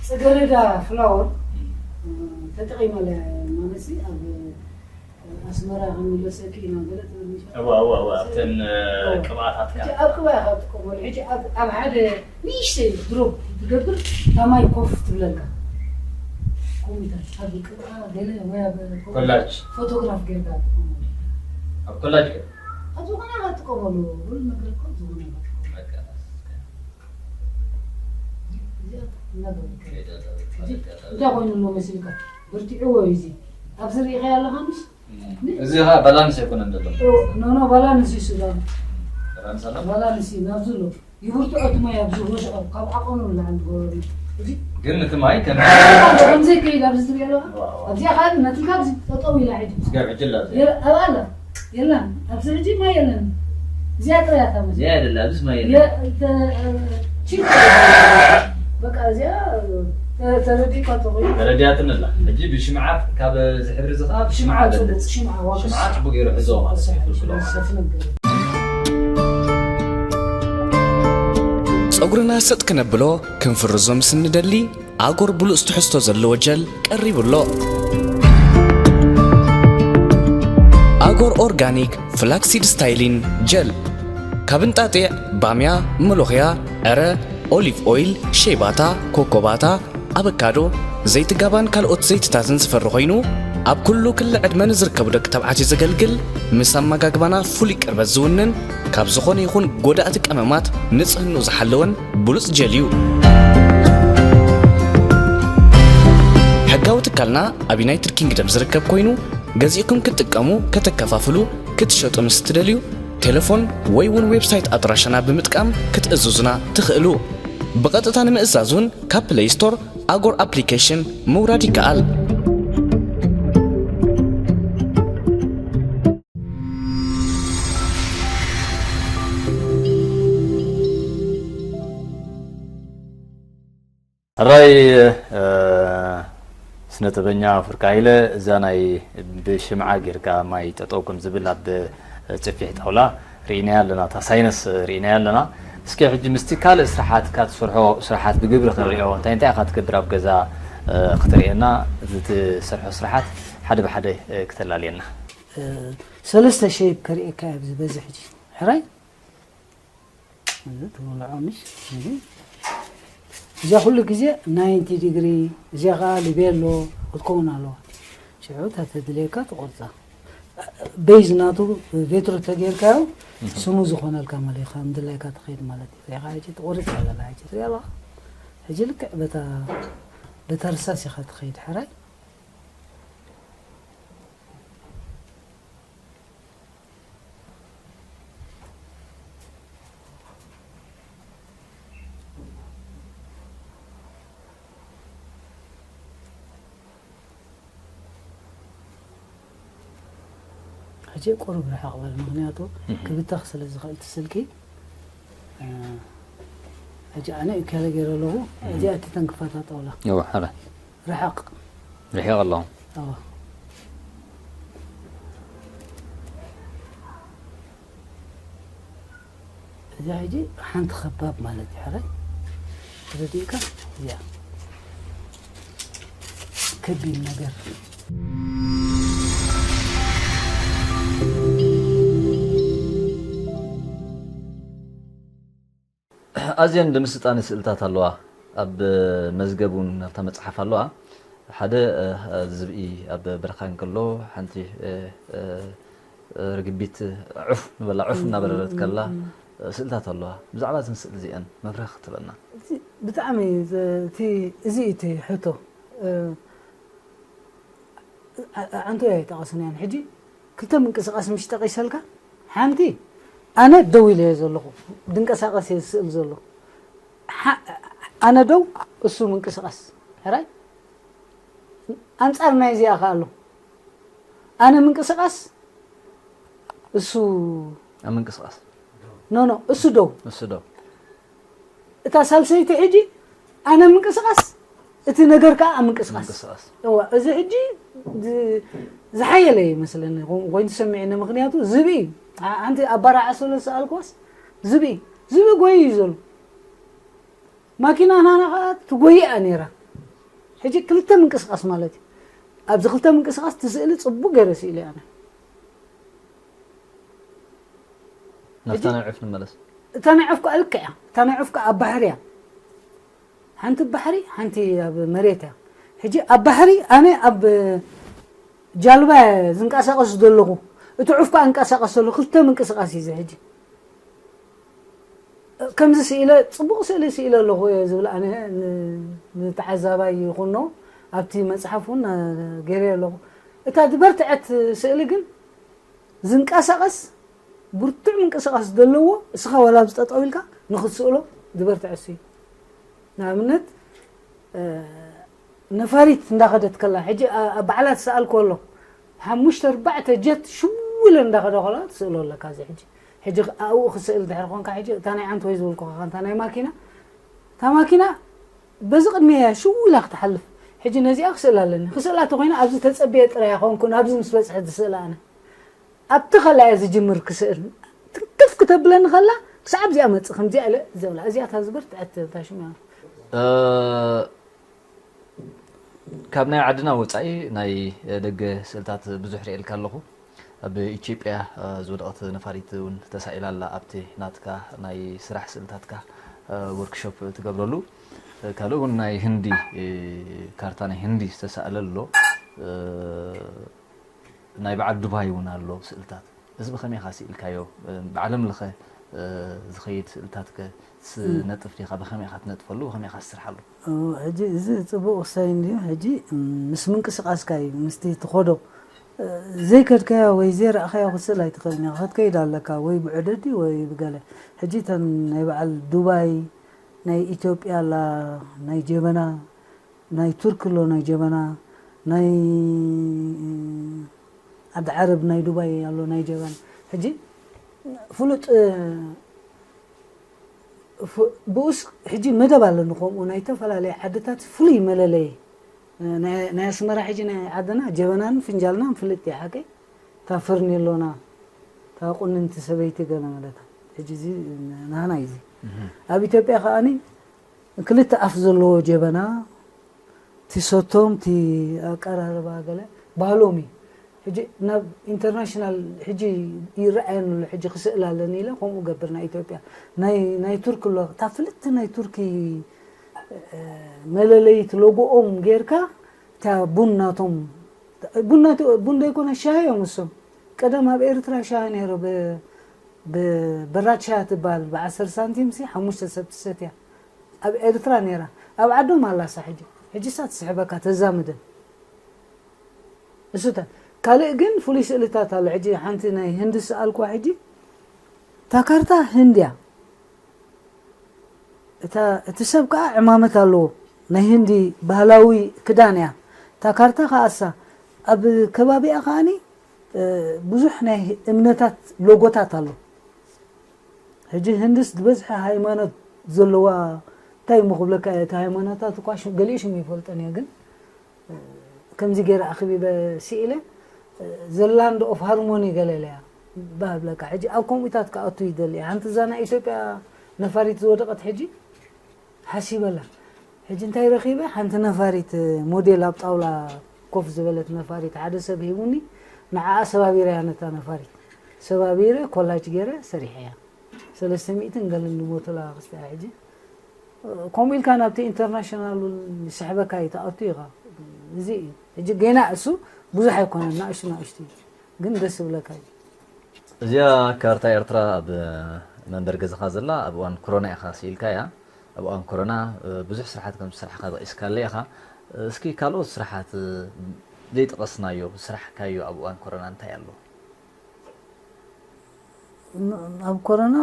ጽገረዳ ፍላወር ተጠቒመለ ማለት ኣብ ኣስመራ ክንምለሰኪ ኢና ገለ ትብል ምሽ እዋ እዋ እዋ ኣብተን ቅብኣታትካ ሕጂ ኣብ ቅብኣ ኢኻ ትጥቀመሉ ሕጂ ኣብ ኣብ ሓደ ንእሽተይ ድሮፕ ትገብር ታማይ ኮፍ ትብለልካ ኮሚታት ኣብ ቅብኣ ገለ ወይ ኣብ ኮላጅ ፎቶግራፍ ጌርካ ትጥቀመሉ ኣብ ኮላጅ ገ ኣብ ዝኾነ ኢኻ ትጥቀመሉ ኩሉ ነገር እኮ ዝኾነ ኢኻ ትጥቀመሉ እዚኣ እናገበርካ እንታይ ኮይኑ ኣሎ መሲልካ በርቲዕዎ እዩ እዚ ኣብዚ ርኢኻዮ ኣለኻ ምሽ እዚ ኸዓ ባላንስ ኣይኮነን ዘሎ። ኖ ኖ ባላንስ እዩ ስጋ። ባላንስ እዩ ናብዚ ኣሎ። ይብርትዖ እቲ ማይ ኣብዚ ወሽዖ ካብ ዓቐኑ ንላዕሊ ትገብሮ። እዚ ግን እቲ ማይ ከም ከም ዘይከይድ ኣብዚ ትሪኦ ኣለኻ። ኣብዚኣ ኸዓ ነቲ ካብዚ ጠጠው ኢላ ሕጂ። ስጋብ ሕጂ ኣላ ኣብዚኣ። የለ- ኣብኣ ኣላ የላን ኣብዚ ሕጂ ማይ የለን። እዚኣ ጥራይ እያ እታ ማይ። እዚኣ የለላ ኣብዚስ ማይ የለን። የ- ተ- ቺፕ በቃ እዚኣ ተ- ተረዲእካ ተኾይኑ። ተረዲኣትኒ ኣላ። ሕጂ ብሽምዓ ካብ እዚ ሕብሪ እዚ ከዓ ሽምዓ ሽምዓ ጽቡቕ ጽቡቕ ሽምዓ ዋግስ ሽምዓ ጽቡቕ ገይሩ ሕዞ ማለት እዩ። ፍልፍል ማለት እዩ። ሰፍነገር ጸጉርና ሰጥ ክነብሎ ክንፍርዞ ምስ እንደሊ ኣጎር ብሉጽ ትሕዝቶ ዘለዎ ጀል ቀሪቡ ኣሎ። ኣጎር ኦርጋኒክ ፍላክሲድ ስታይሊን ጀል ካብ እንጣጢዕ፣ ባምያ፣ መሎኽያ፣ ዕረ፣ ኦሊቭ ኦይል፣ ሸይባታ፣ ኮኮባታ፣ ኣበካዶ፣ ዘይቲ ጋባን ካልኦት ዘይትታትን ዝፈሪ ኮይኑ፣ ኣብ ኩሉ ክሊ ዕድመ ንዝርከቡ ደቂ ተባዕትዮ ዘገልግል፣ ምስ ኣመጋግባና ፍሉይ ቅርበት ዝውንን፣ ካብ ዝኾነ ይኹን ጎዳእቲ ቀመማት ንጽህንኡ ዝሓለወን ብሉጽ ጀል እዩ። ትካልና ኣብ ዩናይትድ ኪንግደም ዝርከብ ኮይኑ፣ ገዚእኩም ክትጥቀሙ፣ ከተከፋፍሉ፣ ክትሸጡ ምስ ትደልዩ፣ ቴሌፎን ወይ እውን ዌብሳይት ኣድራሻና ብምጥቃም ክትእዝዙና ትኽእሉ። ብቐጥታ ንምእዛዝ እውን ካብ ፕለይ ስቶር ኣጎር ኣፕሊኬሽን ምውራድ ይከኣል። ሕራይ ስነጥበበኛ ፍርቂ ሃይለ፣ እዛ ናይ ብሽምዓ ጌርካ ማይ ጠጠው ከም ዝብል ኣብ ጽፊሕ ጣውላ ርኢናያ ኣለና፣ እታ ሳይነስ ርኢናያ ኣለና። እስኪ ሕጂ ምስቲ ካልእ ስራሓትካ ትሰርሖ ስራሓት ብግብሪ ክንሪኦ፣ እንታይ እንታይ ኢኻ ትገብር ኣብ ገዛ ክትርእየና፣ እቲ ትሰርሖ ስራሓት ሓደ ብሓደ ክተላልየና። ሰለስተ ሸይብ ከርእየካ እየ ኣብዚ በዚ ሕጂ ሕራይ እዚ ትወልዖ ምሽ እዚ እዚኣ ኩሉ ግዜ ናይንቲ ዲግሪ እዚኣ ከዓ ሊቤሎ ክትከውን ኣለዋ ሽዑ እታ ተድልየካ ትቆርፃ ቤዝ ናቱ ቬትሮ ተጌርካዮ ስሙ ዝኾነልካ ማለት እዩ ከም ድላይካ ትኸይድ ማለት እዩ እዚኣ ከዓ ሕጂ ትቆርፅ ኣለና ሕጂ ትሪኣ ኣለኻ ሕጂ ልክዕ በታ በታ ርሳስ ኢኻ ትኸይድ ሕራይ ሕጂ ቁሩብ ርሕቕ በል ምክንያቱ ክብተኽ ስለ ዝኽእል እቲ ስልኪ ሕጂ ኣነ እዩ ከለ ገይረ ኣለኹ እዚኣ እቲ ተንክፋታ ጠውላ እወ ሕረ ርሕቕ ርሒቕ ኣለኹ እወ እዚኣ ሕጂ ሓንቲ ከባብ ማለት እዩ ሕራይ ተረዲእካ እዚኣ ከቢድ ነገር ኣዝየን ድምስጣኒ ስእልታት ኣለዋ ኣብ መዝገብ እውን ኣብታ መፅሓፍ ኣለዋ ሓደ ዝብኢ ኣብ በረኻ እንከሎ ሓንቲ ርግቢት ዑፍ ንበላ ዑፍ እናበረረት ከላ ስእልታት ኣለዋ ብዛዕባ እዘን ስእሊ እዚአን መብርህ ክትበና ብጣዕሚ እቲ እዚ እቲ ሕቶ ኣንቶ ኣይጠቐስን እያን ሕጂ ክልተ ምንቅስቃስ ምሽ ጠቂሰልካ ሓንቲ ኣነ ደው ኢለ እየ ዘለኹ ድንቀሳቀስ እየ ዝስእል ዘሎ ኣነ ደው እሱ ምንቅስቃስ ሕራይ ኣንጻር ናይ እዚኣ ከ ኣሎ ኣነ ምንቅስቃስ እሱ ኣብ ምንቅስቃስ ኖ ኖ እሱ ደው እሱ ደው እታ ሳልሰይቲ ሕጂ ኣነ ምንቅስቃስ እቲ ነገር ከዓ ኣብ ምንቅስቃስ ምንቅስቃስ እዋ እዚ ሕጂ ዝ- ዝሓየለ ይመስለኒ ኮይኑ ተሰሚዕኒ ምክንያቱ ዝብኢ ዓ- ሓንቲ ኣባራዓ ስለ ዝሰኣልክዋስ ዝብኢ ዝብኢ ጎይ እዩ ዘሎ ማኪና ናና ከዓ ትጎይኣ ነይራ ሕጂ ክልተ ምንቅስቃስ ማለት እዩ ኣብዚ ክልተ ምንቅስቃስ ትስእሊ ፅቡቅ ገይረ ስኢለ ኣነ ናብታ ናይ ዕፍ ንመለስ እታ ናይ ዕፍ ከዓ ልክዕ እያ እታ ናይ ዕፍ ከዓ ኣብ ባሕሪ እያ ሓንቲ ባሕሪ ሓንቲ ኣብ መሬት እያ ሕጂ ኣብ ባሕሪ ኣነ ኣብ ጃልባ ዝንቀሳቀስ ዘለኹ እቲ ዕፍ ከዓ እንቀሳቀስ ዘሎ ክልተ ምንቅስቃስ እዩ እዚ ሕጂ ከምዚ ስኢለ ፅቡቅ ስእሊ ስኢለ ኣለኹ እየ ዝብል ኣነ ንተዓዛባይ ይኹኖ ኣብቲ መፅሓፍ እውን ገይረ ኣለኹ እታ ዝበርትዐት ስእሊ ግን ዝንቀሳቀስ ብርቱዕ ምንቅስቃስ ዘለዎ እስኻ ዋላ ኣብዚ ጠጠው ኢልካ ንክትስእሎ ዝበርትዐ እሱ እዩ ንኣብነት ነፋሪት እንዳኸደት ከላ ሕጂ ኣብ ባዕላ ትሰኣል ከሎ ሓሙሽተ ኣርባዕተ ጀት ሽውለ እንዳኸደ ከላ ትስእሎ ኣለካ እዚ ሕጂ ሕጂ ኣብኡ ክስእል ድሕሪ ኮንካ ሕጂ እታ ናይ ዓንተወይ ዝብልኩኻ እታ ናይ ማኪና እታ ማኪና በዚ ቅድሚያ እያ ሽው ኢላ ክትሓልፍ ሕጂ ነዚኣ ክስእላ ኣለኒ ክስእላ ተኮይነ ኣብዚ ተፀቢየ ጥራይ ኮንኩ ናብዚ ምስ በፅሐ ዝስእላ ኣነ ኣብቲ ከላ እያ ዝጅምር ክስእል ትንክፍ ክተብለኒ ከላ ክሳዕ ኣብዚኣ መፅእ ከምዚኣ ኢለ ዘብላ እዚኣ እታ ዝበርትዐት እታ ሽም እያ ካብ ናይ ዓድና ወፃኢ ናይ ደገ ስእልታት ብዙሕ ርእየልካ ኣለኹ ኣብ ኢትዮጵያ ዝወደቐት ነፋሪት እውን ተሳኢላ ኣላ ኣብቲ ናትካ ናይ ስራሕ ስእልታትካ ወርክሾፕ ትገብረሉ ካልእ እውን ናይ ህንዲ ካርታ ናይ ህንዲ ዝተሳእለ ኣሎ ናይ በዓል ዱባይ እውን ኣሎ ስእልታት እዚ ብኸመይ ኢኻ ስኢልካዮ ብዓለም ለኸ ዝኸይድ ስእልታትከ ትነጥፍ ዲኻ? ብኸመይ ኢኻ ትነጥፈሉ? ብኸመይ ኢኻ ትስርሓሉ? ሕጂ እዚ ፅቡቅ ውሳኔ እንድዩ። ሕጂ ምስ ምንቅስቃስካ እዩ፣ ምስቲ ትኸዶ ዘይከድካዮ ወይ ዘይረእኻዮ ክትስእል ኣይትኽእልን ኢኻ። ክትከይድ ኣለካ ወይ ብዕደዲ ወይ ብገለ። ሕጂ እተን ናይ በዓል ዱባይ ናይ ኢትዮጵያ ኣላ፣ ናይ ጀበና፣ ናይ ቱርኪ ኣሎ ናይ ጀበና፣ ናይ ዓዲ ዓረብ ናይ ዱባይ ኣሎ ናይ ጀበና። ሕጂ ፍሉጥ ብኡስ ሕጂ መደብ ኣለኒ ከምኡ ናይ ዝተፈላለየ ዓድታት ፍሉይ መለለይ ናይ ኣስመራ ሕጂ ናይ ዓድና ጀበናን ፍንጃልናን ፍልጥ እያ ሓቀይ። እታ ፈርኔሎና እታ ቁንንቲ ሰበይቲ ገለ መለታ። ሕጂ እዚ ናና እዩ። ኣብ ኢትዮጵያ ከዓኒ ክልተ ኣፍ ዘለዎ ጀበና፣ እቲ ሰቶም፣ እቲ ኣቀራርባ ገለ ባህሎም እዩ። ሕጂ ናብ ኢንተርናሽናል ሕጂ ይረኣየኒ ኣሎ፣ ሕጂ ክስእል ኣለኒ ኢለ ከምኡ ገብር። ናይ ኢትዮጵያ ናይ ናይ ቱርኪ ኣሎ፣ እታ ፍልጥቲ ናይ ቱርኪ መለለይት ሎጎኦም ጌርካ፣ እታ ቡን ናቶም፣ ቡን ናቶ ቡን ዘይኮነ ሻሂ እዮም እሶም። ቀደም ኣብ ኤርትራ ሻሂ ነይሩ፣ ብበራድ ሻሂ ትበሃል፣ ብዓሰርተ ሳንቲም ሲ ሓሙሽተ ሰብ ትሰትያ ኣብ ኤርትራ ነይራ። ኣብ ዓዶም ኣላሳ ሕጂ፣ ሕጂ ሳ ትስሕበካ ተዛምደ። እሱታ ካልእ ግን ፍሉይ ስእልታት ኣሎ። ሕጂ ሓንቲ ናይ ህንዲ ስኣልኳ። ሕጂ እታ ካርታ ህንድያ፣ እቲ ሰብ ከዓ ዕማመት ኣለዎ። ናይ ህንዲ ባህላዊ ክዳን እያ። እታ ካርታ ከኣሳ ኣብ ከባቢኣ ከዓኒ ብዙሕ ናይ እምነታት ሎጎታት ኣሎ። ሕጂ ህንድስ ዝበዝሐ ሃይማኖት ዘለዋ እንታይ እሞ ክብለካ እየ፣ እቲ ሃይማኖታት እኳ ገሊኡ ሽም ይፈልጠን እየ፣ ግን ከምዚ ገይረ ኣኽቢበ ስኢለ ዘላንድ ኦፍ ሃርሞኒ ገለ ኢለያ ባብለካ። ሕጂ ኣብ ከምኡታት ክኣቱ ይደሊ እየ። ሓንቲ እዛ ናይ ኢትዮጵያ ነፋሪት ዝወደቐት ሕጂ ሓሲበላ። ሕጂ እንታይ ረኺበ፣ ሓንቲ ነፋሪት ሞዴል ኣብ ጣውላ ኮፍ ዝበለት ነፋሪት ሓደ ሰብ ሂቡኒ። ንዓኣ ሰባቢረ እያ ነታ ነፋሪት ሰባቢረ ኮላጅ ገይረ ሰሪሐ እያ። ሰለስተ ሚእትን ገለን ዝሞቱላ ክስተ እያ ሕጂ። ከምኡ ኢልካ ናብቲ ኢንተርናሽናል እውን ይስሕበካ እዩ፣ ትኣቱ ኢኻ። እዚ እዩ ሕጂ ገና እሱ ብዙሕ ኣይኮነን፣ ናእሽቱ ናእሽቱ እዩ፣ ግን ደስ ይብለካ እዩ። እዚኣ ካርታ ኤርትራ ኣብ መንበሪ ገዛኻ ዘላ ኣብ እዋን ኮሮና ኢኻ ስኢልካያ። ኣብ እዋን ኮሮና ብዙሕ ስራሓት ከም ዝሰራሕካ ጠቒስካለ ኢኻ። እስኪ ካልኦት ስራሓት ዘይጠቐስናዮ ዝሰራሕካዮ ኣብ እዋን ኮሮና እንታይ ኣሎ? ኣብ ኮሮና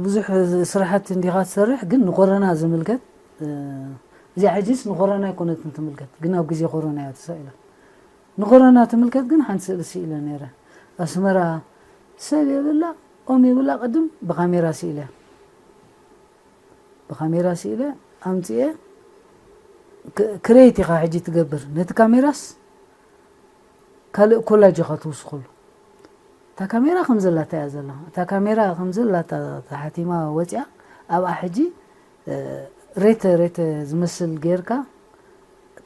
ብዙሕ ስራሕቲ እንዲኻ ትሰርሕ፣ ግን ንኮረና ዝምልከት እዚኣ ሕጂስ ንኮረና ኣይኮነትን ትምልከት፣ ግን ኣብ ግዜ ኮረና እያ ተሳኢላ። ንኮረና ትምልከት ግን ሓንቲ ስእሊ ስኢለ ነይረ። ኣስመራ ሰብ የብላ፣ ኦም የብላ፣ ቅድም ብካሜራ ስኢለ፣ ብካሜራ ስኢለ ኣምፅኤ። ክሬት ኢኻ ሕጂ ትገብር ነቲ ካሜራስ ካልእ ኮላጅ ኢኻ ትውስኸሉ። እታ ካሜራ ከም ዘላታ እያ ዘላ። እታ ካሜራ ከም ዘላታ ተሓቲማ ወፂኣ፣ ኣብኣ ሕጂ ሬተ ሬተ ዝመስል ጌርካ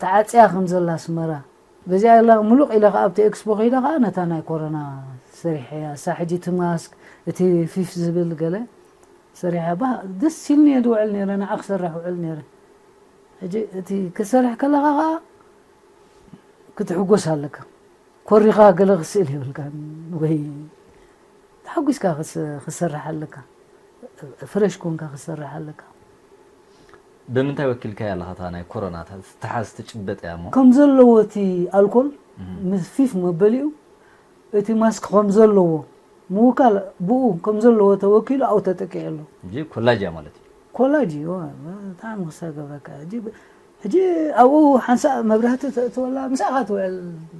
ተዓፅያ ከም ዘላ ኣስመራ። በዚኣ ኢላ ምሉቕ ኢለ ከዓ ኣብቲ ኤክስፖ ከይደ ከዓ ነታ ናይ ኮሮና ሰሪሐያ። እሳ ሕጂ እቲ ማስክ፣ እቲ ፊፍ ዝብል ገለ ሰሪሐያ። ባ ደስ ኢልኒ እየ ዝውዕል ነይረ፣ ንዓ ክሰርሕ ውዕል ነይረ። ሕጂ እቲ ክሰርሕ ከለኻ ከዓ ክትሕጎስ ኣለካ። ኮሪኻ ገለ ክስእል የብልካን ወይ ተሓጒስካ ክትሰርሕ ኣለካ፣ ፍረሽ ኮንካ ክትሰርሕ ኣለካ። ብምንታይ ወኪልካያ ኣለኻ እታ ናይ ኮሮና ትሓዝ ትጭበጥ እያ እሞ? ከም ዘለዎ እቲ ኣልኮል ምስ ፊፍ መበሊኡ እቲ ማስክ ከም ዘለዎ ምውካል ብኡ ከም ዘለዎ ተወኪሉ ኣብኡ ተጠቂዑ ኣሎ። ሕጂ ኮላጅ እያ ማለት እዩ። ኮላጅ እዩ። ብጣዕሚ ክሳብ ገብረካ። ሕጂ ኣብኡ ሓንሳእ መብራህቲ ተእትወላ ምስኣ ትውዕል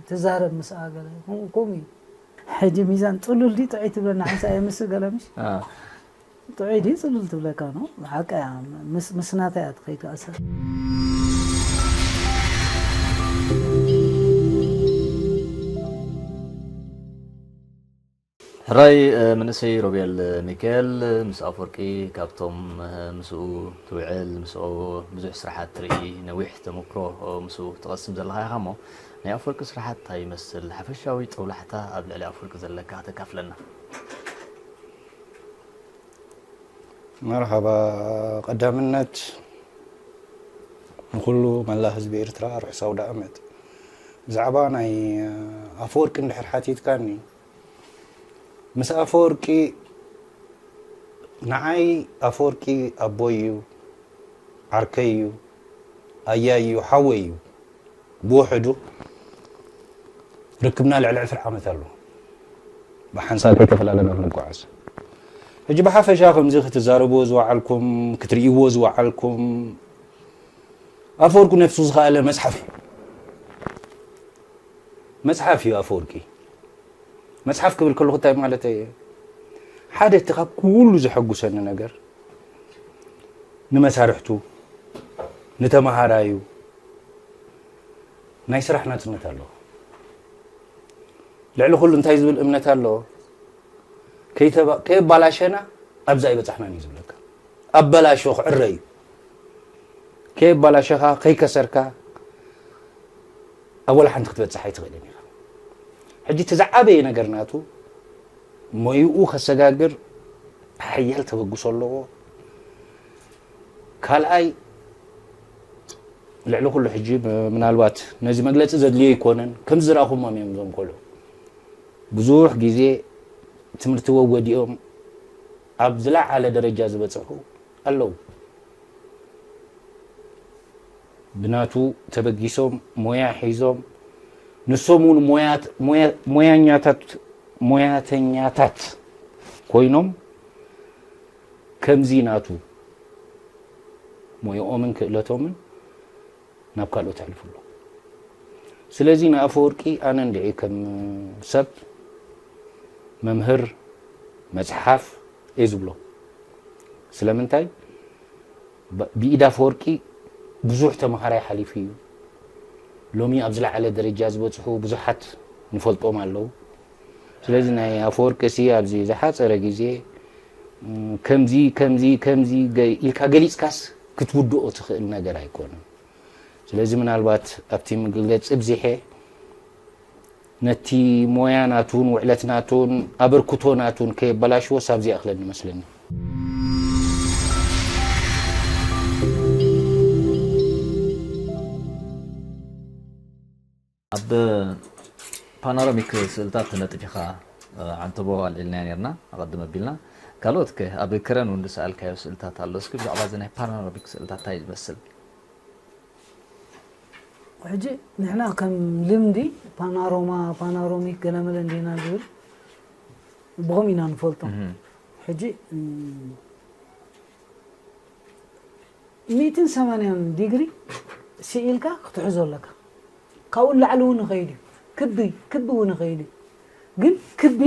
ትዛረብ ምስኣ ገለ ከምኡ እዩ። ሕጂ ሚዛን ፅሉል ድዩ ጥዑይ ትብለና ሓንሳእ የምስ ገለ ምሽ? ጥዑይ ድዩ ፅሉል ትብለካ ነው። ሓቂ እያ። ምስ ናታ እያ ትኸይድ ኣሰር። ሕራይ መንእሰይ ሮቤል ሚካኤል፣ ምስ ኣፈወርቂ ካብቶም ምስኡ ትውዕል፣ ምስኡ ብዙሕ ስራሓት ትርኢ፣ ነዊሕ ተመክሮ ምስኡ ትቐስም ዘለኻ ኢኻ እሞ፣ ናይ ኣፈወርቂ ስራሓት እንታይ ይመስል? ሓፈሻዊ ጦብላሕታ ኣብ ልዕሊ ኣፈወርቂ ዘለካ ከተካፍለና። መርሓባ። ቀዳምነት ንኹሉ መላ ህዝቢ ኤርትራ ርሑስ ኣውደ ኣመት። ብዛዕባ ናይ ኣፈወርቂ እንድሕር ሓቲትካኒ፣ ምስ ኣፈወርቂ፣ ንዓይ ኣፈወርቂ ኣቦይ እዩ፣ ዓርከይ እዩ፣ ኣያይ እዩ፣ ሓወይ እዩ። ብውሕዱ ርክብና ልዕሊ ዕስራ ዓመት ኣሎ። ብሓንሳብ ከይተፈላለና ክንጓዓዝ። ሕጂ ብሓፈሻ ከምዚ ክትዛረብዎ ዝወዓልኩም፣ ክትርእይዎ ዝወዓልኩም፣ ኣፈወርቁ ነፍሱ ዝኸኣለ መጽሓፍ እዩ። መጽሓፍ እዩ ኣፈወርቂ። መጽሓፍ ክብል ከለኹ እንታይ ማለተይ እየ? ሓደ እቲ ካብ ኩሉ ዘሐጉሰኒ ነገር ንመሳርሕቱ፣ ንተመሃራዩ ናይ ስራሕ ናጽነት ኣለዎ። ልዕሊ ኩሉ እንታይ ዝብል እምነት ኣለዎ? ከይተባ-፣ ከየባላሸና ኣብዛ ኣይበጻሕናን እዩ ዝብለካ። ኣበላሾ ክዕረ እዩ። ከየባላሸኻ፣ ከይከሰርካ ኣብ ወላ ሓንቲ ክትበጽሕ ኣይትኽእልን ኢኻ። ሕጂ እቲ ዝዓበየ ነገር ናቱ ሞይኡ ከሰጋግር ሓያል ተበግሶ ኣለዎ። ካልኣይ ልዕሊ ኩሉ ሕጂ ም-፣ ምናልባት ነዚ መግለጺ ዘድልዮ ኣይኮነን፣ ከም ዝረኣኹሞም እዮም እዞም ቆልዑ። ብዙሕ ግዜ ትምህርቲ ወወዲኦም ኣብ ዝለዓለ ደረጃ ዝበጽሑ ኣለዉ። ብናቱ ተበጊሶም ሞያ ሒዞም ንሶም እውን ሞያት-፣ ሞያ-፣ ሞያኛታት፣ ሞያተኛታት ኮይኖም ከምዚ ናቱ ሞያኦምን ክእለቶምን ናብ ካልኦት ኣሕልፉ ኣሎ። ስለዚ ንኣፈወርቂ ኣነ እንድዒ ከም ሰብ፣ መምህር፣ መጽሓፍ እየ ዝብሎ። ስለምንታይ? ብ-፣ ብኢድ ኣፈወርቂ ብዙሕ ተመሃራይ ሓሊፉ እዩ። ሎሚ ኣብ ዝለዓለ ደረጃ ዝበጽሑ ብዙሓት ንፈልጦም ኣለዉ። ስለዚ ናይ ኣፈወርቂ ሲ ኣብዚ ዝሓጸረ ግዜ፣ ም፣ ከምዚ፣ ከምዚ፣ ከምዚ ገ-፣ ኢልካ ገሊጽካስ ክትውድኦ ትኽእል ነገር ኣይኮነን። ስለዚ ምናልባት ኣብቲ ምግለጽ ብዚሐ ነቲ ሞያ ናቱን ውዕለት ናቱን ኣበርክቶ ናቱን ከየበላሽዎ ሳብ ዚኣኽለኒ መስለኒ። ኣብ ፓኖራሚክ ስእልታት ትነጥፍ ኢኻ፣ ዓንተቦ ኣልዒልናዮ ነርና ኣቐድም ኣቢልና። ካልኦት ከ ኣብ ክረን እውን ዝሰኣልካዮ ስእልታት ኣሎ። እስኪ ብዛዕባ እዚ ናይ ፓኖራሚክ ስእልታት እንታይ ዝመስል? ሕጂ ንሕና ከም ልምዲ ፓናሮማ፣ ፓናሮሚክ ገለመለ እንዲና ዝብል ብኸም ኢና ንፈልጦ። እህ። ሕጂ፣ እም፣ ሚእትን ሰማንያን ዲግሪ ስኢልካ ክትሕዞ ኣለካ። ካብኡ ንላዕሊ እውን ይኸይድ እዩ። ክቢ፣ ክቢ እውን ይኸይድ እዩ። ግን ክቢ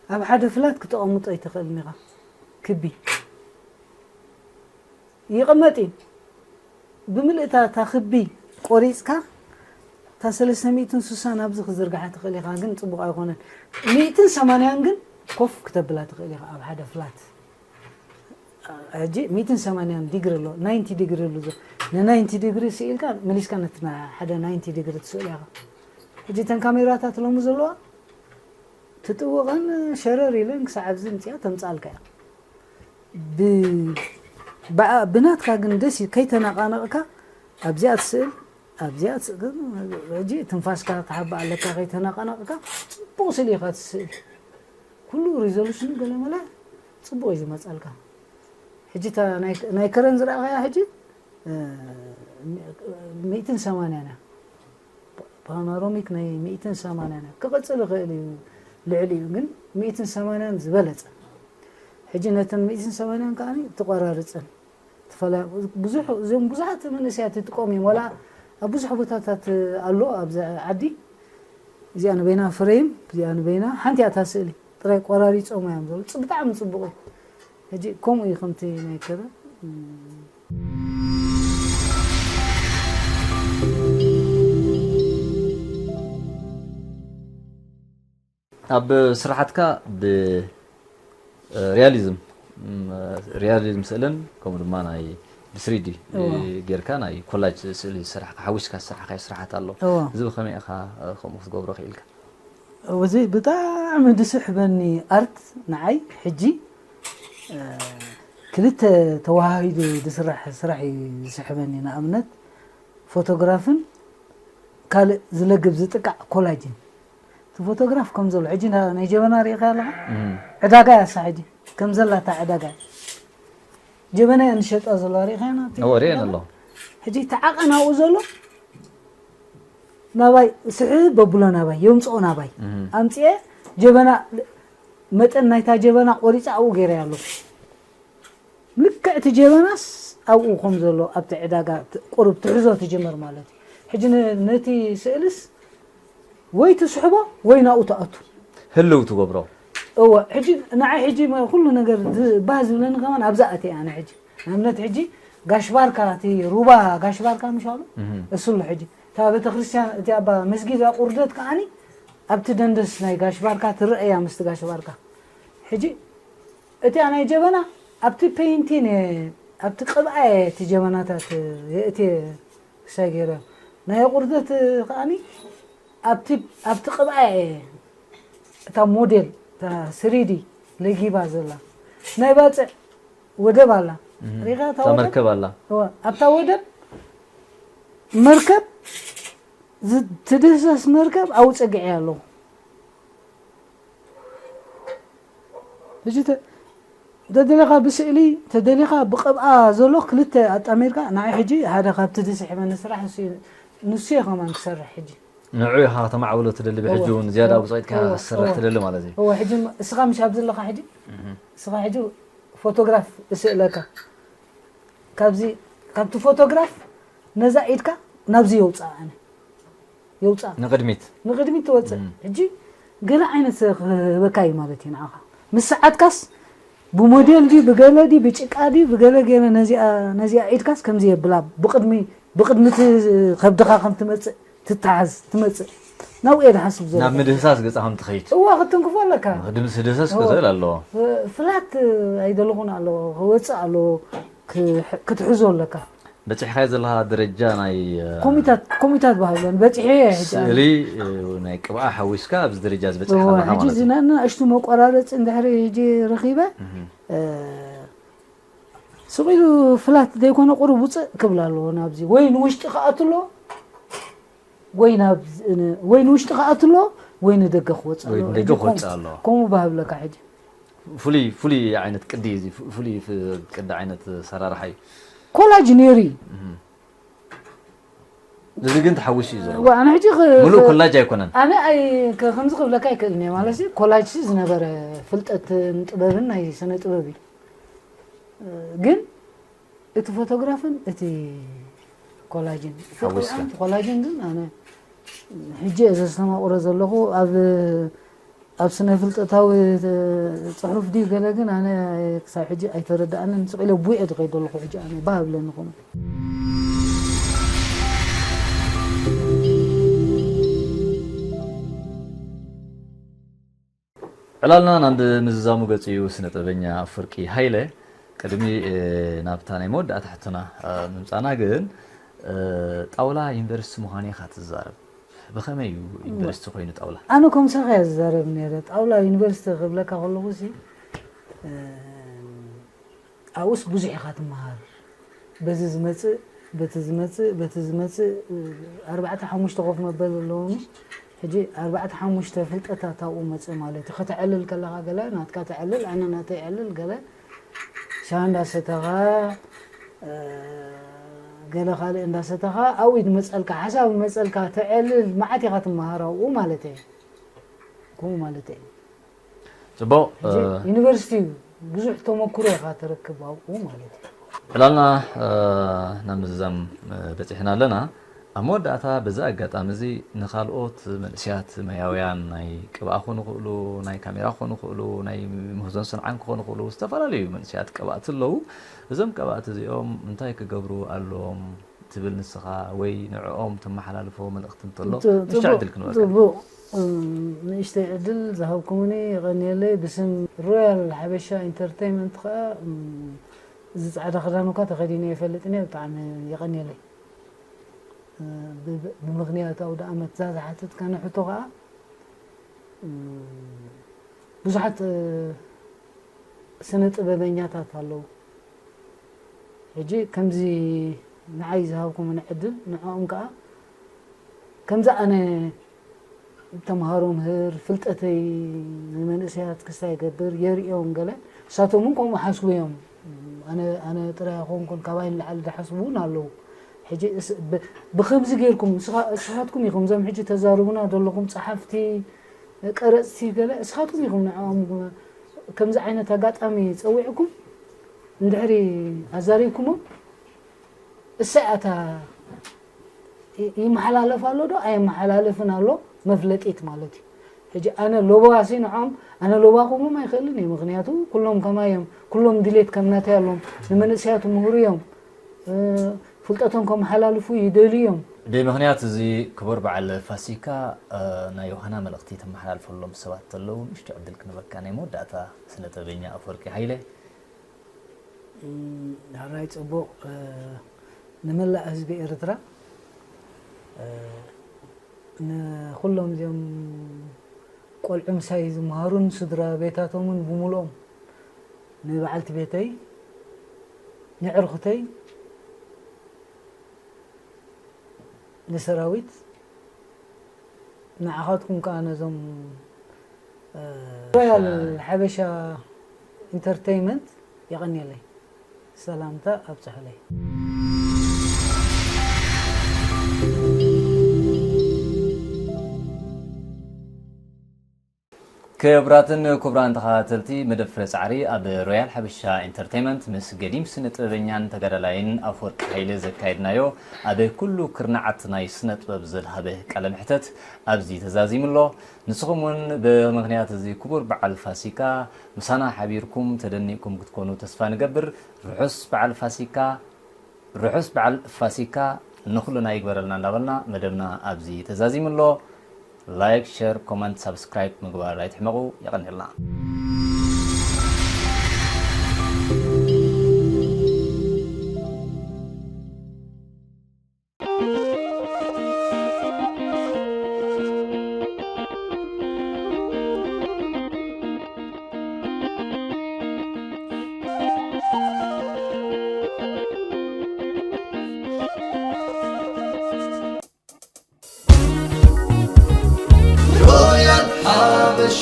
ኣብ ሓደ ፍላት ክተቐምጦ ኣይትኽእልን ኢኻ። ክቢ ይቕመጥ እዩ። ብምልእታ እታ ክቢ ቆሪጽካ፣ እታ ሰለስተ ሚእትን ስሳን ኣብዚ ክዝርግሓ ትኽእል ኢኻ፣ ግን ጽቡቕ ኣይኮነን። ሚእትን ሰማንያን ግን ኮፍ ክተብላ ትኽእል ኢኻ ኣብ ሓደ ፍላት። ሕጂ ሚእትን ሰማንያን ዲግሪ ኣሎ፣ ናይንቲ ዲግሪ ኣሎ። ን ናይንቲ ዲግሪ ስኢልካ፣ መሊስካ ነቲ ና-፣ ሓደ ናይንቲ ዲግሪ ትስእሎ ኢኻ። ሕጂ እተን ካሜራታት ሎሚ ዘለዋ ትጥውቐን ሸረር ኢለን ክሳዕ ኣብዚ ምጽኣ ተምጽኣልካ እያ። ብ-፣ ብኣ-፣ ብናትካ ግን ደስ ዩ-፣ ከይተነቓነቕካ ኣብዚኣ ትስእል፣ ኣብዚኣ ትስእል፣ ግን ሕጂ ትንፋስካ ትሓብእ ኣለካ፣ ከይተነቓነቕካ ጽቡቕ ስእሊ ኢኻ ትስእል። ኩሉ ሪዞሉሽኑ ገለ መለ ጽቡቕ እዩ ዝመጸልካ። ሕጂ እታ ናይ፣ ናይ ከረን ዝረኣኻያ ሕጂ፣ እ፣ ሚእትን ሰማንያን እያ። ፓኖራሚክ ናይ ሚእትን ሰማንያን እያ። ክቕጽል ይኽእል እዩ፣ ልዕሊ እዩ፣ ግን ሚእትን ሰማንያን ዝበለጸ። ሕጂ ነተን ሚእትን ሰማንያን ከኣ ትቆራርጸን። ትፈላ-፣ ብዙሕ፣ እዞም ብዙሓት መንእሰያት ይጥቀሙ እዮም። ዋላ ኣብ ብዙሕ ቦታታት ኣሎ፣ ኣብዚ ዓዲ። እዚኣ ንበይና ፍሬም፣ እዚኣ ንበይና፣ ሓንቲ እያ እታ ስእሊ። ጥራይ ቆራሪጾም እዮም ዘለዉ። ጽ-፣ ብጣዕሚ ጽቡቕ እዩ። ሕጂ ከምኡ እዩ ከምቲ ናይ ከረን። ኣብ ስራሓትካ ብ-፣ ሪያሊዝም፣ ም-፣ ሪያሊዝም ስእልን ከምኡ ድማ ናይ ብስሪዲ እዎ። ጌርካ ናይ ኮላጅ ስእሊ ዝሰራሕካ፣ ሓዊስካ ዝሰራሕካዮ ስራሓት ኣሎ። እዎ። እዚ ብኸመይ ኢኻ ከምኡ ክትገብሮ ክኢልካ? እዚ ብጣዕሚ ዝስሕበኒ ኣርት ንዓይ ሕጂ፣ እ፣ ክልተ ተወሃሂዱ ዝስራሕ ስራሕ እዩ ዝስሕበኒ። ንኣብነት ፎቶግራፍን ካልእ ዝለግብ ዝጥቃዕ ኮላጅን። እቲ ፎቶግራፍ ከም ዘሎ ሕጂ ና- ናይ ጀበና ርኢኻ ኣለኻ? ዕዳጋ እያ እሳ ሕጂ ከም ዘላ እታ ዕዳጋ እያ። ጀበና እያ ንሸጣ ዘለዋ ርኢኻ ኢና? እቲ እዎ፣ ርእየን ዕዳጋ? ኣለኹ። ሕጂ እቲ ዓቐን ኣብኡ ዘሎ ናባይ ስሕብ በብሎ ናባይ የምፅኦ ናባይ ኣምፅኤ ጀበና መጠን ናይታ ጀበና ቆሪፃ ኣብኡ ገይረ ኣሎ። ልክዕ እቲ ጀበናስ ኣብኡ ከም ዘሎ ኣብቲ ዕዳጋ ት- ቁሩብ ትሕዞ ትጅምር ማለት እዩ። ሕጂ ን- ነቲ ስእልስ ወይ ትስሕቦ ወይ ናብኡ ትኣቱ። ህልው ትገብሮ። እወ ሕጂ ንዓይ ሕጂ መ- ኩሉ ነገር ዝ- ባህ ዝብለኒ ከማን ኣብዛ ኣትየ ኣነ ሕጂ ንኣብነት ሕጂ ጋሽ ባርካ እቲ ሩባ ጋሽ ባርካ ምሻሉ እሱ ኣሎ ሕጂ እታ ቤተክርስትያን እቲ ኣባ መስጊድ ቁርደት ከዓኒ ኣብቲ ደንደስ ናይ ጋሽ ባርካ ትረአ እያ ምስቲ ጋሽ ባርካ ሕጂ እቲኣ ናይ ጀበና ኣብቲ ፔይንቲን እየ ኣብቲ ቅብኣ እየ እቲ ጀበናታት የእትየ ክሳይ ገይረ ናይ ቁርደት ከዓኒ ኣብቲ ኣብቲ ቅብኣ እየ እታ ሞዴል እታ ስሪዲ ለጊባ ዘላ ናይ ባፅዕ ወደብ ኣላ ሪኻ እታ እታ ወደብ መርከብ ኣላ እዋ፣ ኣብታ ወደብ መርከብ ዝ- ትድህሰስ መርከብ ኣብኡ ፀጊዐ ኣለኹ ሕጂ ተ- ተደሊኻ ብስእሊ ተደሊኻ ብቐብኣ ዘሎ ክልተ ኣጣሚርካ ንዓይ ሕጂ ሓደ ካብቲ ዝስሕበኒ ስራሕ ንሱ እዩ- ንሱ እየ ከማን ክሰርሕ ሕጂ ንዑ ኢኻ ከተማዕብሎ ትደሊ ብሕጂ እወ፣ እውን ዝያዳ እወ፣ ብፅዒት እወ፣ ክትሰርሕ እወ። ትደሊ ማለት እዩ እወ ሕጂ እስኻ ምሽ ኣብዚ ኣለኻ ሕጂ እስኻ ሕጂ ፎቶግራፍ እስእለካ ካብዚ ካብቲ ፎቶግራፍ ነዛ ኢድካ ናብዚ የውፅኣ ኣነ የውፅኣ ንቅድሚት ንቅድሚት ትወፅእ ሕጂ ገለ ዓይነት ክህበካ እዩ ማለት እዩ ንዓኻ ምስ ሰዓትካስ ብሞዴል ድዩ ብገለ ድዩ ብጭቃ ድዩ ብገለ ገይረ ነዚኣ ነዚኣ ኢድካስ ከምዚ የብላ ብቅድሚ ብቅድሚ እቲ ከብድኻ ከም ትመፅእ ትተሓዝ ትመፅእ ናብኡ እየ ዝሓስብ ዘሎ ናብ ምድህሳስ ገፃ ከም ትኸይድ እዋ ክትንክፎ ኣለካ ድምሲ ድህሰስ ክኽእል ኣለዎ ፍላት ኣይደለኹን ኣለዎ ክወፅእ ኣለዎ ክትሕዞ ኣለካ በፂሕኻዮ ዘለኻ ደረጃ ናይ ኮሚታት ኮሚታት ባህለን በፂሐ እየ ሕጂ ኣነ። ስእሊ ናይ ቅብኣ ሓዊስካ ኣብዚ ደረጃ ዝበፅሕካ እወ፣ ኣለኻ ሕጂ ማለት እዚ እዩ ና- ንእሽቱ መቆራረፂ እንድሕሪ ሕጂ ረኺበ እ፣ ስቕ ኢሉ ፍላት ዘይኮነ ቁሩብ ውፅእ ክብል ኣለዎ ናብዚ ወይ ንውሽጢ ክኣቱ ኣለዎ ወይ ናብ ወይ ንውሽጢ ክኣቱ ኣለዎ ወይ ንደገ ክወፅእ ወይ ኣለዎ ንደገ ሕጂ ክወፅእ ከምኡ- ኣለዎ ከምኡ ባህብለካ ሕጂ ፍሉይ ፍሉይ ዓይነት ቅዲ እዩ እዚ፣ ፍ- ፍሉይ ፍ- ቅዲ ዓይነት ሰራርሓ እዩ። ኮላጅ ነይሩ እዩ። እህ። እዚ ግን ተሓዊሱ እዩ ዘሎ። ዋ፣ ኣነ ሕጂ ኽ- ምሉእ ኽ- ኮላጅ ኣይኮነን። ኣነ ኣይ ከ- ከምዚ ክብለካ ኣይክእልን እየ ማለት እዩ። ኮላጅ ሲ ዝነበረ ፍልጠትን ጥበብን ናይ ስነ ጥበብ እዩ። ግን እቲ ፎቶግራፍን እቲ ኮላጅን እቲ ሓዊስካ። ኮላጅን ግን ኣነ ሕጂ እየ ዘስተማቕሮ ዘለኹ ኣብ ኣብ ስነ ፍልጠታዊ ጽሑፍ ድዩ ገለ ግን ኣነ ክሳብ ሕጂ ኣይተረድኣንን ስቕ ኢለ ቡየ ዝኸይድ ዘለኹ ሕጂ ኣነ ባህ ብለኒ ኮነ ዕላልና ናብ ምዝዛሙ ገጽ እዩ ስነ ጥበበኛ ኣፍወርቂ ሃይለ። ቅድሚ ናብታ ናይ መወዳእታ ሕቶና ምምጻና ግን ጣውላ ዩኒቨርሲቲ ምዃኑ ኢኻ ትዛረብ። ብኸመይ እዩ ዩኒቨርሲቲ ኮይኑ ጣውላ? ኣነ ከምሳኻ እየ ዝዛረብ ነይረ። ጣውላ ዩኒቨርሲቲ ክብለካ ከለኹ ሲ ኣብኡስ ብዙሕ ኢኻ ትመሃር። በዚ ዝመጽእ በቲ ዝመጽእ በቲ ዝመጽእ ኣርባዕተ ሓሙሽተ ኮፍ መበሊ ኣለዎም። ሕጂ ኣርባዕተ ሓሙሽተ ፍልጠታት ኣብኡ መጽእ ማለት እዩ። ከተዕልል ከለኻ ገለ ናትካ ተዕልል፣ ኣነ ናተይ ይዕልል፣ ገለ ሻሂ እንዳሰተኻ ገለ ካልእ እንዳሰተኻ ኣብኡ እዩ ዝመጸልካ፣ ሓሳብ ይመጸልካ፣ ተዕልል፣ መዓት ኢኻ ትመሃር ኣብኡ ማለት እየ። ከምኡ ማለት እየ። ጽቡቕ። ሕጂ ዩኒቨርሲቲ እዩ፣ ብዙሕ ተመኩሮ ኢኻ ትረክብ ኣብኡ ማለት እዩ። ዕላልና ናብ ምዝዛም በጺሕና ኣለና። ኣብ መወዳእታ በዚ ኣጋጣሚ እዚ ንኻልኦት መንእስያት መያውያን ናይ ቅብኣ ክኾኑ ይኽእሉ፣ ናይ ካሜራ ክኾኑ ይኽእሉ፣ ናይ ምህዞን ስንዓን ክኾኑ ይኽእሉ፣ ዝተፈላለዩ መንእስያት ቀባእቲ ኣለዉ። እዞም ቀባእቲ እዚኦም እንታይ ክገብሩ ኣለዎም ትብል ንስኻ ወይ ንዕኦም ተመሓላልፎ መልእኽቲ እንተሎ ንሻዕ ዕድል ክንበካ። ጽቡቕ ንእሽተይ ዕድል ዝሃብኩምኒ የቐንየለይ። ብስም ሮያል ሓበሻ ኢንተርተይመንት ከኣ እዚ ጻዕዳ ክዳን እኳ ተኸዲነ ይፈልጥን እየ። ብጣዕሚ የቐንየለይ። ብምኽንያት ኣውደ ኣመት እዛ ዝሓተትካኒ ሕቶ ከኣ ብዙሓት ስነ ጥበበኛታት ኣለዉ። ሕጂ ከምዚ ንዓይ ዝሃብኩምኒ ዕድል ንዕኦም ከኣ ከምዚ ኣነ ተምሃሮ ምህር፣ ፍልጠተይ ንመንእሰያት ክስታይ ይገብር፣ የርእዮም ገለ። ንሳቶም እውን ከምኡ ሓስቡ እዮም። ኣነ፣ ኣነ ጥራይ ኣይኮንኩን፣ ካባይ ንላዕሊ ዝሓስቡ እውን ኣለዉ። ሕጂ እስ-፣ ብ-፣ ብኸምዚ ጌርኩም፣ እስኻ-፣ እስኻትኩም ኢኹም፣ እዞም ሕጂ ተዛርቡና ዘለኹም ጸሓፍቲ፣ ቀረጽቲ ገለ፣ እስኻትኩም ኢኹም ንዕኦም ከምዚ ዓይነት ኣጋጣሚ ጸዊዕኩም፣ እንድሕሪ ኣዛሪብኩሞም፣ እሰይ ኣታ ይ-፣ ይመሓላለፍ ኣሎ ዶ ኣየመሓላለፍን ኣሎ መፍለጢት ማለት እዩ። ሕጂ ኣነ ሎባዋሲ ንዖም ኣነ ሎባኹምም ኣይኽእልን እዩ። ምኽንያቱ ኩሎም ከማይ እዮም። ኩሎም ድሌት ከም ናተይ ኣሎም። ንመንእሰያት ምሁሩ እዮም። እ፣ ፍልጠቶም ከመሓላልፉ ይደልዩ እዮም። ብምኽንያት እዚ ክቡር በዓል ፋሲካ፣ እ፣ ናይ ዮሃና መልእኽቲ ተመሓላልፈሎም ሰባት ተለዉ ንእሽቶ ዕድል ክንበካ ናይ መወዳእታ ስነ ጥበበኛ ኣፈወርቂ ሃይለ። እም፣ ሕራይ ጽቡቕ፣ እ፣ ንመላእ ህዝቢ ኤርትራ፣ እ፣ ንኹሎም እዚኦም ቆልዑ ምሳይ ዝመሃሩን ስድራ ቤታቶምን ብምሉኦም፣ ንበዓልቲ ቤተይ፣ ንዕርኹተይ፣ ንሰራዊት፣ ንዓኻትኩም ከኣ ነዞም፣ እ፣ ሮያል ሓበሻ ኢንተርተይመንት የቐንየለይ። ሰላምታ ኣብጽሑለይ። ክቡራትን ክቡራን ተኸታተልቲ መደብ ፍረ ጻዕሪ፣ ኣብ ሮያል ሓበሻ ኢንተርተይመንት ምስ ገዲም ስነ ጥበበኛን ተጋዳላይን ኣፈወርቂ ሃይለ ዘካየድናዮ ኣብ ኩሉ ክርናዓት ናይ ስነ ጥበብ ዘድሃበ ቃለ መሕተት ኣብዚ ተዛዚሙ ኣሎ። ንስኹም እውን ብምኽንያት እዚ ክቡር በዓል ፋሲካ ምሳና ሓቢርኩም ተደኒቕኩም ክትኮኑ ተስፋ ንገብር። ርሑስ በዓል ፋሲካ። ርሑስ በዓል ፋሲካ ንኹልና ይግበረልና እንዳበልና መደብና ኣብዚ ተዛዚሙ ኣሎ። ላይክ፣ ሸር፣ ኮመንት፣ ሳብስክራይብ ምግባር ኣይትሕመቑ። የቐንየልና። ሮያል ሓበሻ።